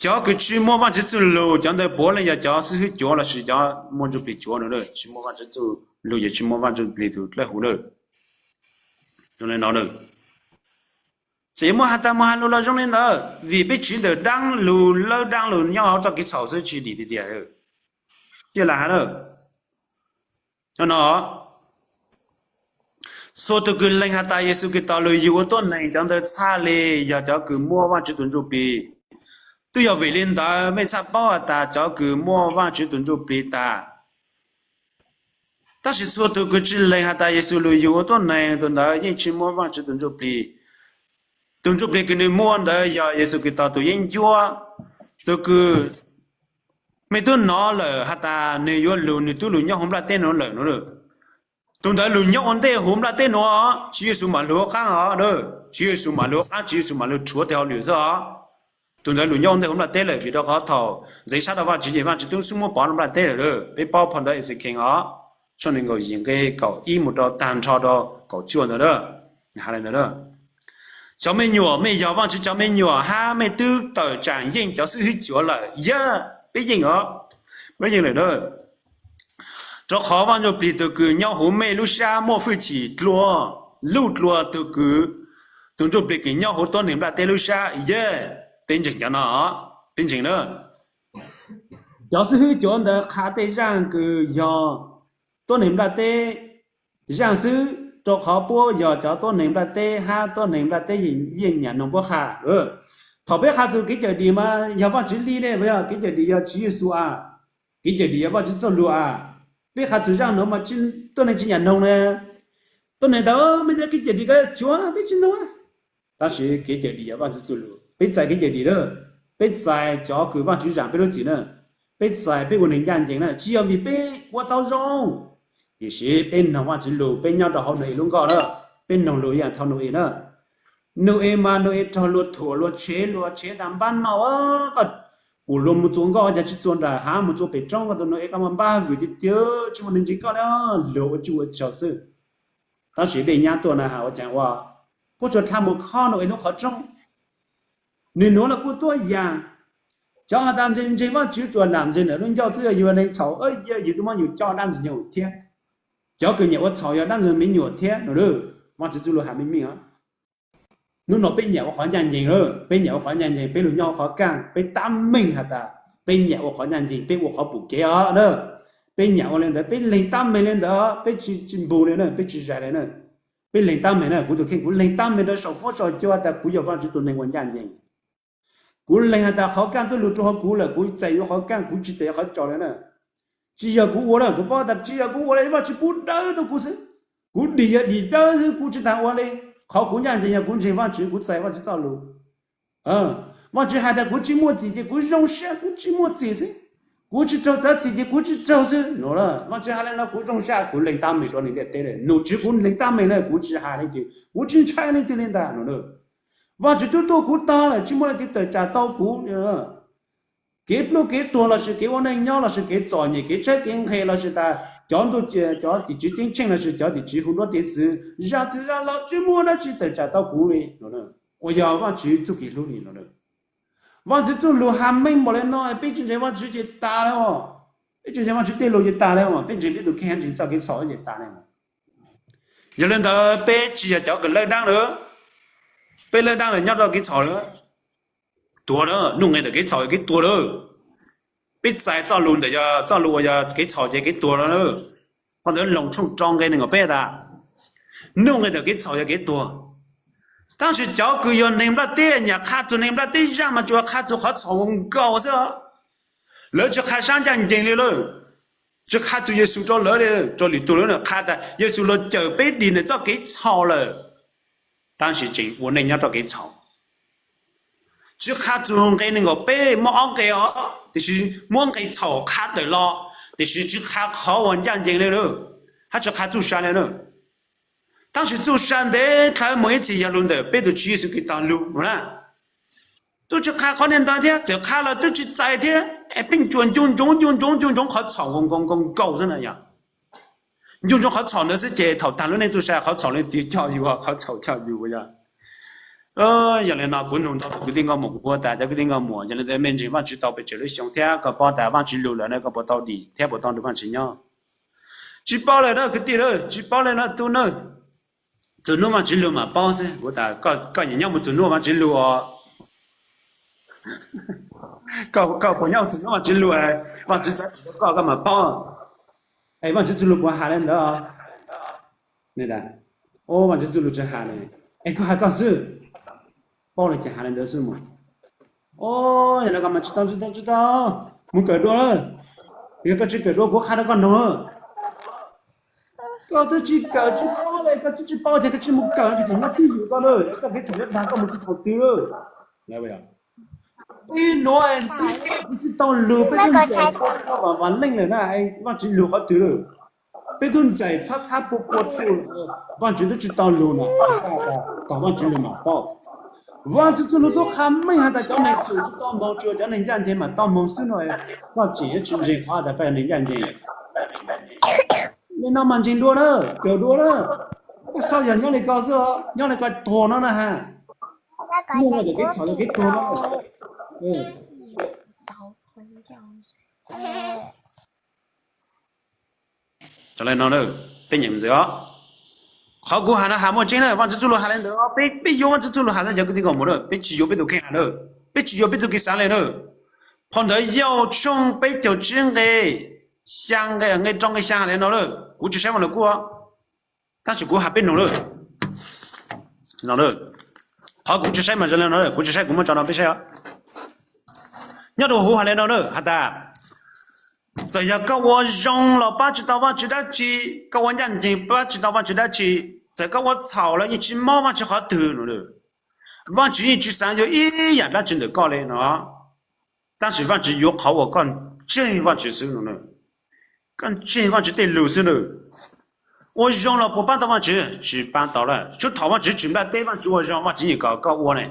Cov kws tsis muaj Vaajtswv txuj lug cov ntawd puav leej yog cov xib hwb cuav los sis cov muaj ntsuj plig cuav no, tsis muaj Vaajtswv txuj lug yog tsis muaj Vaajtswv plig tus dlawb huv lawm. Txawm yuav muaj has tas muaj has lug los zoo li ntawd vim peb tsiv ntawm daab lug lawb daab lug nyob hauv txoj kev txhaum xwb tsis dim tiag tiag. Cia lam has na, no, txhua tug kws lees has tas Yexus Khetos lug yug ua tuab neeg cov ntawd txhaj le yog cov kws muaj Vaajtswv tus ntsuj plig. Twb yog vim li ntawd mej txhaj paub has tas cov kws muaj Vaajtswv tus ntsuj plig tas. Tab sis txhua tug kws tsi lees has tas Yexus lug yug ua tuab neeg, tug ntawd yeej tsi muaj Vaajtswv tus ntsuj plig. Tug ntsuj plig kws nwg muaj ntawd yog Yexus Khetos tug yeeb ncuab, tug kws mej tub nov lawm has tas nwg yuav lug, nwg tub lug nyob huv nplaj teb nuav lawm no. Tug ntawd lug nyob ua ntej huv nplaj teb nuav, Tswv Yexus maam lug huv qaab os. Tswv Yexus maam lug huv qaab, Tswv Yexus maam lug rhuav teg hauj lwm xwb os. Tug ntawd lug nyob ua ntej huv nplaj teb lawm, vim rau qhov thaum ntxeev sab rau Vaajtswv ces Vaajtswv tub xub muab pov nplaj teb lawm. Peb paub phau ntawv Exekees os, tshooj neeg nkaum yim nqe kaum ib mus rau tag nrho rau kaum cuaj ntawd. Cov me nyuam, mej yog Vaajtswv cov me nyuam hab mej twb tawm tsaam yeej cov xib hwb cuav lawm, yog peb yeej os, peb yeej lawm na. Rau qhov Vaaj Ntsuj Plig tug kws nyob huv mej lub sab muaj fwj chim dlua, luj dlua tug kws Tus ntsuj plig kws nyob hauv tuab neeg nplaj teb lub sab, yog peb ntseeg cov no, peb ntseeg na. Cov xib hwb cuav ntawd qha tej zaaj kws yog tuab neeg nplaj teb zaaj xwb, rau qhov puab yog cov tuab neeg nplaj teb hab tuab neeg nplaj teb yeej nyam noog puab qha. Thaum peb qha txug kev cawm dim mas yog Vaajtswv li ne, yog kev cawm dim yog Tswv Yexus a, kev cawm dim yog Vaajtswv txuj lug a. Peb qha txug zaaj nuav mas tuab neeg tsi nyam noog na. Tuab neeg tas, mej tas kev cawm dim koj cuav, peb tsi noog. Tab sis kev cawm dim yog Vaajtswv txuj lug, peb txais kev cawm dim na, peb txais cov kws Vaajtswv zaam peb lub txim na, peb txais peb ua neeg ncaj ncees na, tsi yog vim peb ua tau zoo. Tiam sis peb noog Vaajtswv lug, peb nyob rau hauv Nau-es lub nkoj na, peb noog lug ib yaam thaum Nau-es na. Nau-es mas Nau-es raug luag thuam, luag tshev, luag tshev tas npab noj, koj pum luag mus txua nkoj ua caag tsi txua nram hav, mus txua pem roob, koj tus Nau-es koj mas npab vwm tiag tiag, tsi muaj neeg ntseeg koj le, luag ua tsuj ua tsaug xwb. Tab sis dej nyab tuaj na has ua caag ua, kuj tsuas dlha mus khob Nau-es lub qhov rooj. Nwg nuav los kuj tuab yaam, cov has tas ntseeg Vaajtswv tsuas lam ntseeg ntawm lub ncauj xwb, yug neeg txhaum, yug twb muab yug coj dlaab ntxwg nyoog thiab. Cov kws nyam ua txhaum yog dlaab ntxwg me nyuam thiab no. Vaajtswv txuj lug has meej meej os. Nub nua peb nyam ua qhov ncaj ncees, peb nyam ua qhov ncaj ncees, peb lug nyob qhov kaaj, peb tab meeg has tas peb nyam ua qhov ncaj ncees, peb ua qhov pum kev os na. Peb nyam ua le ntawd, peb leeg tab meeg le ntawd, peb tsi, tsi npug le na, peb tsi zais le na. Peb leeg tab meeg na, kuv tus kheej kuv leeg tab meeg rau saum fuab saum cua tas kuv yog Vaajtswv tus neeg ua ncaj ncees. Kuv leeg has tas qhov kaaj twb lug rua huv kuv lawm, kuv txais yuav qhov kaaj, kuv tsi txais yuav qhov tsaus le na. Tsi yog kuv ua na, kuv paub tas tsi yog kuv ua le, Vaajtswv pub dawb rau kuv xwb. Kuv dim yog dim dawb xwb, kuv tsi tas ua le. Qhov kuv ncaj ncees yog kuv ntseeg Vaajtswv, kuv txais Vaajtswv txoj lug. Vaajtswv has tas kuv tsi muaj txim ces kuv zoo sab, kuv tsi muaj txim xwb. Kuv tsi raug txav txim ces kuv tsi raug xwb no. Vaajtswv has le no kuv zoo sab, kuv leeg tab meeg rua neeg ntiaj teb le. Num tswv kuv leeg tab meeg le, kuv tsi has leej twg, kuv tsi ntshai leej twg le ntag no. Vaajtswv tub tuaj kuv tog lawm, tsi muaj leej twg tawm tsam tau kuv. Kev pluj kev tuag lossis kev ua neej nyob lossis kev txom nyem, kev tshaib kev nqhis lossis tas cov ntuj, cov tim tswv ceeb tsheej lossis cov tim tswv hu nruab tiv txwv, zam txim zam los tsi muaj dab tsi tawm tsam tau kuv li. Uas yog Vaajtswv txuj kev hlub li no. Vaajtswv txuj lug has meej npaum le no, peb tsi ntseeg Vaajtswv ces tas le os. Peb tsi ntseeg Vaajtswv tej lug ces tas le os, peb ntseeg peb tus kheej, ntseeg txoj kev txhaum ces tas le. Yog le ntawd peb tsi yog cov kws laj dlaab lawm, peb laj dlaab lawm nyob rau kev txhaum lawm, tuag lawm, nuj nqis ntawm kev txhaum yog kev tuag lawm. Peb txais txoj lug ntawm yog txoj lug uas yog kev txhaum ces kev tuag lawm. Qhov ntawd Loos tshooj rau nqe nees nkaum peb tas, nuj nqis ntawm kev txhaum yog kev tuag. Tab sis cov kws yog neeg nplaj teb, nyam qha txug neeg nplaj teb zaaj mas tsuas qha txug qhov txhaum nkaus xwb. Lawv tsi qha sab ncaj ncees li lawm, tsi qha txug Yexus rau lawv li, rau lwm tug lawv qha tas Yexus los cawm peb dim ntawm txoj kev txhaum lawm, tab sis tseem ua neej nyob rau kev txhaum. Tsi qha txug nqe nees nkaum peb, muaj ob nqe os, tiam sis muab nqe txhaum qha tawm los, tiam sis tsi qha qhov uas ncaj ncees li lawm, hab tsi qha txuj sa li lawm. Tab sis txuj sa ntev dlhau mus ib txhis yog lug ntawm peb tus Tswv Yexus Khetos lug no na. Tub tsi qha qhov niag ntawd thiab, txawm qha los tub tsi txais thiab, es pheej tsuas ncu ntsoov ncu ntsoov ncu ntsoov qhov txhaum nkaus nkaus nkaus xwb na yog. Ncu ntsoov qhov txhaum ntawd xwb ces thaum tag lub neej txuj sa qhov txhaum leej twg coj yus, qhov txhaum coj yus yog. Yog li no kuv nug ntau tus kwv tij nkauj muam, kuv ua tas cov kwv tij nkauj muam, yog li ntawd mej ntseeg Vaajtswv tau pes tsawg lub xyoo thiab koj paub tas Vaajtswv lug lawm no koj puas tau dim thiab puas tau nrug Vaajtswv nyob? Tsis paub lawm na kwv tij, tsis paub li no tub na. Txug nub Vaajtswv lug mam paub xwb. Kuv tas koj nyiam nyob mus txug nub Vaajtswv lug os. Koj puas nyob txug nub Vaajtswv lug, Vaajtswv txav txim rau koj, koj mam paub. Es Vaajtswv txuj lug puas has li ntawd? Vaajtswv txuj lug tsis has li. Es koj has koj xwb, paub li ces has li ntawd xwb mus. Yog li koj mas tsis tau, tsis tau, tsis tau, mus kawm dua lawm. Yog koj tsis kawm dua kuv qha rau koj noog. Koj twb tsis kawm tsis paub li, koj twb tsis paub ces koj tsis mus kawm ces tseem muaj twj ywm koj lawm, koj kev txhaum yuav dag koj mus txog thaum twg lawm. Peb nuav peb tsis tau lug, peb tub ncaim vam leej lawm na, Vaajtswv lug qhov twg lawm? Peb tub ncaim txhab txhab pua pua tshuaj, Vaajtswv twb tsis tau lug na, tog Vaajtswv lug mam paub. Vaajtswv txuj lug tub qha meej has tas cov neeg txhaum tsis tau moog, tsuas cov neeg ncaj ncees mam tau moog xwb no. Koj tseem yuav tsis ntseeg qhov tas koj yog neeg ncaj ncees. Li no mas ntseeg dua na, kawm dua na. Koj xav yog nyob li ko xwb, nyob li ko tuag no na has. Nuj nqis ntawm kev txhaum yog kev tuag no. Li no, peb nyeem ntxiv os. Qhov kuv has no has muaj tseeb na, Vajtswv txuj lus has li ntawd, peb, peb yuav Vajtswv txuj lus has na cov kwv tij nkauj muam na, peb tsis yuav peb tus kheej has na, peb tsis yuav peb tug kev xav li na. Phau ntawv Yauj tshooj peb caug tsib nqe xya, nqe, nqe rau nqe xya has li no na, kuv tsis saib mas no kuj, tab sis kuv has peb mloog na. Qhov kuv tsis saib mas zoo li no, kuv tsis saib kuv muab tso no peb saib. Nyob rau hauv has li no na, has tas, txawm yog koj ua zoo los pab tsis tau Vajtswv dab tsi, koj ua ncaj ncees pab tsis tau Vajtswv dab tsi, txawm koj ua txhaum los yeej tsis mob Vajtswv qhov twg no. Vajtswv yeej tsis xav yuav ib yam dab tsi ntawm koj li no, tab sis Vajtswv yuav qhov uas koj ntseeg Vajtswv xwb no. Koj ntseeg Vajtswv tej lus xwb na. Ua zoo los puas pab tau Vajtswv? Tsis pab tau lawm. Tsuas thaum Vajtswv tsis npaj teb Vajtswv ua zoo, Vajtswv yeej kom koj ua ne,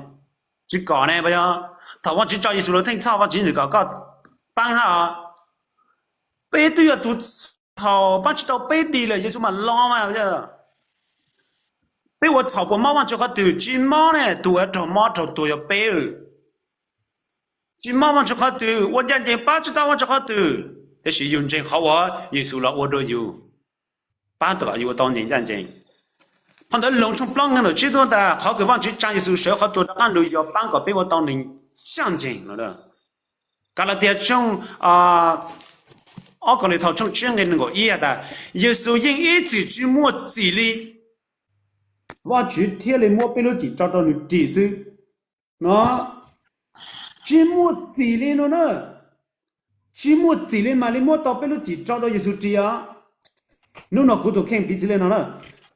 tsis kom ne, puas yog? Thaum Vajtswv tso Yexus los theej txhoj, Vajtswv yeej kom koj paab hab os. Peb twb yog tus txhaum, pab tsis tau peb dim lawm, Yexus mam los mas. Peb ua txhaum puas mob Vajtswv qhov twg? Tsis mob ne, tus uas raug mob raug tuag yog peb. Tsis mob Vajtswv qhov twg, ua ncaj ncees pab tsis tau Vajtswv qhov twg, tab sis yus ntseeg qhov uas Yexus los ua dua yus, pab tau kom yus ua tau ncees ncaj ncees. Phau ntawv Loos tshooj plaub nqe tsib tuaj tas, qhov kws Vajtswv tsa Yexus sawv qhov tuag rov qaab lug yog paab kom peb ua tau neeg ncaj ncees no. Kalatias tshooj, ob Kalatias tshooj tsib nqe nees nkaum ib has tas, Yexus yeej ib txwm tsis muaj txim li, Vajtswv thiaj li muab peb lub txim tso rau nws ris xwb no. Tsis muaj txim li no na, tsis muaj txim li mam li muab tau peb lub txim tso rau Yexus ris os. Hnub no kuv tus kheej piv txwv li no na,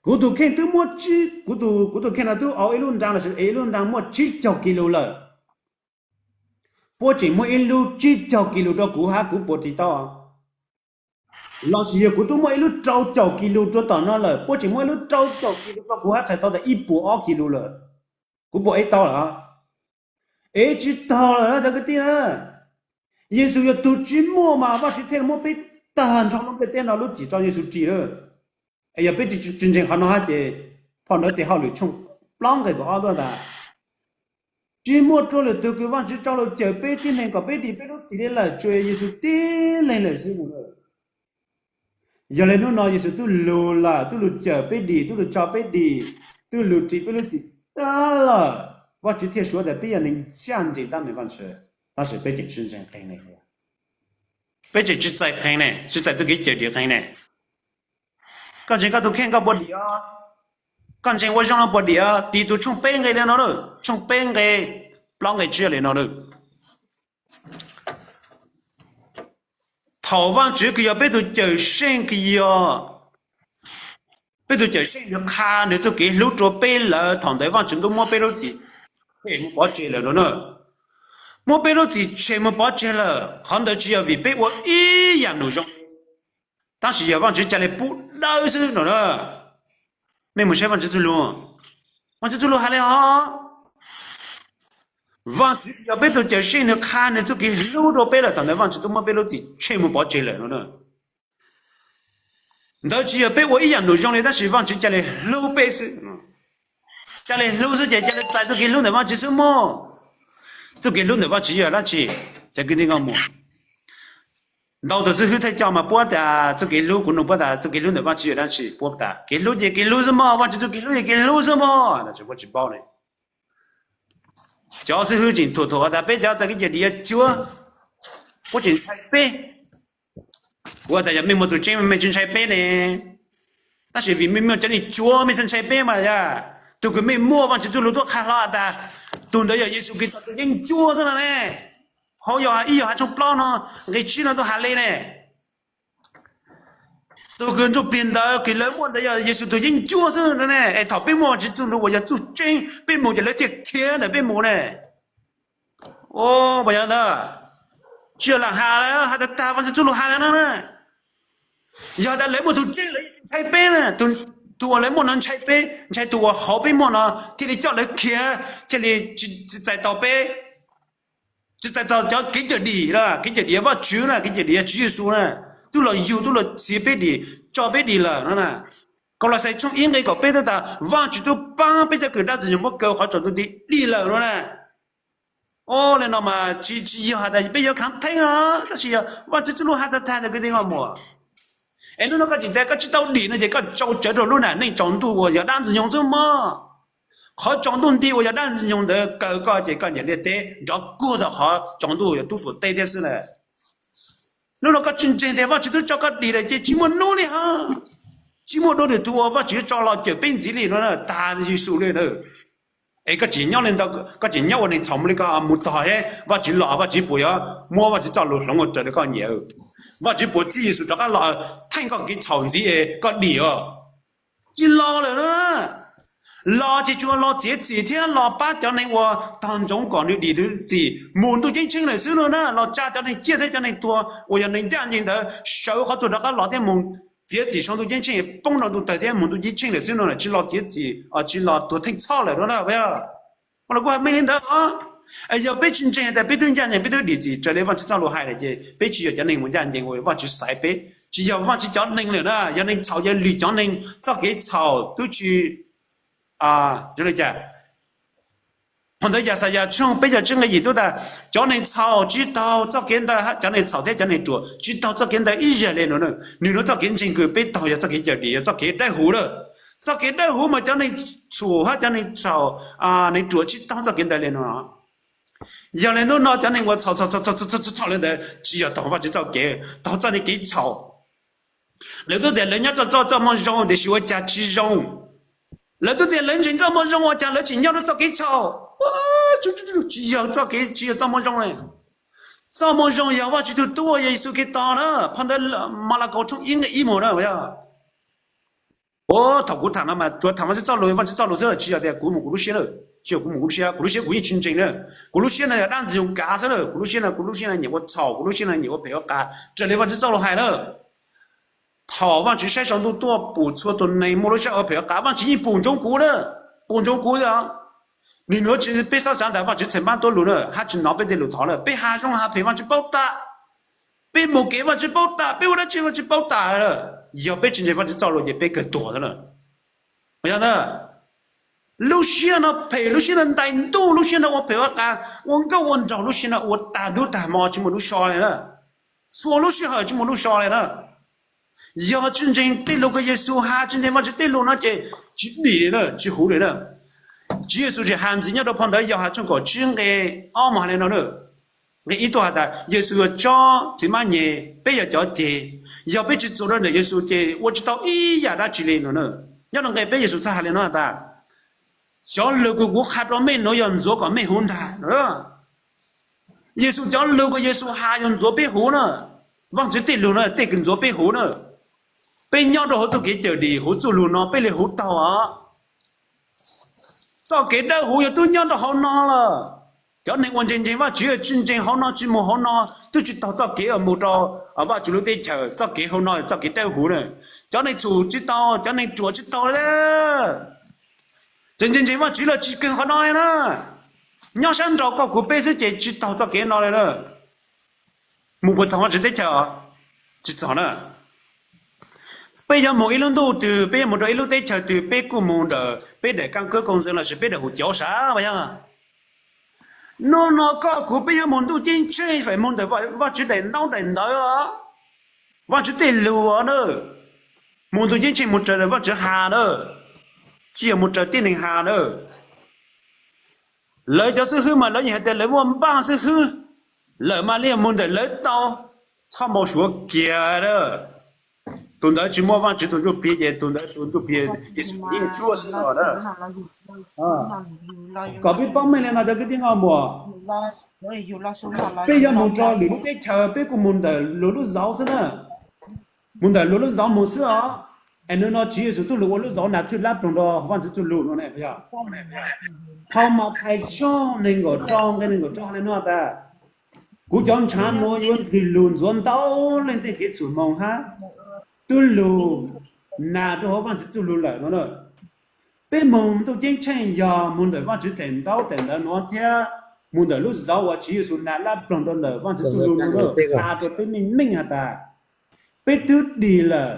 kuv tus kheej twb muaj, kuv tus, kuv tus kheej no twb au ib lub nra lossis ev ib lub nra muaj tsib caug kis lus lawm. Puab tseem muaj ib lub tsib caug kis lus rau kuv hab, kuv puas ris tau? Lossis yog kuv twb muaj ib lub rau caum kis lus rau tom no lawm, puab tseem muaj ib lub rau caum kis lus rau kuv hab txhais tau tas ib puas ob kis lus lawm, kuv puas ev tau lawm? Ev tsis taug lawm na cov kwv tij na. Yexus yog tug tsis muaj mas Vajtswv thiaj li muab peb tag nrho lub ntiaj teb no lub txim rau Yexus ris lawm. Es yog peb tsis ntseeg qhov no hab ces phau ntawv Tes Hauj Lwm tshooj plaub nqe kaum ob tuaj tas, tsis muaj rua lwm tug kws Vajtswv tso lug cawm peb tib neeg kom peb dim peb lub txim li lawm, tsuas yog Yexus tib leeg lawm xwb no. Yog li hnub no Yexus tub lug lawm, tub lug cawm peb dim, tub lug tso peb dim, tub lug ris peb lub txim tag lawm, Vajtswv thiaj suav tas peb yog neeg ncaj ncees tab meeg Vajtswv, tab sis peb tseem tsis ntseeg qee ne. Peb tseem tsis txais qee ne, tsis txais tug kev cawm dim qee ne. Koj ntseeg koj tus kheej koj puas dim os? Koj ntseeg ua zoo no puas dim os? Tis tus tshooj peb nqe li no, tshooj peb nqe, plaub nqe tsib li no. Thaum Vajtswv kws yog peb tug cawm seej kws yog peb tug cawm seej nws qha nws txuj kev hlub rua peb lawm, thaum ntawd Vajtswv tub muab peb lub txim tshem mus pov tseg lawm no na. Muab peb lub txim tshem mus pov tseg lawm, qhov ntawd tsis yog vim peb ua ib yam num zoo, tab sis yog Vajtswv ca le pub dawb xwb no na. Mej mus saib Vajtswv txuj lug, Vajtswv txuj lug has le hov. Vajtswv yog peb tug cawm seej, nws qha nws txuj kev hlub rua peb lawm, thaum ntawd Vajtswv tub muab peb lub txim tshem mus pov tseg lawm no na. Ntawd tsis yog peb ua ib yam num zoo li, tab sis Vajtswv ca le hlub peb xwb. Ca le hlub xwb ces ca le txais txuj kev hlub ntawm Vajtswv xwb mog. Txuj kev hlub ntawm Vajtswv yog dab tsi? Cov kwv tij nkauj muam, ntau tus xib hwb thaj coj mas puab tas txuj kev hlub, kuv nug puab tas txuj kev hlub ntawm Vajtswv yog dab tsi, puab tas kev hlub ces kev hlub xwb mog, Vajtswv txuj kev hlub ces kev hlub xwb mog, puab tsis paub ne. Cov xib hwb tseem thuam thuam tas peb cov txais kev cawm dim yog cuav, puab tseem ntshai peb. Kuv tas yog mej muaj tus tseeb mej tsis ntshai peb ne, tab sis vim mej muaj cov neeg cuav mej thiaj ntshai peb mas yog. Tug kws mej muaj Vajtswv txuj lug tuaj qha hlo tas tug ntawd yog Yexus Khetos tus yeeb ncuab xwb no ne. Hauv Yauhas ib, Yauhas tshooj plaub no nqe tsib no tuaj has le ne. Tug kws ntsuj plig ntawd kws lawv muaj ntawd yog Yexus tus yeeb ncuab xwb no ne. Es thaum peb muaj Vajtswv txuj lug uas yog txuj tseeb peb mus ces lawv thiaj khiav ntawm peb mus ne. Puas yog ntawd? Tsis yog lam has, has tag tag Vajtswv txuj lug has no na. Yog tas lawv muaj tug tseeb lawv yeej tsis ntshai peb na, tus uas lawv muaj no ntshai peb, ntshai tus uas hauv peb muaj no thiaj li coj lawv khiav, thiaj li tsis txais tau peb, tsis txais tau cov kev cawm dim, kev cawm dim Vajtswv na, kev cawm dim Tswv Yexus na, tub los yug tub los txhiv peb dim, tso peb dim lawm no na. Kaulauxais tshooj ib nqe kaum peb tuaj tas Vajtswv tub paab peb cov kws dab tsi yog muab kaw qhov tsaus ntuj nti dim lawm no na. Ua li no mas tsis, tsis yog has tas peb yuav khaav theeb os, tab sis yog Vajtswv txuj lug has tag tag cov kwv tij nkauj muam. Es hnub no koj tsis tias koj tsis tau dim no ces koj tsau tsawv rau lub nam neej tsaus ntuj uas yog dab ntxwg nyoog xwb mog. Qhov tsaus ntuj nti uas yog dab ntxwg nyoog ntawd kaw koj ces koj nyiam liaj teb nrov kuag tau qhov tsaus ntuj yog tub fuam teb thiab xwb na. Hnub no koj tsis ntseeg tias Vajtswv twb tso koj dim lawm ces tsis muaj hnub li hos. Tsis muaj dua twg tus uas Vajtswv tso los cawm peb ntxiv li no na, tas Yexus li na. Es koj tsis nyob li ntawd, koj tsis nyob ua neeg txhaum li, koj mus tog es Vajtswv los, Vajtswv puas yuav muab Vajtswv txoj lus hloov ua raws li koj nyiam? Vajtswv puas txib Yexus rov qab los theej koj kev txhaum ntxiv es koj dim os? Tsis los lawm na. Los ces tsuas los txiav txim thiab los pab cov neeg uas tog ntsoov kom nws dim nws txim mus ntuj ceeb tsheej lawm xwb no na. Los tsa cov neeg ciaj thiab cov neeg tuag uas yog neeg ncaj ncees ntawd sawv qhov tuag rov qab los thiab mus txiav txim saum ntuj ceeb tsheej poob rau ntuj tawg thiab mus ntuj ceeb tsheej lawm xwb no, tsis los txiav txim, tsis los tuag theej txhoj lawm no na. Los kuv hais meej li ntawd os. Yog peb tsis ntseeg tias peb twb ncaj ncees, peb twb dim txim raws li Vajtswv txoj lus hais lawm ces peb tsis yog cov neeg mus ncaj ncees uas Vajtswv xaiv peb, tsis yog Vajtswv cov neeg lawm na, yog neeg txhaum, yog lwm cov neeg txoj kev txhaum twb tsis zoo li cas. Phau ntawv Yaxayas tshooj peb caug tsib nqe yim tub tas, cov neeg txhaum tsis taug txoj kev ntawd, cov neeg txhaum thiab cov neeg ruam tsis taug txoj kev ntawd ib yam li no. Nws nuav txoj kev ntseeg kws peb taug yog txoj kev cawm dim, yog txoj kev dawb huv lawm. Txoj kev dawb huv mas cov neeg txhaum hab cov neeg txhaum, neeg ruam tsis taug txoj kev ntawd li no. Yog li hnub no cov neeg uas txhaum txhaum txhaum li ntawd tsis yog taug Vajtswv txoj kev, taug txoj kev txhaum. Lawv twb tias lawv nyob txoj txoj moo zoo tiam sis ua cas tsis zoo. Lawv twb tias lawv ntseeg txoj moo zoo ua cas lawv tseem nyob rau txoj kev txhaum. Tsis yog txoj kev, tsis yog txoj moo zoo li. Txoj moo zoo yog Vajtswv tug tub yog Yexus Khetos na. Phau ntawv Malakaus tshooj ib nqe ib mus na. Thaum kuv tham no mas tsuas tham Vajtswv txoj lus, Vajtswv txoj lus xwb, tsis yog tias kuv mus kuv lub siab na. Tsis yog kuv mus kuv lub siab, kuv lub siab kuv yeej tsis ntseeg na. Kuv lub siab no yog dab ntxwg nyoog kav xwb na. Kuv lub siab no, kuv lub siab no nyiam ua txhaum, kuv lub siab no nyiam ua phem ua qas raws li Vajtswv txoj lus hais na. Thaum Vajtswv saib saum ntuj tuaj pum txhua tus neeg muaj lub sij hawm ua phem ua qas, Vajtswv yeej pum ntsoov kuv na, pum ntsoov kuv li os. Nim nuav tsis peb xob xav ntawm Vajtswv txheem pab tuab lug na, hab tsis hnov peb tej lus thov lawm, peb has zoo has phem Vajtswv paub tas, peb mus kev Vajtswv paub tas, peb ua dab tsi Vajtswv paub tas lawm. Yog peb tsis ntseeg Vajtswv txoj lus ces peb kawg tuag xwb na. Yog na, lub siab no phem, lub siab no ntais ntuj, lub siab no ua phem ua qas, ua nkauj ua nraug, lub siab no ua tag hnub tag hmo tsis muaj lub so li na. Txhua lub sij hawm tsis muaj lub so li na. Yog tsis ntseeg tej lus kws Yexus has, tsis ntseeg Vajtswv tej lus no ces tsis dim li na, tsis huv li na. Tswv Yexus tseem has ntxiv nyob rau phau ntawv Yauhas tshooj kaum tsib nqe ob mus hais li no na. Nqe ib tuaj has tas Yexus yog tsob txiv mab nyem, peb yog cov ceg. Yog peb tsis txuas rau ntawm Yexus ces ua tsis tau ib yam dab tsi li no na. Nyob rau nqe peb Yexus txhaj hais li no has tas, cov lus kws kuv qha rau mej nuav yog ntxuav kom mej huv ntag no. Yexus cov lus kws Yexus has yog ntxuav peb huv na. Vaajtswv tej lug na tej kws ntxuav peb huv na. Peb nyob rau hauv txuj kev cawm dim huv txuj lug no peb li huv taug os. Txoj kev dawb huv yog tub nyob rau hauv no lawm. Cov neeg uas ntseeg ntseeg Vaajtswv, tsis ntseeg hauv no tsis mus hauv no twb tsis taug txoj kev uas mus rau Vaajtswv lub teb chaws. Txoj kev hauv no txoj kev dawb huv na. Cov neeg txhum tsis taug, cov neeg ruam tsis taug li. Tseem ntseeg ntseeg Vaajtswv lawm tsis kawg qhov no li na. Nyob sab nraud koj kuv peb xwb ces tsis taug txoj kev no li na. Mus puas txog Vaajtswv teb chaws? Tsis txog na. Peb yuav mus ib lub ntuj twg, peb yuav mus rau ib lub teb chaws twg, peb kuj mus ntawm peb daim kaab kub koo ntxwv lossis peb daim hu cauv sav as yog. Nub no koj kuv peb yuav mus ntuj ceeb tsheej feem mus ntawm Vaajtswv daim ntaub daim ntawv, Vaajtswv tej lug na. Mus ntuj ceeb tsheej mus raws Vaajtswv has na, tsis yog mus raws tib neeg has na. Lawv cov xib hwb mas lawv yeej hais tias lawv muaj npaaj xib hwb, lawv mas li mus ntawm lawv tau, txhob npau suav kiag na. Tus ntawd tsis muaj Vaajtswv tus ntsuj plig ces tus ntawd tus ntsuj plig Yexus yeej tsuab xwb no na. Kom peb paub meej li no cov kwv tij nkauj muam, peb yuav mus rau lwm lub teb chaws peb kuj mus ntawm luag lub zauv xwb na. Mus ntawm luag lub zauv mus xwb os. Es nub no Tswv Yexus tub lug ua lub zauv nag thwj lab ploog rau Vaajtswv txuj lug no ne. Phau Mathais tshooj nees nkaum rau nqe nees nkaum rau hais li no tas, kuv cov ntshav nuav yuav nqis lug ntxuav ntau leej tej kev txuj moog hab tub lug nag rau hauv Vaajtswv txuj lug lawm no na. Peb moog ntuj ceeb tsheej yog moog ntawm Vaajtswv daim ntaub daim ntawv nuav thiab moog ntawm lub zauv uas Tswv Yexus nag lab ploog rau ntawm Vaajtswv txuj lug nuav, has rua peb meej meej has tas, peb twb dim lawm.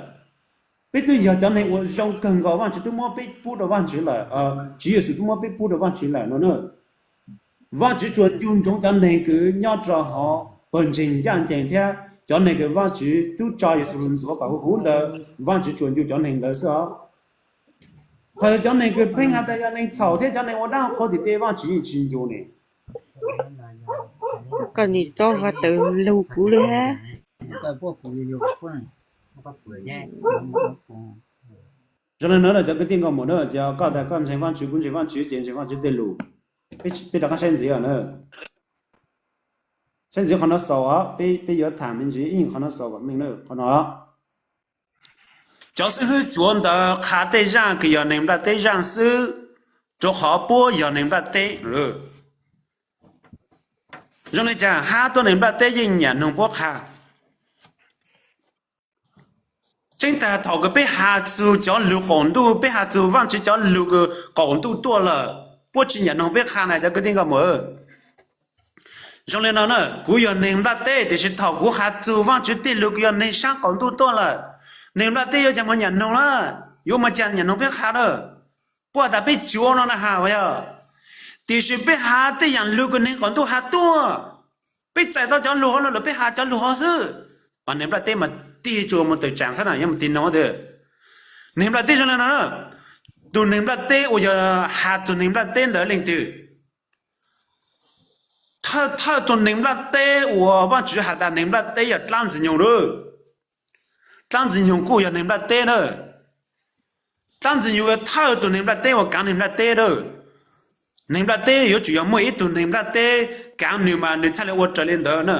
Peb twb yog cov neeg uas zoo kawg nkaus, Vaajtswv twb muab peb pub rau Vaajtswv lawm, Tswv Yexus twb muab peb pub rau Vaajtswv lawm no na. Vaajtswv tsuas ncu ntsoov cov neeg kws nyob rau hauv pawg ntseeg ncaj ncees thiab Cov neeg kws Vaajtswv tub tso Yexus lug ntxuav kom huv huv ntawd, Vaajtswv tsuas ncu cov neeg ntawd xwb os. Qhov cov neeg kws pheej has tas yog neeg txhaum thiab cov neeg ua dlaab qhuas tim tej, Vaajtswv yeej tsis ncu ne. Koj nim tso vaj tawv lug kuv li hab. Zoo le nuav cov kwv tij nkauj muam na, ces koj tas koj ntseeg Vaajtswv, kuv ntseeg Vaajtswv, ces ntseeg Vaajtswv tej lug. Peb rov qaab saib ntxiv os na. Saib ntxiv qhov no xaus os, peb yuav tham me ntsis ib qhov no xaus kom meej na, qhov no. Cov xib hwb cuav ntawd qha tej zaaj kws yog neeg nplaj teb zaaj xwb, rua qhov puab yog neeg nplaj teb. Zoo le caag hab tuab neeg nplaj teb yeej nyam noog puab qha? Tseeb tag thaum kws peb has txug cov lug qaum ntuj, peb has txug Vaajtswv cov lug kws qaum ntuj tuaj lawm, puab tsi nyam noog peb qha na cov kwv tij nkauj muam. Zoo le no na, kuv yog neeg nplaj teb, tiam sis thaum kuv has txug Vaajtswv tej lug kws yog neeg saab qaum ntuj tuaj lawm, neeg nplaj teb yuav caag moog nyam noog na? Yuav moog caag nyam noog peb qha na? Puab has tas peb cuav no na has as yog, tiam sis peb has tej yaam lug kws neeg qaum ntuj has tuaj. Peb txais tau cov lug hov lug lawm peb has cov lug hov xwb. Mas neeg nplaj teb mas tig tsuas moog tawm tsaam xwb na, yuav moog tig noog twg? Neeg nplaj teb zoo le no, tug neeg nplaj teb uas yog has tug neeg nplaj teb ntawd leej twg? Thawj thawj tug neeg nplaj teb uas Vaajtswv has tas neeg nplaj teb yog dlaab ntxwg nyoog lawm. Dlaab ntxwg nyoog kuj yog neeg nplaj teb na. Dlaab ntxwg nyoog yog thawj tug neeg nplaj teb uas kaav neeg nplaj teb lawm. Neeg nplaj teb yuav tsum yog muaj ib tug neeg nplaj teb kaav nwg mas nwg txhaj le ua raws le ntawd na.